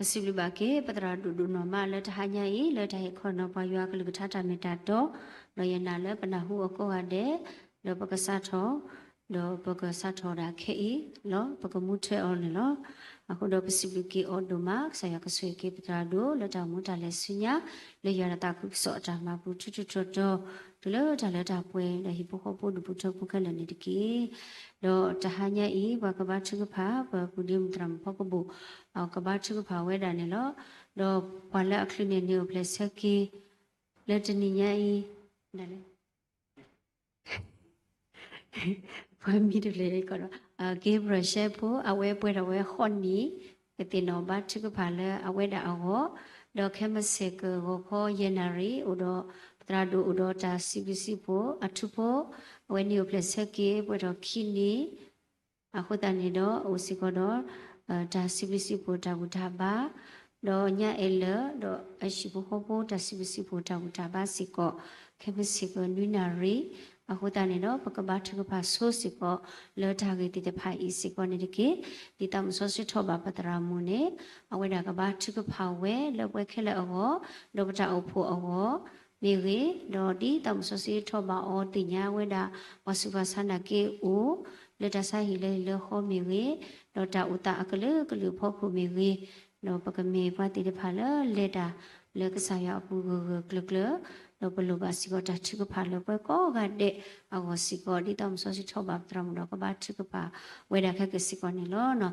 ပစံးဘျုးဘၣ်က့ၤ ပသရၣ်ဒိၣ်ဒိၣ်နီၢ်မးလၢတဟါညါအံၤ လၢတၢ်ဟ့ၣ်ခီနီၤပှၤယွၤကလုၢ်ကထါတၢ်မ့ၢ်တၢ်တီ, ဒီးယနာ်လၢပနၢ်ဟူအကိးဂၤဒဲး, ဒီးပကစးထီၣ်, ဒီးပကစးထီၣ်ဒၣ်ခဲအံၤလီၤ, ပကမူထွဲအီၤန့ၣ်လီၤ. အဃိဒီးပစံးဘျုးက့ၤအီၤဒိၣ်မး, ကစၢ်ယွၤကဆိၣ်ဂ့ၤက့ၤပသရၣ်ဒိၣ် လၢတၢ်အိၣ်မူတၢ်လဲၤဆူညါ, လၢယွၤတၢ်သးခုကစီၣ်အတၢ်မၤပူၤထူထူတီတီ, တုၤလၢတၢ်လၢတၢ်ပှဲၤ ဒီးဟံၣ်ဖိဃီဖိဒူၣ်ဖိထၢဖိခဲလၢာ်န့ၣ်တက့ၢ်. ဒီးတဟါညါအံၤ ပှၤကဘါထုကဖၣ် ပပုၢ်ဒ့မုၣ်သရၣ်မုၣ်ဖီကဘိၣ်, ကဘါထုကဖၣ်ဝဲဒၣ်န့ၣ်လီၤ. ဒီးပှၤလၢအချုးန့ၣ်န့ၣ်အိၣ်ဖျဲၣ်ဆၢက့ၤ လၢတနံၤညါအံၤ, ဒ်လဲၣ် ပှၤမံၤတဖျၢၣ်အံၤကီးဒီး Gabriel ရှဲဖိ အဝဲပှဲၤထီၣ်ဝဲဃိးနံၣ်, ကသ့ၣ်နီၣ်ဘါထုကဖၣ်လၢအဝဲဒၣ်အဂီၢ်, ဒီးခဲမုၢ်ဆ့ၣ်ကီးဂီၤခီယဲၢ်နၣ်ရံၣ် အိၣ်ဒီးပသရၣ်ဒိၣ်အိၣ်ဒီးတၢ်စံးဘျုးစံးဖှိၣ်အထူဖိ, အဝဲန့ၣ်အိၣ်ဖျဲၣ်ဆၢက့ၤပှဲၤထီၣ်ခံနံၣ်, အဃိသတးန့ၣ်ဒီးအိၣ်စ့ၢ်ကီးဒီး တၢ်စံးဘျုးစံးဖှိၣ်တၢ်ဘူၣ်တၢ်ဘါ, ဒီးညါအဲၣ်လၢာ် ဒီးအဟံၣ်ဖိဃီဖိတၢ်စံးဘျုးစံးဖှိၣ်တၢ်ဘူၣ်တၢ်ဘါစ့ၢ်ကီး, ခဲမုၢ်ဆ့ၣ်ကီးနွံနၣ်ရံၣ်, အဃိသတးန့ၣ်ဒီး ပကဘါထုကဖၣ်ဆိစ့ၢ်ကီး လၢတၢ်ဂ့ၢ်သ့ၣ်တဖၣ်အံၤစ့ၢ်ကီးန့ၣ်တက့ၢ်. ဒ်သးမုၣ်စီဆှံထီၣ်ဘၣ်ပသရၣ်မုၣ်န့ၣ်, အဝဲဒၣ်ကဘါထုကဖၣ်ဝဲလၢပဝဲခဲလၢာ်အဂီၢ်, ဒီးပတၢ်အိၣ်ဖှိၣ်အဂီၢ် မ့ၢ်ဂ့ၤ, ဒီးဒ်သးမုၣ်စီဆှံထီၣ်ဘၣ်အီၤသ့ၣ်ညါဝဲဒၣ် ပှၤဆူးပှၤဆါနာ်က့အိၣ် လၢတၢ်ဆါဟံၣ်လၢဟံၣ်လၢဃီမ့ၢ်ဂ့ၤ, ဒီးတၢ်အိၣ်သးအကလုာ်ကလုာ်အဖီခိၣ်မ့ၢ်ဂ့ၤ, ဒီးပကမ့ၢ်ပှၤသ့ၣ်တဖၣ်လၢလဲၤတၢ်လၢကစၢ်ယွၤအပူၤဂၢၢ်ဂၢၢ်ကျၢၤကျၢၤ, ဒီးပလိၣ်ဘၣ်စ့ၢ်ကီးတၢ်ထုကဖၣ်လၢပှၤကိးဂၤဒဲးအဂီၢ်စ့ၢ်ကီး, ဒ်သးမုၣ်စီဆှံထီၣ်ဘၣ်ပသရၣ်မုၣ်ဒီးကဘါထုကဖၣ်ဝဲဒၣ်ခဲကစ့ၢ်ကီးန့ၣ်လီၤ.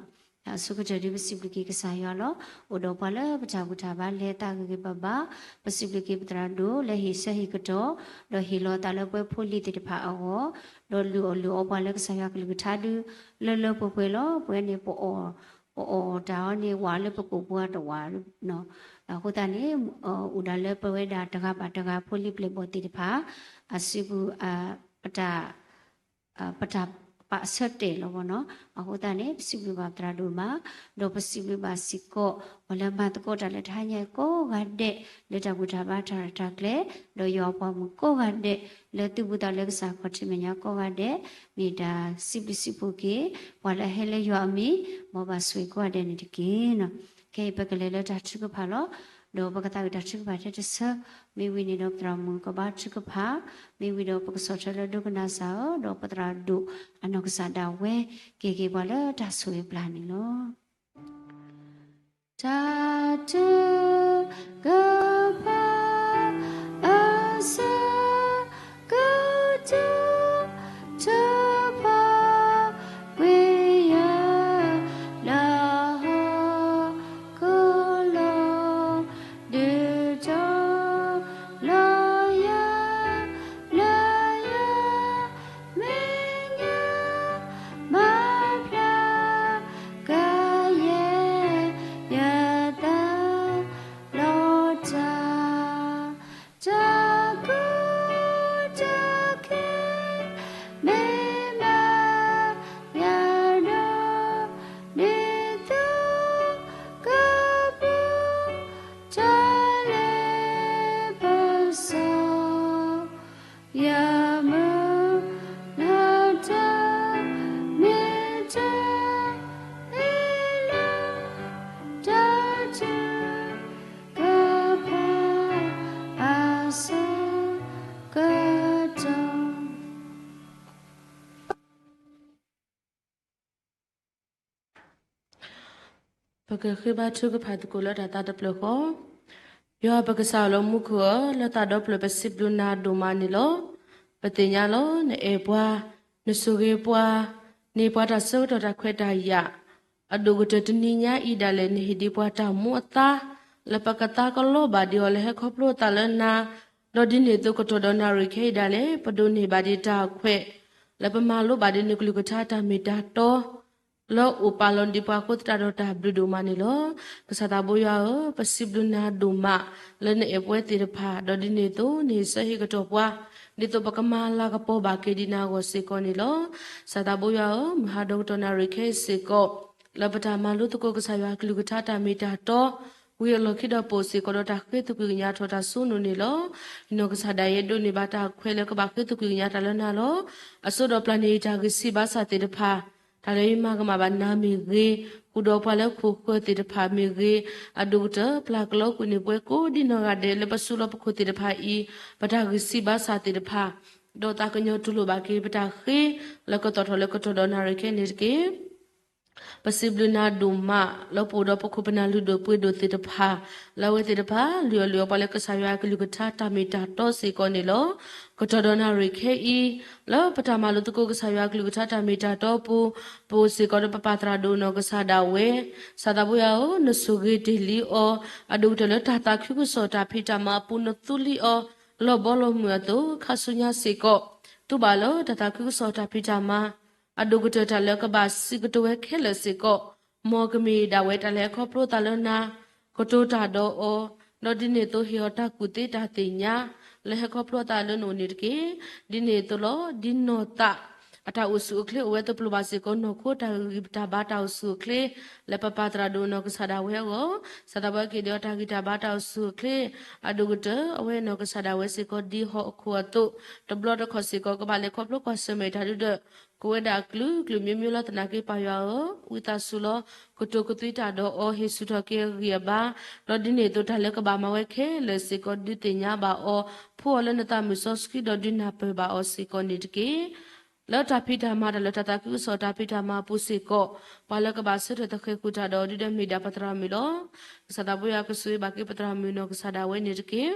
အဆိကတၢၢ်ဒ်ပစံးဘျုးက့ၤကစၢ်ယွၤလီၤ. အိၣ်ဒီးပှၤလၢပတၢ်ဘူၣ်တၢ်ဘါလဲၤသးဂ့ၤဂ့ၤဘၣ်ဘၣ်, ပစံးဘျုးက့ၤပသရၣ်ဒိၣ်လၢဟ့ၣ်ဆၢဟ့ၣ်ကတီၢ်, ဒီးဟ့ၣ်လီၤသးလၢပှဲၤဖိလံၤသ့ၣ်တဖၣ်အဂီၢ်, ဒီးလုၢ်အီၣ်လုၢ်အီပှၤလၢကစၢ်ယွၤကလုၢ်ကထါဒု လၢလၢပှဲၤပှဲၤလီၤ. ပဝဲန့ၣ် ပအီၣ်တၢ်အီၤန့ၣ် ဝးလၢပကိာ်ပူၤအတဝး, အဃိသတးန့ၣ် အိၣ်ဒၣ်လၢပဝဲဒၣ်တဂၤဘၣ်တဂၤဖိလံၤပျဲၢ်ဘီၣ်သ့ၣ်တဖၣ် အစုပူၤ ပတၢ် ပတၢ်ပာ်အဆၢတဲာ်လီၤဘီနီၤ. အဃိသတးန့ၣ် ပစံးဘျုးဘၣ်သရၣ်ဒိၣ်မး, ဒီးပစံးဘျုးဘၣ်စ့ၢ်ကီး ပှၤလၢမၤသကိးတၢ်လၢတဟါညါကိးဂၤဒဲး လၢတၢ်ဘူၣ်တၢ်ဘါတၢ်ရဲၣ်တၢ်ကျဲၤ, ဒီးယွၤအပှၤမုၣ်ကိးဂၤဒဲး လၢသုးဘူးသးလၢကစၢ်ခီၣ်ထံးမဲာ်ညါကိးဂၤဒဲး, မ့ၢ်တၢ်စံးဘျုးစံးဖှိၣ်က့ၤ ပှၤလၢအဟဲလၢယွၤအမံၤ မ်ဘၣ်ဆိၣ်ဂ့ၤကိးဂၤဒဲးန့ၣ်တက့ၢ်. ခဲအံၤပကလဲၤလၢတၢ်ထုကဖၣ်လီၤ. ဒီးပကသးဝံၣ်တၢ်ထုကဖၣ်ထဲတဆၢ, မ့ၢ်ဝံၤန့ၣ်ဒီးပသရၣ်မုၣ်ကဘါထုကဖၣ်, မ့ၢ်ဝံၤဒီးပကဆီၣ်ထွဲလၢဒိကနၣ်စၢ်ဧၢ, ဒီးပသရၣ်ဒိၣ်အနီၢ်ကစၢ်ဒၣ်ဝဲ က့ၤက့ၤပှၤလၢတၢ်ဆိၣ်ဂ့ၤပျၢ်န့ၣ်လီၤ. တၢ်ထုကဖၣ် အဆၢကတီၢ် ထုကဖၣ်ကွံာ်ယၤ လၢဟီၣ်ခိၣ်လီၤ, ဒုးတီၤလီၤယၤ လၢယမဲာ်ညါ မၤဖျါကယဲၢ်ယသးလီၤတၢ်, တၢ်ကူတၢ်ခဲ မ့ၢ်မၤယၤဒီး ဒ်သိးကပူၤ တၢ်လ့ပစီ ယမုၢ်လၢ်တၢ် မ့ၢ်တၢ်အ့ၣ်လိာ် တၢ်ထုကဖၣ် အဆၢကတီၢ် ပကဃ့ဘါထုကဖၣ်သကိးလၢတၢ်သးတဖျၢၣ်ဃီ, ယွၤပကစၢ်လၢမူခိၣ်ဧၢ, လၢသးဒီဖျၢၣ်ပစံးဘျုးနၤဒိၣ်မးန့ၣ်လီၤ. ပသ့ၣ်ညါလီၤ နအဲၣ်ပှၤ, နဆိၣ်ဂ့ၤပှၤ, နဟ့ၣ်ပှၤတၢ်ဆၢကတီၢ်တၢ်ခွဲးတၢ်ယာ်, အဒိၣ်ကတၢၢ်တနံၤညါအံၤဒၣ်လဲာ် နဟ့ၣ်ဒံးပှၤတၢ်မူအသါ, လၢပကသါကလီဘၣ်ဒံးအီၤလၢဟဲခီဖျိအသးလၢနၤ, ဒီးဒ်န့ၣ်အသိးကတီၢ်ဒီးနၣ်ရံၣ်ခဲအံၤဒၣ်လဲာ် ပဒိးန့ၢ်ဘၣ်ဒံးတၢ်ခွဲး လၢပမၤလိဘၣ်ဒံးနကလုၢ်ကထါတၢ်မ့ၢ်တၢ်တီ လၢအိၣ်ပာ်လီၤဒံးပှၤအဃိသတးဒီးတၢ်ဘျုးဒိၣ်မးန့ၣ်လီၤ. ကစၢ်သးဘိယွၤဧၢ, ပစံးဘျုးနၤဒိၣ်မး လၢနအဲၣ်ပဝဲသ့ၣ်တဖၣ်, ဒီးဒ်န့ၣ်အသိး နဟ့ၣ်ဆၢဟ့ၣ်ကတီၢ်ပှၤ, ဒ်သိးပကမၤလၤကပီၤဘၣ်က့ၤဒံးနၤအဂီၢ်စ့ၢ်ကီးန့ၣ်လီၤ. ကစၢ်သးဘိယွၤဧၢ, မုၢ်ဟါဒီကတီၢ်နၣ်ရံၣ်ခဲအံၤစ့ၢ်ကီး လၢပတၢ်မၤလိသကိးကစၢ်ယွၤကလုၢ်ကထါတၢ်မ့ၢ်တၢ်တီ ဝံၤအလီၢ်ခံဒီးပအိၣ်စ့ၢ်ကီးဒီးတၢ်ဃ့သကွံာ်ကညးထီၣ်တၢ်ဆိကမိၣ်န့ၣ်လီၤ. ယနီၢ်ကစၢ်ဒၣ်ယဲဒိးန့ၢ်ဘၣ်တၢ်ခွဲးလၢကဘၣ်ဃ့သကွံာ်ကညးတၢ်လၢနၤလီၤ. အစိဒီးပျၢ်န့ၢ်ယတၢ်ဂံၢ်စၢ်ဘါစၢ်သ့ၣ်တဖၣ်, တၢ်လၢယမၤကမၣ်ဘၣ်နၤမ့ၢ်ဂ့ၤ, ဃုာ်ဒီးပှၤလၢခိၣ်ဃၢၤသ့ၣ်တဖၣ်မ့ၢ်ဂ့ၤ, အဒိၣ်ကတၢၢ်ပျၢ်ကလီကွံာ်န့ၢ်ပှၤကိးဒ်နီၢ်ဂၤဒဲးလၢပစုလီၢ်ပခိၣ်သ့ၣ်တဖၣ်အံၤ, ပတၢ်ဂံၢ်စၢ်ဘါစၢ်သ့ၣ်တဖၣ်, ဒီးသးကညီၤတူၢ်လိာ်ဘၣ်က့ၤပတၢ်ဃ့, လၢကသီၣ်ထီၣ်လၢကတီၢ်ဒီးနၣ်ရံၣ်ခဲအံၤန့ၣ်တက့ၢ်. ပစံးဘျုးနၤဒိၣ်မး လၢပအိၣ်ဒီးပခိၣ်ပနၢ်လုၢ်ဒိၣ်ပှ့ၤဒိၣ်သ့ၣ်တဖၣ်, လၢအဝဲသ့ၣ်တဖၣ် လုၢ်အီၣ်လုၢ်အီပှၤလၢကစၢ်ယွၤအကလုၢ်ကထါတၢ်မ့ၢ်တၢ်တီစ့ၢ်ကီးန့ၣ်လီၤ. ကတီၢ်ဒီးနၣ်ရံၣ်ခဲအံၤ, လၢပတၢ်မၤလိသကိးကစၢ်ယွၤအကလုၢ်ကထါတၢ်မ့ၢ်တၢ်တီအပူၤ, ပအိၣ်စ့ၢ်ကီးဒီးပပၢ်သရၣ်ဒိၣ်နီၢ်ကစၢ်ဒၣ်ဝဲ, ကစၢ်သးပှၢ်ယွၤဧၢ, နဆိၣ်ဂ့ၤတ့ၢ်လံအီၤ, အဒိၣ်ကတၢၢ်လၢတၢ်သးခုကစီၣ်တၢ်ဖံးတၢ်မၤအပူၤနသူလံအီၤ, လီၤဘီလီၤမုၢ်အသိး ခါဆူညါစ့ၢ်ကီး, တူၢ်ဘၣ်လၢတၢ်သးခုကစီၣ်တၢ်ဖံးတၢ်မၤ အဒိၣ်ကတၢၢ်တၢ်လၢကဘၣ်စံးကတိၤဝဲခဲလၢာ်စ့ၢ်ကီး, မ်ကမ့ၢ်ဒၣ်ဝဲတၢ်လဲၤခီဖျိသးလၢနၤ, ကတိၤတၢ်ဒီးအီၤ, ဒီးဒ်န့ၣ်အသိးဟ့ၣ်အီၤတၢ်ကူၣ်သ့တၢ်သ့ၣ်ညါ, လၢဟဲခီဖျိသးလၢနအိၣ်န့ၣ်တက့ၢ်. ဒ်န့ၣ်အသိးလီၤ, ဒ်နီၢ်သး အတၢ်အိၣ်ဆူၣ်အိၣ်ချ့အိၣ်ဝဲတပျိာ်ဘၣ်စ့ၢ်ကီး နီၢ်ခိတၢ်ဂံၢ်တၢ်ဘါတၢ်အိၣ်ဆူၣ်အိၣ်ချ့, လၢပပၢ်သရၣ်ဒိၣ်နီၢ်ကစၢ်ဒၣ်ဝဲအဂီၢ်, ကစၢ်သးပှၢ်က့ၤဒံးအီၤတၢ်ဂံၢ်တၢ်ဘါတၢ်အိၣ်ဆူၣ်အိၣ်ချ့, အဒိၣ်ကတၢၢ် အဝဲနီၢ်ကစၢ်ဒၣ်ဝဲစ့ၢ်ကီးဒ်ဟီၣ်ခိၣ်အသိး, တဘျီတခီၣ်စ့ၢ်ကီး ကဘၣ်လဲၤခီဖျိကွၢ်ဆၢၣ်မဲာ်တၢ်ဒုဒီး, ကိးဝဲဒၣ်အကလုာ်ကလုာ်မျိုးမျိုးလီၤ. သနာ်က့ပၢ်ယွၤဧၢ, ဝံသးစူၤလီၤ, ကတိၤကသွံတၢ်ဒီးအီၤ, ဟ့ၣ်ဆူၣ်ထီၣ်က့ၤအဂံၢ်အဘါ, ဒီးဒ်န့ၣ်အသိးတၢ်လၢကဘၣ်မၤဝဲခဲလၢာ်စ့ၢ်ကီး ဒုးသ့ၣ်ညါဘၣ်အီၤ, ဖှူအီၤလၢနသးမုၢ်စီဆှံ ဒီးဒုးနၢ်ပၢၢ်ဘၣ်အီၤစ့ၢ်ကီးန့ၣ်တက့ၢ်. လၢတၢ်ဖံးတၢ်မၤတၢ်လၢတၢ်သးခုကစီၣ်တၢ်ဖံးတၢ်မၤအပူၤစ့ၢ်ကီး, ပှၤလၢကဘၣ်ဆၢထၢၣ်သဃဲၤဃုာ်တၢ်ဒီးအီၤဒုဒီးမ့ၢ်ဒၣ်ပသရၣ်မုၣ်လီၤ. ကစၢ်သးပှၢ်ယွၤကဆိၣ်ဂ့ၤဘၣ်က့ၤပသရၣ်မုၣ်နီၢ်ကစၢ်ဒၣ်ဝဲန့ၣ်တက့ၢ်.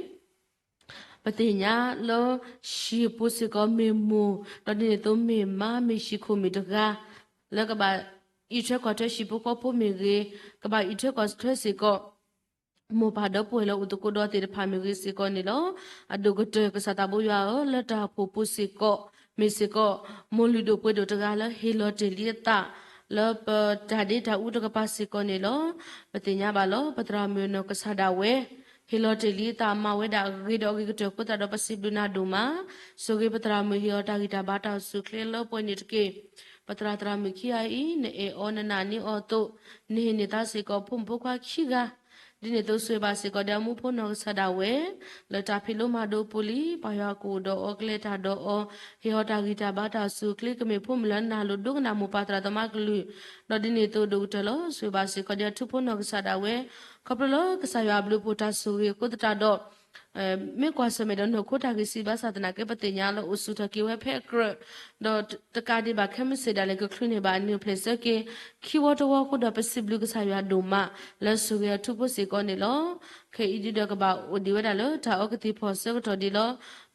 ပသ့ၣ်ညါလၢ ဟံၣ်ပူၤစ့ၢ်ကီးမ့ၢ်မိၢ်, ဒီးဒ်န့ၣ်အသိးမ့ၢ်မါမ့ၢ်ဟံၣ်ခိၣ်မ့ၢ်တဂၤ, လၢကဘၣ်အံးထွဲကွၢ်ထွဲဟံၣ်ဖိဃီဖိမ့ၢ်ဂ့ၤ, ကဘၣ်အံးထွဲကွၢ်ထွဲစ့ၢ်ကီး မိၢ်ပၢ်ဒီပုၢ်ဝဲၢ်လၢအိၣ်သကိးဒီးသ့ၣ်တဖၣ်မ့ၢ်ဂ့ၤစ့ၢ်ကီးန့ၣ်လီၤ. အဒိၣ်ကတၢၢ်ကစၢ်သးပှၢ်ယွၤဧၢ, လၢတၢ်အိၣ်ဖှိၣ်ပူၤစ့ၢ်ကီး, မ့ၢ်စ့ၢ်ကီး မိၢ်လုၢ်ဒိၣ်ပှ့ၤဒိၣ်တဂၤလၢဟ့ၣ်လီၤတ့ၢ်လံအသး လၢပတၢ်ဒ့တၢ်အူတကပၤစ့ၢ်ကီးန့ၣ်လီၤ. ပသ့ၣ်ညါဘၣ်လီၤ ပသရၣ်မုၣ်နီၢ်ကစၢ်ဒၣ်ဝဲ ဟ့ၣ်လီၤတ့ၢ်လံအသးမၤဝဲဒၣ်အဂ့ၤဒီးအဂ့ၤကတၢၢ်အဃိသတးဒီး ပစံးဘျုးနၤဒိၣ်မး, ဆိၣ်ဂ့ၤပသရၣ်မုၣ်ဟ့ၣ်အီၤတၢ်ဂံၢ်တၢ်ဘါတၢ်အိၣ်ဆူၣ်အိၣ်ချ့လၢပှဲၤန့ၣ်တက့ၢ်. ပသရၣ်သရၣ်မုၣ်ခံဂၤအံၤ နအဲၣ်အီၤနနာ်န့ၢ်အီၤအသိး, နဟ့ၣ်န့ၢ်သါစ့ၢ်ကီးဖိမုၣ်ဖိခွါခံဂၤ, ဒ်န့ၣ်အသိးဆိၣ်ဂ့ၤဘၣ်စ့ၢ်ကီးဒီးအမူဖိနီၢ်ကစၢ်ဒၣ်ဝဲ လၢတၢ်ဖံးလိမၤဒိးအပူၤလံ. ပၢ်ယွၤကအိၣ်ဒီးအီၤ ကလဲၤတၢ်ဒီးအီၤ, ဟ့ၣ်အီၤတၢ်ဂံၢ်တၢ်ဘါတၢ်အိၣ်ဆူၣ်အိၣ်ချ့ ကမ့ၢ်ဖိမုၣ်လၢနၢ်လိာ်ဒိကနၣ်မိၢ်ပၢ်သရၣ်သမါကလုၢ်, ဒီးဒ်န့ၣ်အသိးဒိၣ်ကတၢၢ်လီၤ ဆိၣ်ဂ့ၤဘၣ်စ့ၢ်ကီးဒီးအထူဖိနီၢ်ကစၢ်ဒၣ်ဝဲ, ခီဖျိလၢကစၢ်ယွၤအဘျုးအဖှိၣ်တၢ်ဆိၣ်ဂ့ၤအဃိသတးဒီး မ့ၢ်ကွၢ်ဆၢၣ်မဲာ်ဒီးနီၢ်ခိတၢ်ဂံၢ်စၢ်ဘါစၢ်သနာ်က့ ပသ့ၣ်ညါလၢအိၣ်ဆူၣ်ထီၣ်က့ၤဝဲဖဲအကြၢး, ဒီးတကးဒံးဘၣ်ခဲမုၢ်ဆ့ၣ်ဒၣ်လဲာ်ကချုးန့ၢ်ဘၣ်အနံၣ်အိၣ်ဖျဲၣ်ဆၢက့ၤ ခံဝီတဝီအဃိဒီး ပစံးဘျုးကစၢ်ယွၤဒိၣ်မး လၢဆိၣ်ဂ့ၤအထူဖိစ့ၢ်ကီးန့ၣ်လီၤ. ခဲအံၤဒုဒီးကဘၣ်အိၣ်ဒံးဝဲဒၣ်လၢတၢ်အီကသံၣ်ဖီၣ်ဆၢကတီၢ်ဒံးလီၤ.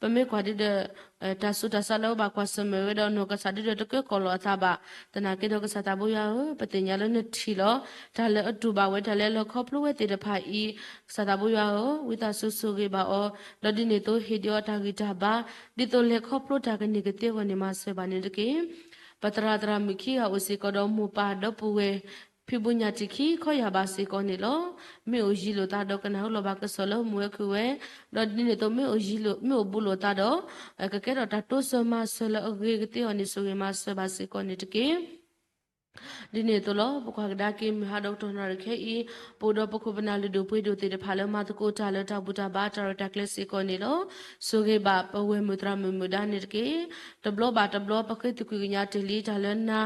ပမ့ၢ်ကွၢ်ဒုဒီး တၢ်ဆူးတၢ်ဆါလၢပဘၣ်ကွၢ်ဆၢၣ်မဲာ်ဝဲဒီးနီၢ်ကစၢ်ဒုဒီးတကၢကီၢ်လီၤအသးဘၣ်. သနာ်က့ဒီးကစၢ်သးဘိယွၤဧၢ, ပသ့ၣ်ညါလၢနထံၣ်လီၤ တၢ်လၢအတူၢ်ဘၣ်ဝဲ တၢ်လၢအလီၢ်ခီဖျိဝဲသ့ၣ်တဖၣ်အံၤ, ကစၢ်သးဘိယွၤဧၢ, ဝံသးစူၤဆိၣ်ဂ့ၤဘၣ်အီၤ, ဒီးဒ်န့ၣ်အသိးဟ့ၣ်ဒံးအီၤတၢ်ဂံၢ်တၢ်ဘါ, ဒ်သိးလဲၤခီဖျိတၢ်ကန့ၢ်ကသ့အဂီၢ်န့ၣ် မၤစၢၤဘၣ်န့ၣ်တက့ၢ်. ပသရၣ်သရၣ်မုၣ်ခံဂၤအိၣ်စ့ၢ်ကီးဒီးမိၢ်ပၢ်ဒီပုၢ်ဝဲၢ် ဖံးဘူးညၣ်တံၢ်ခံခီယာ်ဘၣ်စ့ၢ်ကီးန့ၣ်လီၤ. မ့ၢ်အိၣ်ယံၤလိာ်သးဒီးကနၢ်ဟူလီၤဘၣ်ကစီၣ်လၢမုာ်ဝဲခုၣ်ဝဲ, ဒီးဒ်န့ၣ်အသိးမ့ၢ်အိၣ်ယံၤလိာ် မ့ၢ်အိၣ်ဘူးလိာ်သးဒီး ကကဲထီၣ်တၢ်တိစၢၤမၤစၢၤလၢအဂ့ၤကသ့အဂီၢ်န့ၣ် ဆိၣ်ဂ့ၤမၤစၢၤဘၣ်စ့ၢ်ကီးန့ၣ်တက့ၢ်. ဒ်န့ၣ်အသိးလီၤ ပကွၢ်ကဒါက့ၤမုၢ်ဟါဒီးကတီၢ်နၣ်ရံၣ်ခဲအံၤ, ပအိၣ်ဒီးပခိၣ်ပနၢ်လုၢ်ဒိၣ်ပှ့ၤဒိၣ်သ့ၣ်တဖၣ်လၢမၤသကိးတၢ်လၢတၢ်ဘူၣ်တၢ်ဘါတၢ်ရဲၣ်တၢ်ကျဲၤစ့ၢ်ကီးန့ၣ်လီၤ. ဆိၣ်ဂ့ၤဘၣ်ပဝဲၢ်မုၣ်သရၣ်မုၣ်မုၣ်ဒါန့ၣ်တက့ၢ်. တဘျီဘၣ်တဘျီပဃ့သကွံာ်ကညးတ့ၢ်လံတၢ်လၢနၤ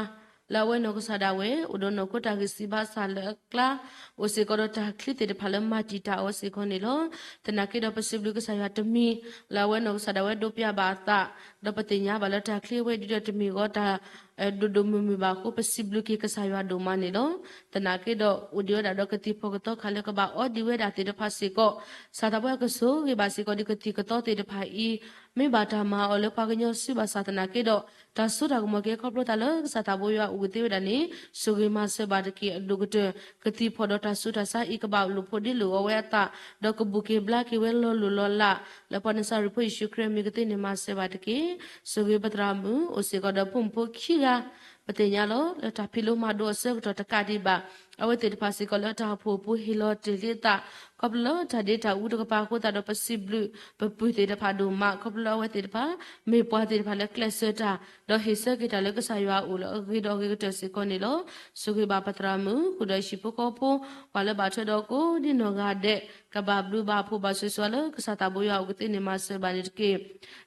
လၢအဝဲနီၢ်ကစၢ်ဒၣ်ဝဲ အိၣ်ဒီးနီၢ်ခိတၢ်ဂံၢ်စၢ်ဘါစၢ်လၢအကျါ, အိၣ်စ့ၢ်ကီးဒီးတၢ်ချံသ့ၣ်တဖၣ်လၢမၤတံာ်တာ်အီၤစ့ၢ်ကီးန့ၣ်လီၤ. သနာ်က့ဒီးပစံးဘျုးကစၢ်ယွၤတမံၤ လၢအဝဲနီၢ်ကစၢ်ဒၣ်ဝဲဒိးပျၢ်ဘၣ်အသး, ဒီးပသ့ၣ်ညါဘၣ်လၢတၢ်ချံအဝဲဒုဒီးတမ့ၢ်ဂီၤတၢ် ဒိၣ်ဒိၣ်မုၢ်မုၢ်ဘၣ်အဃိ ပစံးဘျုးက့ၤကစၢ်ယွၤဒိၣ်မးန့ၣ်လီၤ. သနာ်က့ဒီးအိၣ်ဒံးဝဲဒၣ်ဒီးကသံၣ်ဖီၣ်ကသီခါလၢကဘၣ်အီဒံးဝဲဒၣ်သ့ၣ်တဖၣ်စ့ၢ်ကီး, ကစၢ်သးပှၢ်ကဆိၣ်ဂ့ၤဘၣ်စ့ၢ်ကီးဒ်ကသံၣ်ကသီသ့ၣ်တဖၣ်အံၤ, မ့ၢ်ဘၣ်တၢ်မၤအီၤလၢပှၤကညီစုဘၣ်ဆၣ်သနာ်က့ဒီး, တၢ်စိတၢ်ကမီၤက့ၤခီဖျိသးလၢကစၢ်သးဘိယွၤအိၣ်ကသ့ဝဲဒၣ်န့ၣ် ဆိၣ်ဂ့ၤမၤစၢၤဘၣ်တက့ၢ်. အဒိၣ်ကတၢၢ် ကသံၣ်ဖီၣ်ဒီးတၢ်ဆူးတၢ်ဆါအံၤ ကဘၣ်လိာ်ဖိးဒ့လိာ်အီဝဲအသး, ဒီးကဘူၣ်က့ၤဘျါက့ၤဝဲလီၤလိၢ်လီၤလး, လၢပှၤနစၤရ့းဖိယ့ၣ်ၡူးခရံာ်အမံၤကသ့န့ၣ်မၤစၢၤဘၣ်တက့ၢ်. ဆိၣ်ဂ့ၤပသရၣ်မုၣ် အိၣ်စ့ၢ်ကီးဒီးဖိမုၣ်ဖိခံဂၤ, ပသ့ၣ်ညါလီၤ လၢတၢ်ဖံးလိမၤဒိးအဆၢကတီၢ်တကးဒံးဘၣ်, အဝဲသ့ၣ်တဖၣ်စ့ၢ်ကီးလၢတၢ်အိၣ်ဖှိၣ်အပူၤဟ့ၣ်လီၤတ့ၢ်လံအသး, ခီဖျိလၢတၢ်ဒ့တၢ်အူတကပၤအဃိသတးဒီး ပစံးဘျုးပပုၢ်သ့ၣ်တဖၣ်ဒိၣ်မး, ခီဖျိလၢအဝဲသ့ၣ်တဖၣ် မ့ၢ်ပှၤသ့ၣ်တဖၣ်လၢကျဲးစၢးတၢ်, ဒီးဟ့ၣ်ဆၢက့ၤတၢ်လၢကစၢ်ယွၤအအိၣ်လၢအဂ့ၤဒီးအဂ့ၤကတၢၢ်စ့ၢ်ကီးန့ၣ်လီၤ. ဆိၣ်ဂ့ၤဘၣ်ပသရၣ်မုၣ် ဃုာ်ဒီးဟံၣ်ဖိဃီဖိ, ပှၤလၢဘၣ်ထွဲဒီးကိးဒ်နီၢ်ဂၤဒဲး, ကဘၣ်ဘျုးဘၣ်ဖှိၣ်ဘၣ်ဆိၣ်ဂ့ၤဆိၣ်ဝါလၢကစၢ်သးဘိယွၤအိၣ်ကသ့န့ၣ်မၤစၢၤဘၣ်န့ၣ်တက့ၢ်.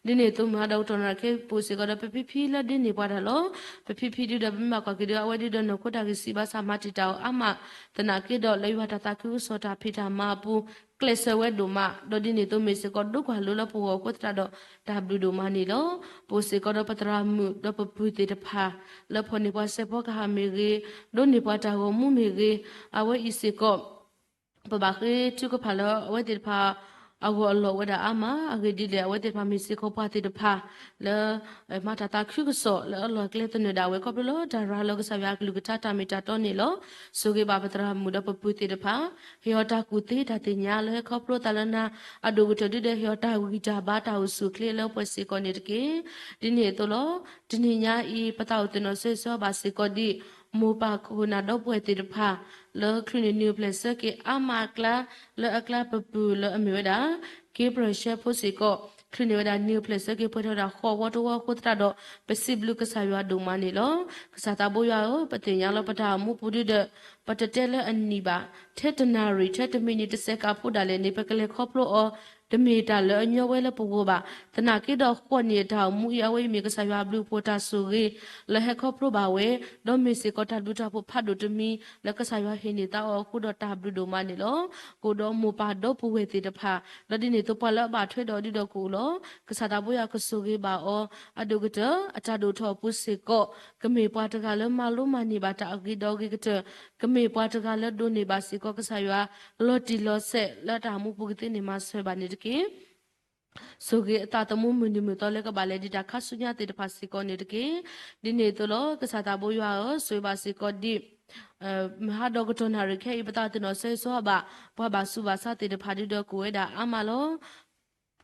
ဒ်န့ၣ်အသိးမုၢ်ဟါဒီးကတီၢ်နၣ်ရံၣ်ခဲအံၤပူၤစ့ၢ်ကီးဒီး ပဖံဖံလၢဒ့န့ၢ်ပှၤတၢ်လီၤ. ပဖံဖံ ဒ်ဒီးပမ့ၢ်ဘၣ်ကွၢ်က့ၤဒီး အဝဲဒ်ဒီးနီၢ်ခိတၢ်ဂံၢ်စၢ်ဘါစၢ်မၤတံာ်တာ်အီၤအါမး, သနာ်က့ဒီးလၢယွၤတၢ်သးခုကစီၣ်တၢ်ဖံးတၢ်မၤအပူၤ ကျဲးစၢးဝဲဒိၣ်မး, ဒီးဒ်န့ၣ်အသိးမ့ၢ်စ့ၢ်ကီးဒိကွၢ်လိလၢပဂီၢ်အဃိသတးဒီး တၢ်ဘျုးဒိၣ်မးန့ၣ်လီၤ. ပအိၣ်စ့ၢ်ကီးဒီးပသရၣ်မုၣ်ဒီးပပုၢ်သ့ၣ်တဖၣ် လၢဖီၣ်န့ၢ်ပှၤစဲးဖီကဟၣ်မ့ၢ်ဂ့ၤ, ဒိးန့ၢ်ပှၤတၢ်ဂီၤမူမ့ၢ်ဂ့ၤ, အဝဲအံၤစ့ၢ်ကီး ပဘၣ်ဃ့ထုကဖၣ်လၢအဝဲသ့ၣ်တဖၣ်အဂီၢ်အလီၢ်အိၣ်ဝဲဒၣ်အါမး, အဂ့ၢ်ဒ်လဲၣ် အဝဲသ့ၣ်တဖၣ်မ့ၢ်စ့ၢ်ကီးပှၤသ့ၣ်တဖၣ်လၢ မၤတၢ်သးခုကစီၣ်လၢအလီၢ်အကျဲသနၢၣ်ဒၣ်ဝဲ ခီဖျိလၢတၢ်ရၤလီၤကစၢ်ယွၤအကလုၢ်ကထါတၢ်မ့ၢ်တၢ်တီန့ၣ်လီၤ. ဆိၣ်ဂ့ၤဘၣ်ပသရၣ်မုၣ်ဒီးပပုၢ်သ့ၣ်တဖၣ်, ဟ့ၣ်အီၤတၢ်ကူၣ်သ့တၢ်သ့ၣ်ညါလၢဟဲခီဖျိသးလၢနၤ, အဒိၣ်ကတၢၢ်ဒ်ဒီးဟ့ၣ်အီၤတၢ်ဂံၢ်တၢ်ဘါတၢ်အိၣ်ဆူၣ်အိၣ်ချ့လၢပှဲၤစ့ၢ်ကီးန့ၣ်တက့ၢ်. ဒ်န့ၣ်အသိးလီၤ. တနံၤညါအံၤ ပသးအိၣ်သ့ၣ်နီၣ်ဆၢဂ့ၤဆၢဝါဘၣ်စ့ၢ်ကီးဒ် မိၢ်ပၢ်ခိၣ်နၢ်ဒီပုၢ်ဝဲၢ်သ့ၣ်တဖၣ် လၢချုးန့ၢ်နံၤအိၣ်ဖျဲၣ်ဆၢက့ၤအါမးအကျါ, လၢအကျါပပုၢ်လၢအမ့ၢ်ဝဲဒၣ် က့ပြၢၢ်ရှဲဖိစ့ၢ်ကီး ချုးန့ၢ်ဝဲဒၣ်နံၤအိၣ်ဖျဲၣ်ဆၢက့ၤပှဲၤထီၣ်ဝဲဒၣ်ဃိးဝီတဝီအဃိသတးဒီး ပစံးဘျုးကစၢ်ယွၤဒိၣ်မးန့ၣ်လီၤ. ကစၢ်သးဘိယွၤဧၢ, ပသ့ၣ်ညါလီၤပတၢ်အိၣ်မူပူၤဒ်ဒီး ပတတဲလၢအနံၣ်ဘၣ်, ထဲတနၣ်ရံၣ် ထဲတမံးနံးတစဲးကးဖိဒၣ်လဲာ်န့ၣ် ပကလဲၤခီဖျိအီၤ တမ့ၢ်တၢ်လၢအညီဝဲလၢပဂီၢ်ဘၣ်. သနာ်က့ဒီးဃိးနံၣ်အတၢ်အိၣ်မူအံၤ အဝဲအံၤမ့ၢ်ကစၢ်ယွၤအဘျုးအဖှိၣ်တၢ်ဆိၣ်ဂ့ၤ လၢဟဲခီဖျိဘၣ်ဝဲ, ဒီးမ့ၢ်စ့ၢ်ကီးတၢ်ဘျုးတၢ်ဖှိၣ်ဖးဒိၣ်တမံၤ လၢကစၢ်ယွၤဟ့ၣ်န့ၢ်သးအီၤအဃိဒီးတၢ်ဘျုးဒိၣ်မးန့ၣ်လီၤ.ကအိၣ်ဒီးမိၢ်ပၢ်ဒီပုၢ်ဝဲၢ်သ့ၣ်တဖၣ်, ဒီးဒ်န့ၣ်အသိးပှၤလၢအဘၣ်ထွဲဒီးဒ်ဒီးကအိၣ်လီၤ. ကစၢ်သးဘိယွၤကဆိၣ်ဂ့ၤဘၣ်အီၤ, အဒိၣ်ကတၢၢ် အတၢ်ဒိၣ်ထီၣ်အပူၤစ့ၢ်ကီး ကမ့ၢ်ပှၤတဂၤလၢမၤလိမၤန့ၢ်ဘၣ်တၢ်အဂ့ၤဒီးအဂ့ၤကတၢၢ်, ကမ့ၢ်ပှၤတဂၤလၢဒိးန့ၢ်ဘၣ်စ့ၢ်ကီးကစၢ်ယွၤ လီၤတံၢ်လီၤဆဲးလၢတၢ်အိၣ်မူပူၤကသ့န့ၣ်မၤစၢၤဘၣ်န့ၣ်တက့ၢ်. ဆိၣ်ဂ့ၤအသးသမူမုၢ်နံၤမုၢ်သီလၢကဘၣ်လဲၤဒံးတၢ်ခါဆူညါသ့ၣ်တဖၣ်စ့ၢ်ကီးန့ၣ်တက့ၢ်. ဒ်န့ၣ်အသိးလီၤ. ကစၢ်သးဘိယွၤဧၢ, ဆိၣ်ဂ့ၤဘၣ်စ့ၢ်ကီးဒ် မဟါဒီးကတီၢ်နၣ်ရံၣ်ခဲအံၤ ပသးသ့ၣ်နီၣ်ဆၢဂ့ၤဆၢဝါဘၣ် ပှၤဘၣ်ဆူးဘၣ်ဆါသ့ၣ်တဖၣ်ဒ်ဒီးကအိၣ်ဝဲဒၣ်အါမးလီၤ.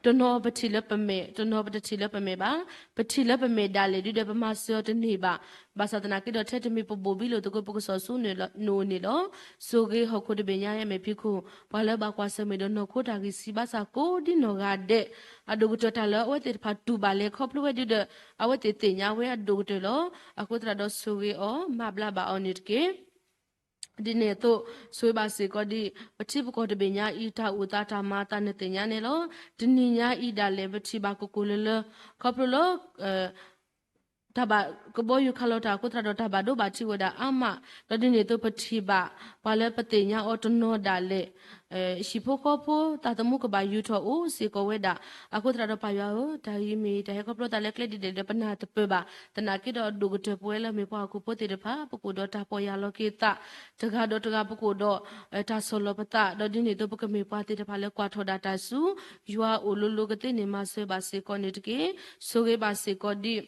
တနီၤပထံၣ်လၢပမဲာ်, တနီၤပတထံၣ်လၢပမဲာ်ဘၣ်. ပထံၣ်လၢပမဲာ်ဒၣ်လဲာ်ဒ်ဒီးပမၤစၢၤအီၤတန့ၢ်ဘၣ်. ဘၣ်ဆၣ်သနာ်က့ဒီးထဲတမံၤပဘိၣ်ဘံလိာ်သကိးပကစီၣ်ဆူနအိၣ်န့ၣ်လီၤ. ဆိၣ်ဂ့ၤဟီၣ်ခိၣ်တဘ့ၣ်ညါအမဲာ်ဖံးခိၣ် ပှၤလၢဘၣ်ကွၢ်ဆၢၣ်မဲာ်ဒီးနီၢ်ခိတၢ်ဂံၢ်စၢ်ဘါစၢ်ကိးဒ်နီၢ်ဂၤဒဲး, အဒိၣ်ကတၢၢ်တၢ်လၢအဝဲသ့ၣ်တဖၣ်တူၢ်ဘၣ်လဲၤခီဖျိဝဲဒ်ဒီး အဝဲသ့ၣ်သ့ၣ်ညါဝဲအဒိၣ်ကတၢၢ်လီၤ. အဃိသတးဒီးဆိၣ်ဂ့ၤအီၤ မၤဘျါဘၣ်အီၤန့ၣ်တက့ၢ်. ဒ်န့ၣ်အသိး ဆိၣ်ဂ့ၤဘၣ်စ့ၢ်ကီးဒ် ပထံပကီၢ်တဘ့ၣ်ညါအံၤ တၢ်အိၣ်သးတၢ်မၤအသးနသ့ၣ်ညါန့ၣ်လီၤ. တနံၤညါအံၤဒၣ်လဲာ် ပထံၣ်ဘၣ်ကကိၢ်လၢလၢ ခီဖျိလၢ တၢ်ဘၣ်ကဘီယူၤခးလီၤတၢ်အဃိသတးဒီး တၢ်ဘၣ်ဒိဘၣ်ထံးဝဲဒၣ်အါမး, ဒီးဒ်န့ၣ်အသိးပထံၣ်ဘၣ် ပှၤလၢပသ့ၣ်ညါအီၤတနီၤဒၣ်လဲာ် ဟံၣ်ဖိဃီဖိသးသမူကဘၣ်ယူၤထီၣ်အိၣ်စ့ၢ်ကီးဝဲဒၣ်. အဃိသတးဒီးပၢ်ယွၤဧၢ, တၢ်အံၤမ့ၢ်တၢ်ဟဲခီဖျိသးလၢကျဲဒ်လဲၣ်ဒီးပနၢ်တပၢၢ်ဘၣ်. သနာ်က့ဒီးအဒိၣ်ကတၢၢ်ပဝဲလၢမ့ၢ်ပှၤဟီၣ်ခိၣ်ဖိသ့ၣ်တဖၣ် ပကအိၣ်ဒီးတၢ်ပီၢ်ယၢ်လီၤက့ၤသး, တဂၤဒီးတဂၤပကအိၣ်ဒီး တၢ်ဆီၣ်လီၤပသး, ဒီးဒ်န့ၣ်အသိးပကမ့ၢ်ပှၤသ့ၣ်တဖၣ်လၢကွၢ်ထီၣ်ဒၣ်တၢ်ဆူ ယွၤအအိၣ်လိၤလိၤကသ့န့ၣ်မၤစၢၤဘၣ်စ့ၢ်ကီးန့ၣ်တက့ၢ်. ဆိၣ်ဂ့ၤဘၣ်စ့ၢ်ကီးဒ်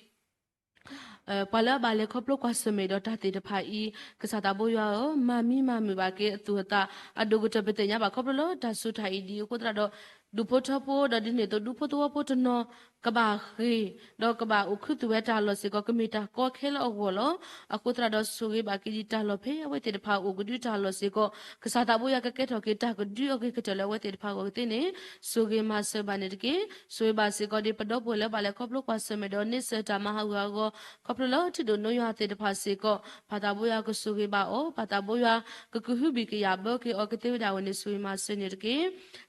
ပှၤလၢအဘၣ်လဲၤခီဖျိကွၢ်ဆၢၣ်မဲာ်ဒီးတၢ်သ့ၣ်တဖၣ်အံၤ, ကစၢ်သးဘိယွၤဧၢ, မၤမံမၤမုာ်ဘၣ်က့ၤအသူၣ်အသး, အဒိၣ်ကတၢၢ်ပသ့ၣ်ညါဘၣ်ခီဖျိလၢတၢ်စူၤတၢ်အံၤဒ်အဃိသတးဒီး ဒူၣ်ဖိထၢဖိ ဒီးဒ်န့ၣ်အသိးဒူၣ်ဖိသဝီဖိတနီၤ ကဘၣ်ဃ့ၢ် ဒီးကဘၣ်အိၣ်ခူသူၣ်ဝဲတၢ်လီၢ်စ့ၢ်ကီး ကမ့ၢ်တၢ်ကီခဲလၢအဂီၢ်လီၤ. အဃိသတးဒီးဆိၣ်ဂ့ၤဘၣ်က့ၤဒ်တၢ်လီၢ်ဖဲအဝဲသ့ၣ်တဖၣ်အိၣ်ကဒုတၢ်လီၢ်စ့ၢ်ကီး, ကစၢ်သးဘိယွၤကကဲထီၣ်က့ၤတၢ်ကဒုအဂ့ၤကတၢၢ်လၢအဝဲသ့ၣ်တဖၣ်အဂီၢ်ကသ့န့ၣ် ဆိၣ်ဂ့ၤမၤစၢၤဘၣ်န့ၣ်တက့ၢ်. ဆိၣ်ဂ့ၤဘၣ်စ့ၢ်ကီးဒ်ပဒီပုၢ်ဝဲၢ်လၢဘၣ်လဲၤခီဖျိကွၢ်ဆၢၣ်မဲာ်ဒီးန့ဆၢၣ်တၢ်မၤဟးဂူာ်ဟးဂီၤ ခီဖျိလၢထံဒိၣ်နိယွၤသ့ၣ်တဖၣ်စ့ၢ်ကီး, ပၢ်သးဘိယွၤကဆိၣ်ဂ့ၤဘၣ်အီၤ, ပၢ်သးဘိယွၤကကဟုဘံၣ်ကယာ်ဘၢက့ၤအီၤကသ့ဝဲဒၣ်ဝဲန့ၣ် ဆိၣ်ဂ့ၤမၤစၢၤန့ၣ်တက့ၢ်.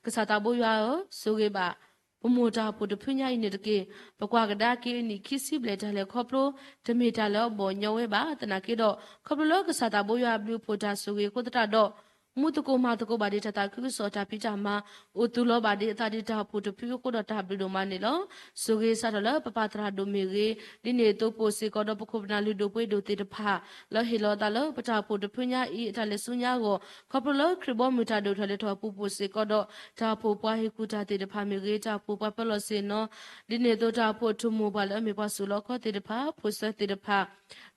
ကစၢ်သးဘိယွၤဧၢ, ဆိၣ်ဂ့ၤဘၣ် ပမိၢ်တၢ်အိၣ်ဖှိၣ်တဖုညါအံၤန့ၣ်တက့ၢ်. ပကွၢ်ကဒါက့ၤအနံၣ်ခံဆံဘျဲၣ်တၢ်လဲၤခီဖျိ တမ့ၢ်တၢ်လၢအဘီၣ်ညီဝဲဘၣ်. သနာ်က့ဒီး ခီဖျိလၢကစၢ်သးဘိယွၤအဘျုးအဖှိၣ်တၢ်ဆိၣ်ဂ့ၤအဃိသတးဒီး မူသကိးမၤသကိးဘၣ်ဒ်တၢ်သးခုကစီၣ်တၢ်ဖံးတၢ်မၤ, အိၣ်သူၣ်လီၤဘၣ်ဒ်အသးဒ်တၢ်အိၣ်ဖှိၣ်တဖုအဃိဒီးတၢ်ဘျုးဒိၣ်မးန့ၣ်လီၤ. ဆိၣ်ဂ့ၤစးထီၣ်လၢပပၢ်သရၣ်ဒိၣ်မ့ၢ်ဂ့ၤ, ဒ်န့ၣ်အသိးပအိၣ်စ့ၢ်ကီးဒီးပခိၣ်ပနၢ်လုၢ်ဒိၣ်ပှ့ၤဒိၣ်သ့ၣ်တဖၣ် လၢဟ့ၣ်လီၤအသးလၢပတၢ်အိၣ်ဖှိၣ်တဖုညါအံၤ အတၢ်လဲၤဆူညါအဂီၢ်, ခီဖျိလၢခရံာ်ဘီမုၢ်တၢ်ဒိၣ်ထီၣ်လဲၤထီၣ်အပူၤပအိၣ်စ့ၢ်ကီးဒီး တၢ်အိၣ်ဖှိၣ်ပှၤဟ့ၣ်ကူၣ်တၢ်သ့ၣ်တဖၣ်မ့ၢ်ဂ့ၤ, တၢ်အိၣ်ဖှိၣ်ပှၤပၢၤလီၢ်ဆ့ၣ်နီၤ, ဒ်န့ၣ်အသိးတၢ်အိၣ်ဖှိၣ်အထူၣ်မိၢ်ပှၢ်လၢအမ့ၢ်ပှၤစိာ်လီၤခီသ့ၣ်တဖၣ်, ဖိဆၢသ့ၣ်တဖၣ်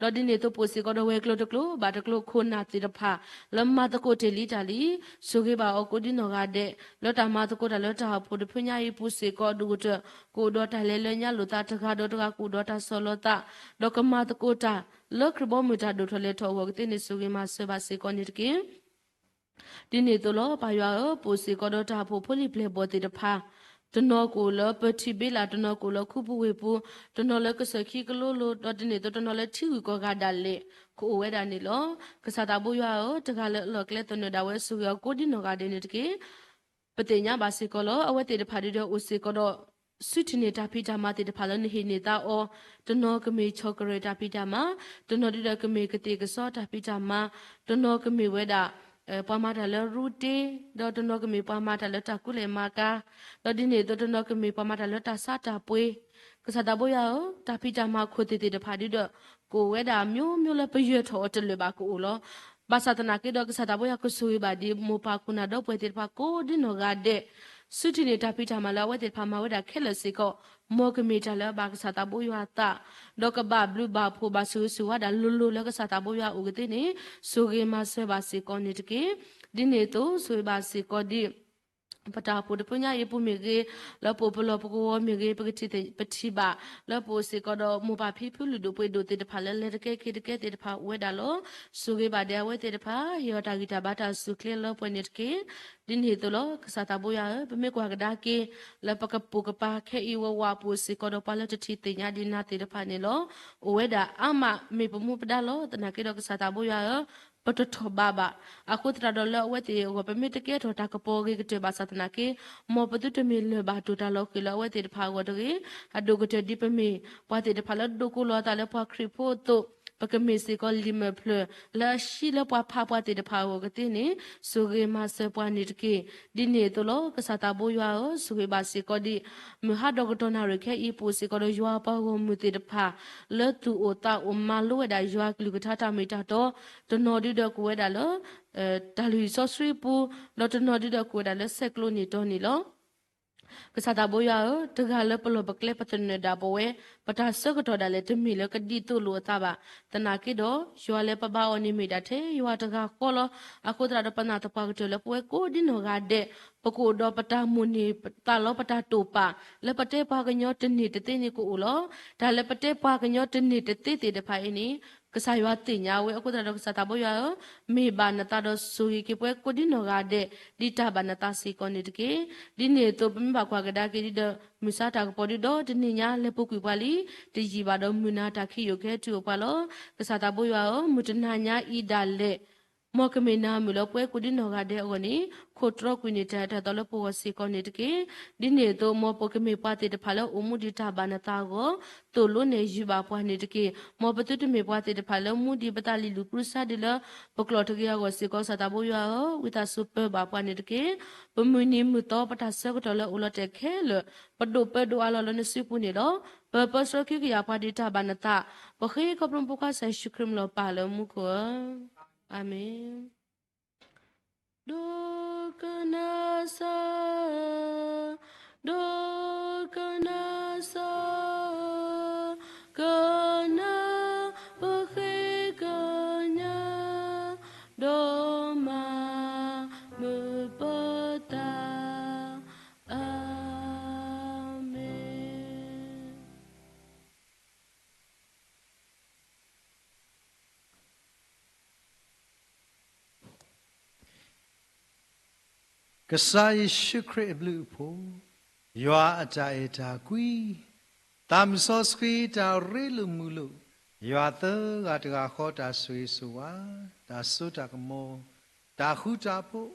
ဒီးဒ်န့ၣ်အသိးပအိၣ်စ့ၢ်ကီးဒီးဝဲၤကျိၤတကျိၤဘၣ်တကျိၤခိၣ်နၢ်သ့ၣ်တဖၣ် လၢမၤသကိးတ့ၢ်လံတၢ်လံ, ဆိၣ်ဂ့ၤဘၣ်အီၤကိးဒ်နီၢ်ဂၤဒဲး, လၢတၢ်မၤသကိးတၢ်လၢတၢ်အိၣ်ဖှိၣ်တဖုညါအံၤအပူၤစ့ၢ်ကီးအဒိၣ်ကတၢၢ်, ကအိၣ်ဒီးတၢ်လဲၤလၢညါလိာ်သးတဂၤဒီးတဂၤကအိၣ်ဒီးတၢ်ဆီၣ်လီၤသး, ဒီးကမၤသကိးတၢ်လၢခရံာ်ဘီမုၢ်တၢ်ဒိၣ်ထီၣ်လဲၤထီၣ်အဂီၢ်ကသ့န့ၣ် ဆိၣ်ဂ့ၤမၤစၢၤဘၣ်စ့ၢ်ကီးန့ၣ်တက့ၢ်. ဒ်န့ၣ်အသိးလီၤ ပၢ်ယွၤဧၢ, ပအိၣ်စ့ၢ်ကီးဒီးတၢ်အိၣ်ဖှိၣ်ဖိလံၤပျဲၢ်ဘီၣ်သ့ၣ်တဖၣ်, တနီၤကအိၣ်လၢပထံၣ်ဘ့လး, တနီၤကအိၣ်လၢခူပူၤဝ့ၢ်ပူၤ, တနီၤလၢကစၢၢ်ခံကလိလိၤ, ဒီးဒ်န့ၣ်အသိးတနီၤလၢထံဂုၤကီၢ်ဂၤဒၣ်လဲာ် ကအိၣ်ဝဲဒၣ်န့ၣ်လီၤ. ကစၢ်သးဘိယွၤဧၢ, တဂၤလၢအလီၢ်ကျဲသနၢၣ်ဒၣ်ဝဲ ဆိၣ်ဂ့ၤအီၤကိးဒ်နီၢ်ဂၤဒဲးန့ၣ်တက့ၢ်. ပသ့ၣ်ညါဘၣ်စ့ၢ်ကီးလီၤ. အဝဲသ့ၣ်တဖၣ်ဒ်ဒီးအိၣ်စ့ၢ်ကီးဒီး ဆူထံၣ်န့ၢ်တၢ်ဖံးတၢ်မၤသ့ၣ်တဖၣ်လၢနဟ့ၣ်န့ၢ်သးအီၤ, တနီၤကမ့ၢ်ဆီၣ်ကရဲၣ်တၢ်ဖံးတၢ်မၤ, တနီၤဒုဒီးကမ့ၢ်ကသ့ၣ်ကစီတၢ်ဖံးတၢ်မၤ, တနီၤကမ့ၢ်ဝဲဒၣ် ပှၤမၤတၢ်လၢရူတ့, ဒီးတနီၤကမ့ၢ်ပှၤမၤတၢ်လၢတၢ်ကူလဲၢ်မၤကၤ, ဒီးဒ်န့ၣ်အသိးတနီၤကမ့ၢ်ပှၤမၤတၢ်လၢတၢ်ဆါတၢ်ပှ့ၤ, ကစၢ်သးဘိယွၤဧၢ, တၢ်ဖံးတၢ်မၤခိၣ်သ့ၣ်သ့ၣ်တဖၣ်ဒုဒီး ကအိၣ်ဝဲဒၣ်မျိုးမျိုးလၢပယၢၤထီၣ်အီၤတလၢာ်ဘၣ်ကအိၣ်လီၤ. ဘၣ်ဆၣ်သနာ်က့ဒီး ကစၢ်သးဘိယွၤကဆိၣ်ဂ့ၤဘၣ်ဒ်မိၢ်ပၢ်ခိၣ်နၢ်ဒီပုၢ်ဝဲၢ်သ့ၣ်တဖၣ်ကိးဒ်နီၢ်ဂၤဒဲး, ဆူထံၣ်န့ၢ်တၢ်ဖံးတၢ်မၤလၢအဝဲသ့ၣ်တဖၣ်မၤဝဲဒၣ်ခဲလၢာ်စ့ၢ်ကီး, မ်ကမ့ၢ်တၢ်လၢအဘၣ်ကစၢ်သးဘိယွၤအသး, ဒီးကဘၣ်ဘျုးဘၣ်ဖှိၣ်ဘၣ်ဆိၣ်ဂ့ၤဆိၣ်ဝါဒၣ်လိၤလိၤလၢကစၢ်သးဘိယွၤအအိၣ်ကသ့န့ၣ်, ဆိၣ်ဂ့ၤမၤစၢၤဘၣ်စ့ၢ်ကီးန့ၣ်တက့ၢ်. ဒ်န့ၣ်အသိး ဆိၣ်ဂ့ၤဘၣ်စ့ၢ်ကီးဒ် ပတၢ်အိၣ်ဖှိၣ်တဖုညါအံၤအပူၤမ့ၢ်ဂ့ၤ, လၢပအိၣ်ပလီၢ်ပကဝီၤမ့ၢ်ဂ့ၤ, ပကထံၣ်ပထံၣ်ဘၣ် လၢပအိၣ်စ့ၢ်ကီးဒီးမိၢ်ပၢ်ဖံဖုလုၢ်ဒိၣ်ပှ့ၤဒိၣ်သ့ၣ်တဖၣ်လၢလဲၤတကဲက့ၤတကဲသ့ၣ်တဖၣ်အိၣ်ဝဲဒၣ်လီၤ. ဆိၣ်ဂ့ၤဘၣ်ဒဲးအဝဲသ့ၣ်တဖၣ်, ဟ့ၣ်အီၤတၢ်ဂံၢ်တၢ်ဘါတၢ်စူၢ်ချ့လၢပှဲၤန့ၣ်တက့ၢ်. ဒ်န့ၣ်အသိးလီၤ. ကစၢ်သးဘိယွၤဧၢ, ပမ့ၢ်ကွၢ်ကဒါက့ၤ လၢပကပိာ်ကပၤခဲအံၤဝဲဝးပူၤစ့ၢ်ကီးဒီးပှၤလၢတထံၣ်သ့ၣ်ညါဒံးနၤသ့ၣ်တဖၣ်န့ၣ်လီၤ. အိၣ်ဝဲဒၣ်အါမး မ့ၢ်ပမူပဒါလီၤ. သနာ်က့ဒီးကစၢ်သးဘိယွၤဧၢ, ပတထီၣ်ဘးဘၣ်. အဃိသတးဒီးလၢအဝဲသ့ၣ်အဂီၢ် ပမ့ၢ်တကဲထီၣ်တၢ်ကပီၤအဂ့ၤကတၢၢ်ဘၣ်ဆၣ်သနာ်က့, မ်ပသုတမ့ၢ်လၢၢ်ဘၣ်တိၢ်တၢ်လီၤဃံၤလၢအဝဲသ့ၣ်တဖၣ်အဂီၢ်တဂ့ၤ. အဒိၣ်ကတၢၢ်ဒ်ပမ့ၢ်ပှၤသ့ၣ်တဖၣ်လၢဒိးကိးလီၤအသးလၢပှၤခရံာ်ဖိအသိး, ပကမ့ၢ်စ့ၢ်ကီးလံာ်မဲာ်ဖျၢၣ် လၢအဟံးလၢပှၤဖးပှၤသ့ၣ်တဖၣ်အဂီၢ်ကသ့န့ၣ်, ဆိၣ်ဂ့ၤမၤစၢၤပှၤန့ၣ်တက့ၢ်. ဒ်န့ၣ်အသိးလီၤ. ကစၢ်သးဘိယွၤဧၢ, ဆိၣ်ဂ့ၤဘၣ်စ့ၢ်ကီးဒ် မုၢ်ဟါဒီးကတီၢ်နၣ်ရံၣ်ခဲအံၤပူၤစ့ၢ်ကီးဒီးယွၤပှၤဂီၢ်မုၢ်သ့ၣ်တဖၣ် လၢသူၣ်အိၣ်သးအိၣ်မၤလိဝဲဒၣ်ယွၤကလုၢ်ကထါတၢ်မ့ၢ်တၢ်တီ, တနီၤဒုဒီးကအိၣ်ဝဲဒၣ်လၢ တၢ်လုၢ်ဟံၣ်စီဆှံပူၤ, ဒီးတနီၤဒုဒီးကအိၣ်ဝဲဒၣ်လၢဆဲးကျိးန့ၢ်တီန့ၣ်လီၤ. ကစၢ်သးဘိယွၤဧၢ, တဂၤလၢပလီၢ်ပကျဲပသနၢၣ်ဒၣ်ပဝဲ, ပတၢ်ဆၢကတီၢ်ဒၣ်လဲာ် တမ့ၢ်လၢကဒ်သိးလိာ်အသးဘၣ်. သနာ်က့ဒီး ယွၤလၢပဘါအီၤန့ၣ်မ့ၢ်ဒၣ်ထဲယွၤတဂၤဃီလီၤ. အဃိသတးဒီးပနာ်သပှၢ်ကတၢၢ်လၢပဝဲကိးဒ်နီၢ်ဂၤဒဲး, ပကအိၣ်ဒီးပတၢ်မိၣ်န့ၢ်သးလီပတၢ်တိာ်ပာ်, လၢပတဲပှၤကညီတန့ၢ်တသ့န့ၣ်ကအိၣ်လီၤ. တၢ်လၢပတဲပှၤကညီတန့ၢ်တသ့သ့ၣ်တဖၣ်အံၤန့ၣ် ကစၢ်ယွၤသ့ၣ်ညါဝဲ. အဃိသတးဒီးကစၢ်သးဘိယွၤဧၢ, မ့ၢ်ဘၣ်နသးဒီးဆိၣ်ဂ့ၤက့ၤပဝဲကိးဒ်နီၢ်ဂၤဒဲး, ဒ်တၢ်ဘၣ်နသးစ့ၢ်ကီးန့ၣ်တက့ၢ်. ဒ်န့ၣ်အသိး ပမ့ၢ်ဘၣ်ကွၢ်ကဒါက့ၤဒ်ဒီး မုၢ်ဆါတၢ်ကပီၤဒုဒီးတနံၣ်ညါလဲၤပူၤကွံာ်ပှၤလံ, တယံာ်ဘၣ်ဒီးမုၢ်နၤတၢ်ခံးယိာ်ကဟဲတုၤအိၣ်ပှၤလီၤ. ကစၢ်သးဘိယွၤဧၢ, မုၢ်တနၤညါအံၤဒၣ်လဲာ် မ်ကမ့ၢ်နၤမုၢ်လၢပဝဲကိးဒ်နီၢ်ဂၤဒဲးအဂီၢ်န့ၣ်, ခိးတြီကွံာ်န့ၢ်တၢ်အၢတၢ်သီလၢပဂီၢ်စ့ၢ်ကီးန့ၣ်တက့ၢ်. ဒ်န့ၣ်အသိး မ်ပကမ့ၢ်ပှၤသ့ၣ်တဖၣ်လၢအိၣ်မူဒံးတၢ်ဘၣ်နသးအဂီၢ်, သိၣ်လိနဲၣ်ယုာ်ဘၣ်ပှၤန့ၣ်တက့ၢ်. မ်ပသုတမ့ၢ်ပှၤသ့ၣ်တဖၣ်လၢမူဒံးပသးလံာ်လုၢ်ပြံစါဒ်လၢပကျိာ်တဂ့ၤအဂီၢ်စ့ၢ်ကီး. ကစၢ်သးဘိယွၤဧၢ, ဝံသးစူၤပၢၤဘၣ်ပှၤန့ၣ်တက့ၢ်. ပမုၢ်နံၤမုၢ်သီပတၢ်ဆၢကတီၢ်လၢအိၣ်လီၤတဲာ်ခဲလၢာ်, ပဒိၣ်ပၢဒိၣ်အါလီၤလၢနစုပူၤန့ၣ်လီၤ. ပပၢဆှၢခံကယၤပှၤဒံးတၢ်ဘၣ်နသး, ပဃ့ခီဖျိပဖိခွါကစၢ်ယ့ၣ်ၡူးခရံာ်မံၤလီၤပၢ်လၢမူခိၣ်ဧၢ, အၤမ့ၣ်. ဒိကနၣ်စၢ်, ဒိကနၣ်စၢ်, ကနၣ်ပဃ့ကညး, ဒီးမၤမုာ်ပသး, အၤမ့ၣ်. ကစၢ်ယ့ၣ်ၡူးခရံာ်အဘျုးအဖှိၣ်, ယွၤအတၢ်အဲၣ်တၢ်ကွံ, သးမုၢ်စီဆှံတၢ်ရ့လိာ်မုာ်လိာ်, ယွၤသၢဂၤတဂၤဃီတၢ်ဆိၣ်ဂ့ၤဆိၣ်ဝါ, တၢ်စိတၢ်ကမီၤ, တၢ်ဃူတၢ်ဖိး,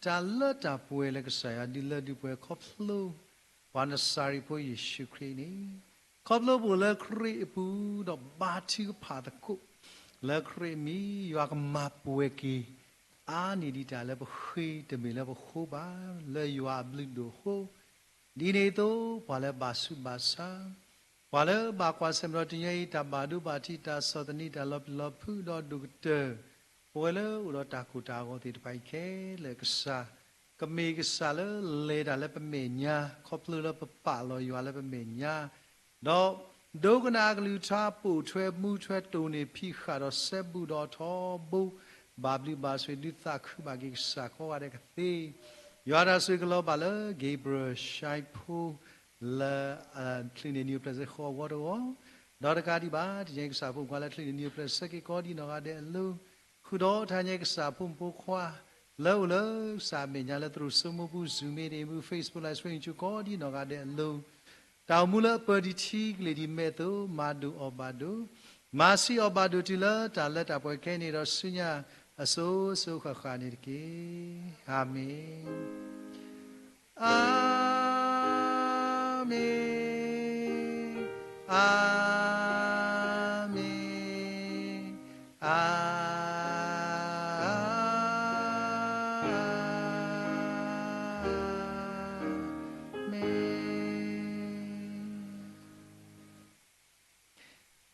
တၢ်လၢတၢ်ပှဲၤလၢကစၢ်ယွၤဒုးလၢဒုးပှဲၤခီဖျိ ပှၤနစၤရ့းဖိယ့ၣ်ၡူးခရံာ်န့ၣ်, ခီဖျိပအိၣ်လၢခရံာ်အပူၤ ဒီးဘါထုကဖၣ်သကိး လၢခရံာ်အမံၤ ယွၤကမၤပှဲၤက့ၤ အါန့ၢ်ဒံးတၢ်လၢပဃ့တမ့ၢ်လၢပဃိဘၣ် လၢယွၤအဘျုးဒိၣ်အဃိ, ဒ်န့ၣ်အသိး ပှၤလၢဘၣ်ဆူးဘၣ်ဆါ ပှၤလၢဘၣ်ကွၢ်ဆၢၣ်မဲာ်ဒီးတနံၤအံၤ တၢ်ဘၣ်ဒိဘၣ်ထံး တၢ်ဆီၣ်သနံး တၢ်လီၤပျံၤလီၤဖုး ဒီးဒိၣ်ကတၢၢ် ပဝဲလၢအိၣ်ဒီးတၢ်ကိၢ်တၢ်ဂီၤသ့ၣ်တဖၣ်အံၤခဲလၢာ် ကစၢ် ကမ့ၢ်ကစၢ်လၢလဲၤတၢ်လၢပမဲာ်ညါ ခီဖျိလၢပပာ်လီၤယွၤလၢပမဲာ်ညါ ဒီး ဒိကနၣ်အကလုၢ်ကထါ ပိာ်ထွဲမူထွဲတိၢ်န့ၢ်ဖံးဃာ်ဒီးစဲဘူးဒီးထီဘိ ဘၣ်ဘျုးဘၣ်ဆိၣ်ဂ့ၤဒုးသးခုဘၣ်က့ၤကစၢ်ကိးဂၤဒဲးကသ့ ယွၤတၢ်ဆိၣ်ဂ့ၤကလီၤဘၣ်လၢ Gabriel ရှါဖိ လၢ ချံးန့ၢ်နံၣ်အိၣ်ဖျဲၣ်ဆၢဃီအဂီၢ်တဂီၢ် ဒီးတကးဒံးဘၣ် တညါကစၢ်ဖိမုၣ်ခွါလၢချံးန့ၢ်နံၣ်အိၣ်ဖျဲၣ်ဆၢက့ၤကိးဒ်နီၢ်ဂၤဒဲးအလိၤ ဃုာ်ဒီးတဟါညါကစၢ်ဖိမုၣ်ဖိခွါ လၢအိၣ်လၢကစၢ်အမဲာ်ညါလၢသရိာ်စိမိၢ်ပူၤ Zoom မ့ၢ်ဒ်အံၤ Facebook Live Stream ကိးဒ်နီၢ်ဂၤဒဲးအလိၤ တၢ်အိၣ်မူလၢအပၢၤဒံးထံကလ့ၢ်ဒံးမဲာ်သိး မၤဒိၣ်အီၣ်ဘၣ်ဒိၣ် မၤဆံးအီၣ်ဘၣ်ဒိၣ်တုၤလၢတၢ်လၢတၢ်ပှဲၤခဲအံၤန့ၣ်ဒီးဆူညါအစိၤစိၤဃၣ်ဃၣ်န့ၣ်တက့ၢ်. အၤမ့ၣ်. အၤ အၤမ့ၣ်, အၤမ့ၣ်, အၤမ့ၣ်.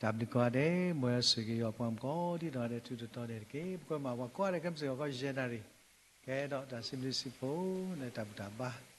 တၢ်ဘျုးကိးဂၤဒဲး, မ်ယွၤဆိၣ်ဂ့ၤက့ၤပှၤမုၣ်ကိးဒံနီၢ်ဂၤဒဲး ထူးထူးတီၤတီၤန့ၣ်တက့ၢ်. ပကွၢ်မးပှၤကိးဂၤဒဲး ခဲမုၢ်ဆ့ၣ်ဂီၤခီယဲၢ်နၣ်ရံၣ်, ကဲဒီးတၢ်စံးဘျုးစံးဖှိၣ်လၢတၢ်ဘူၣ်တၢ်ဘါ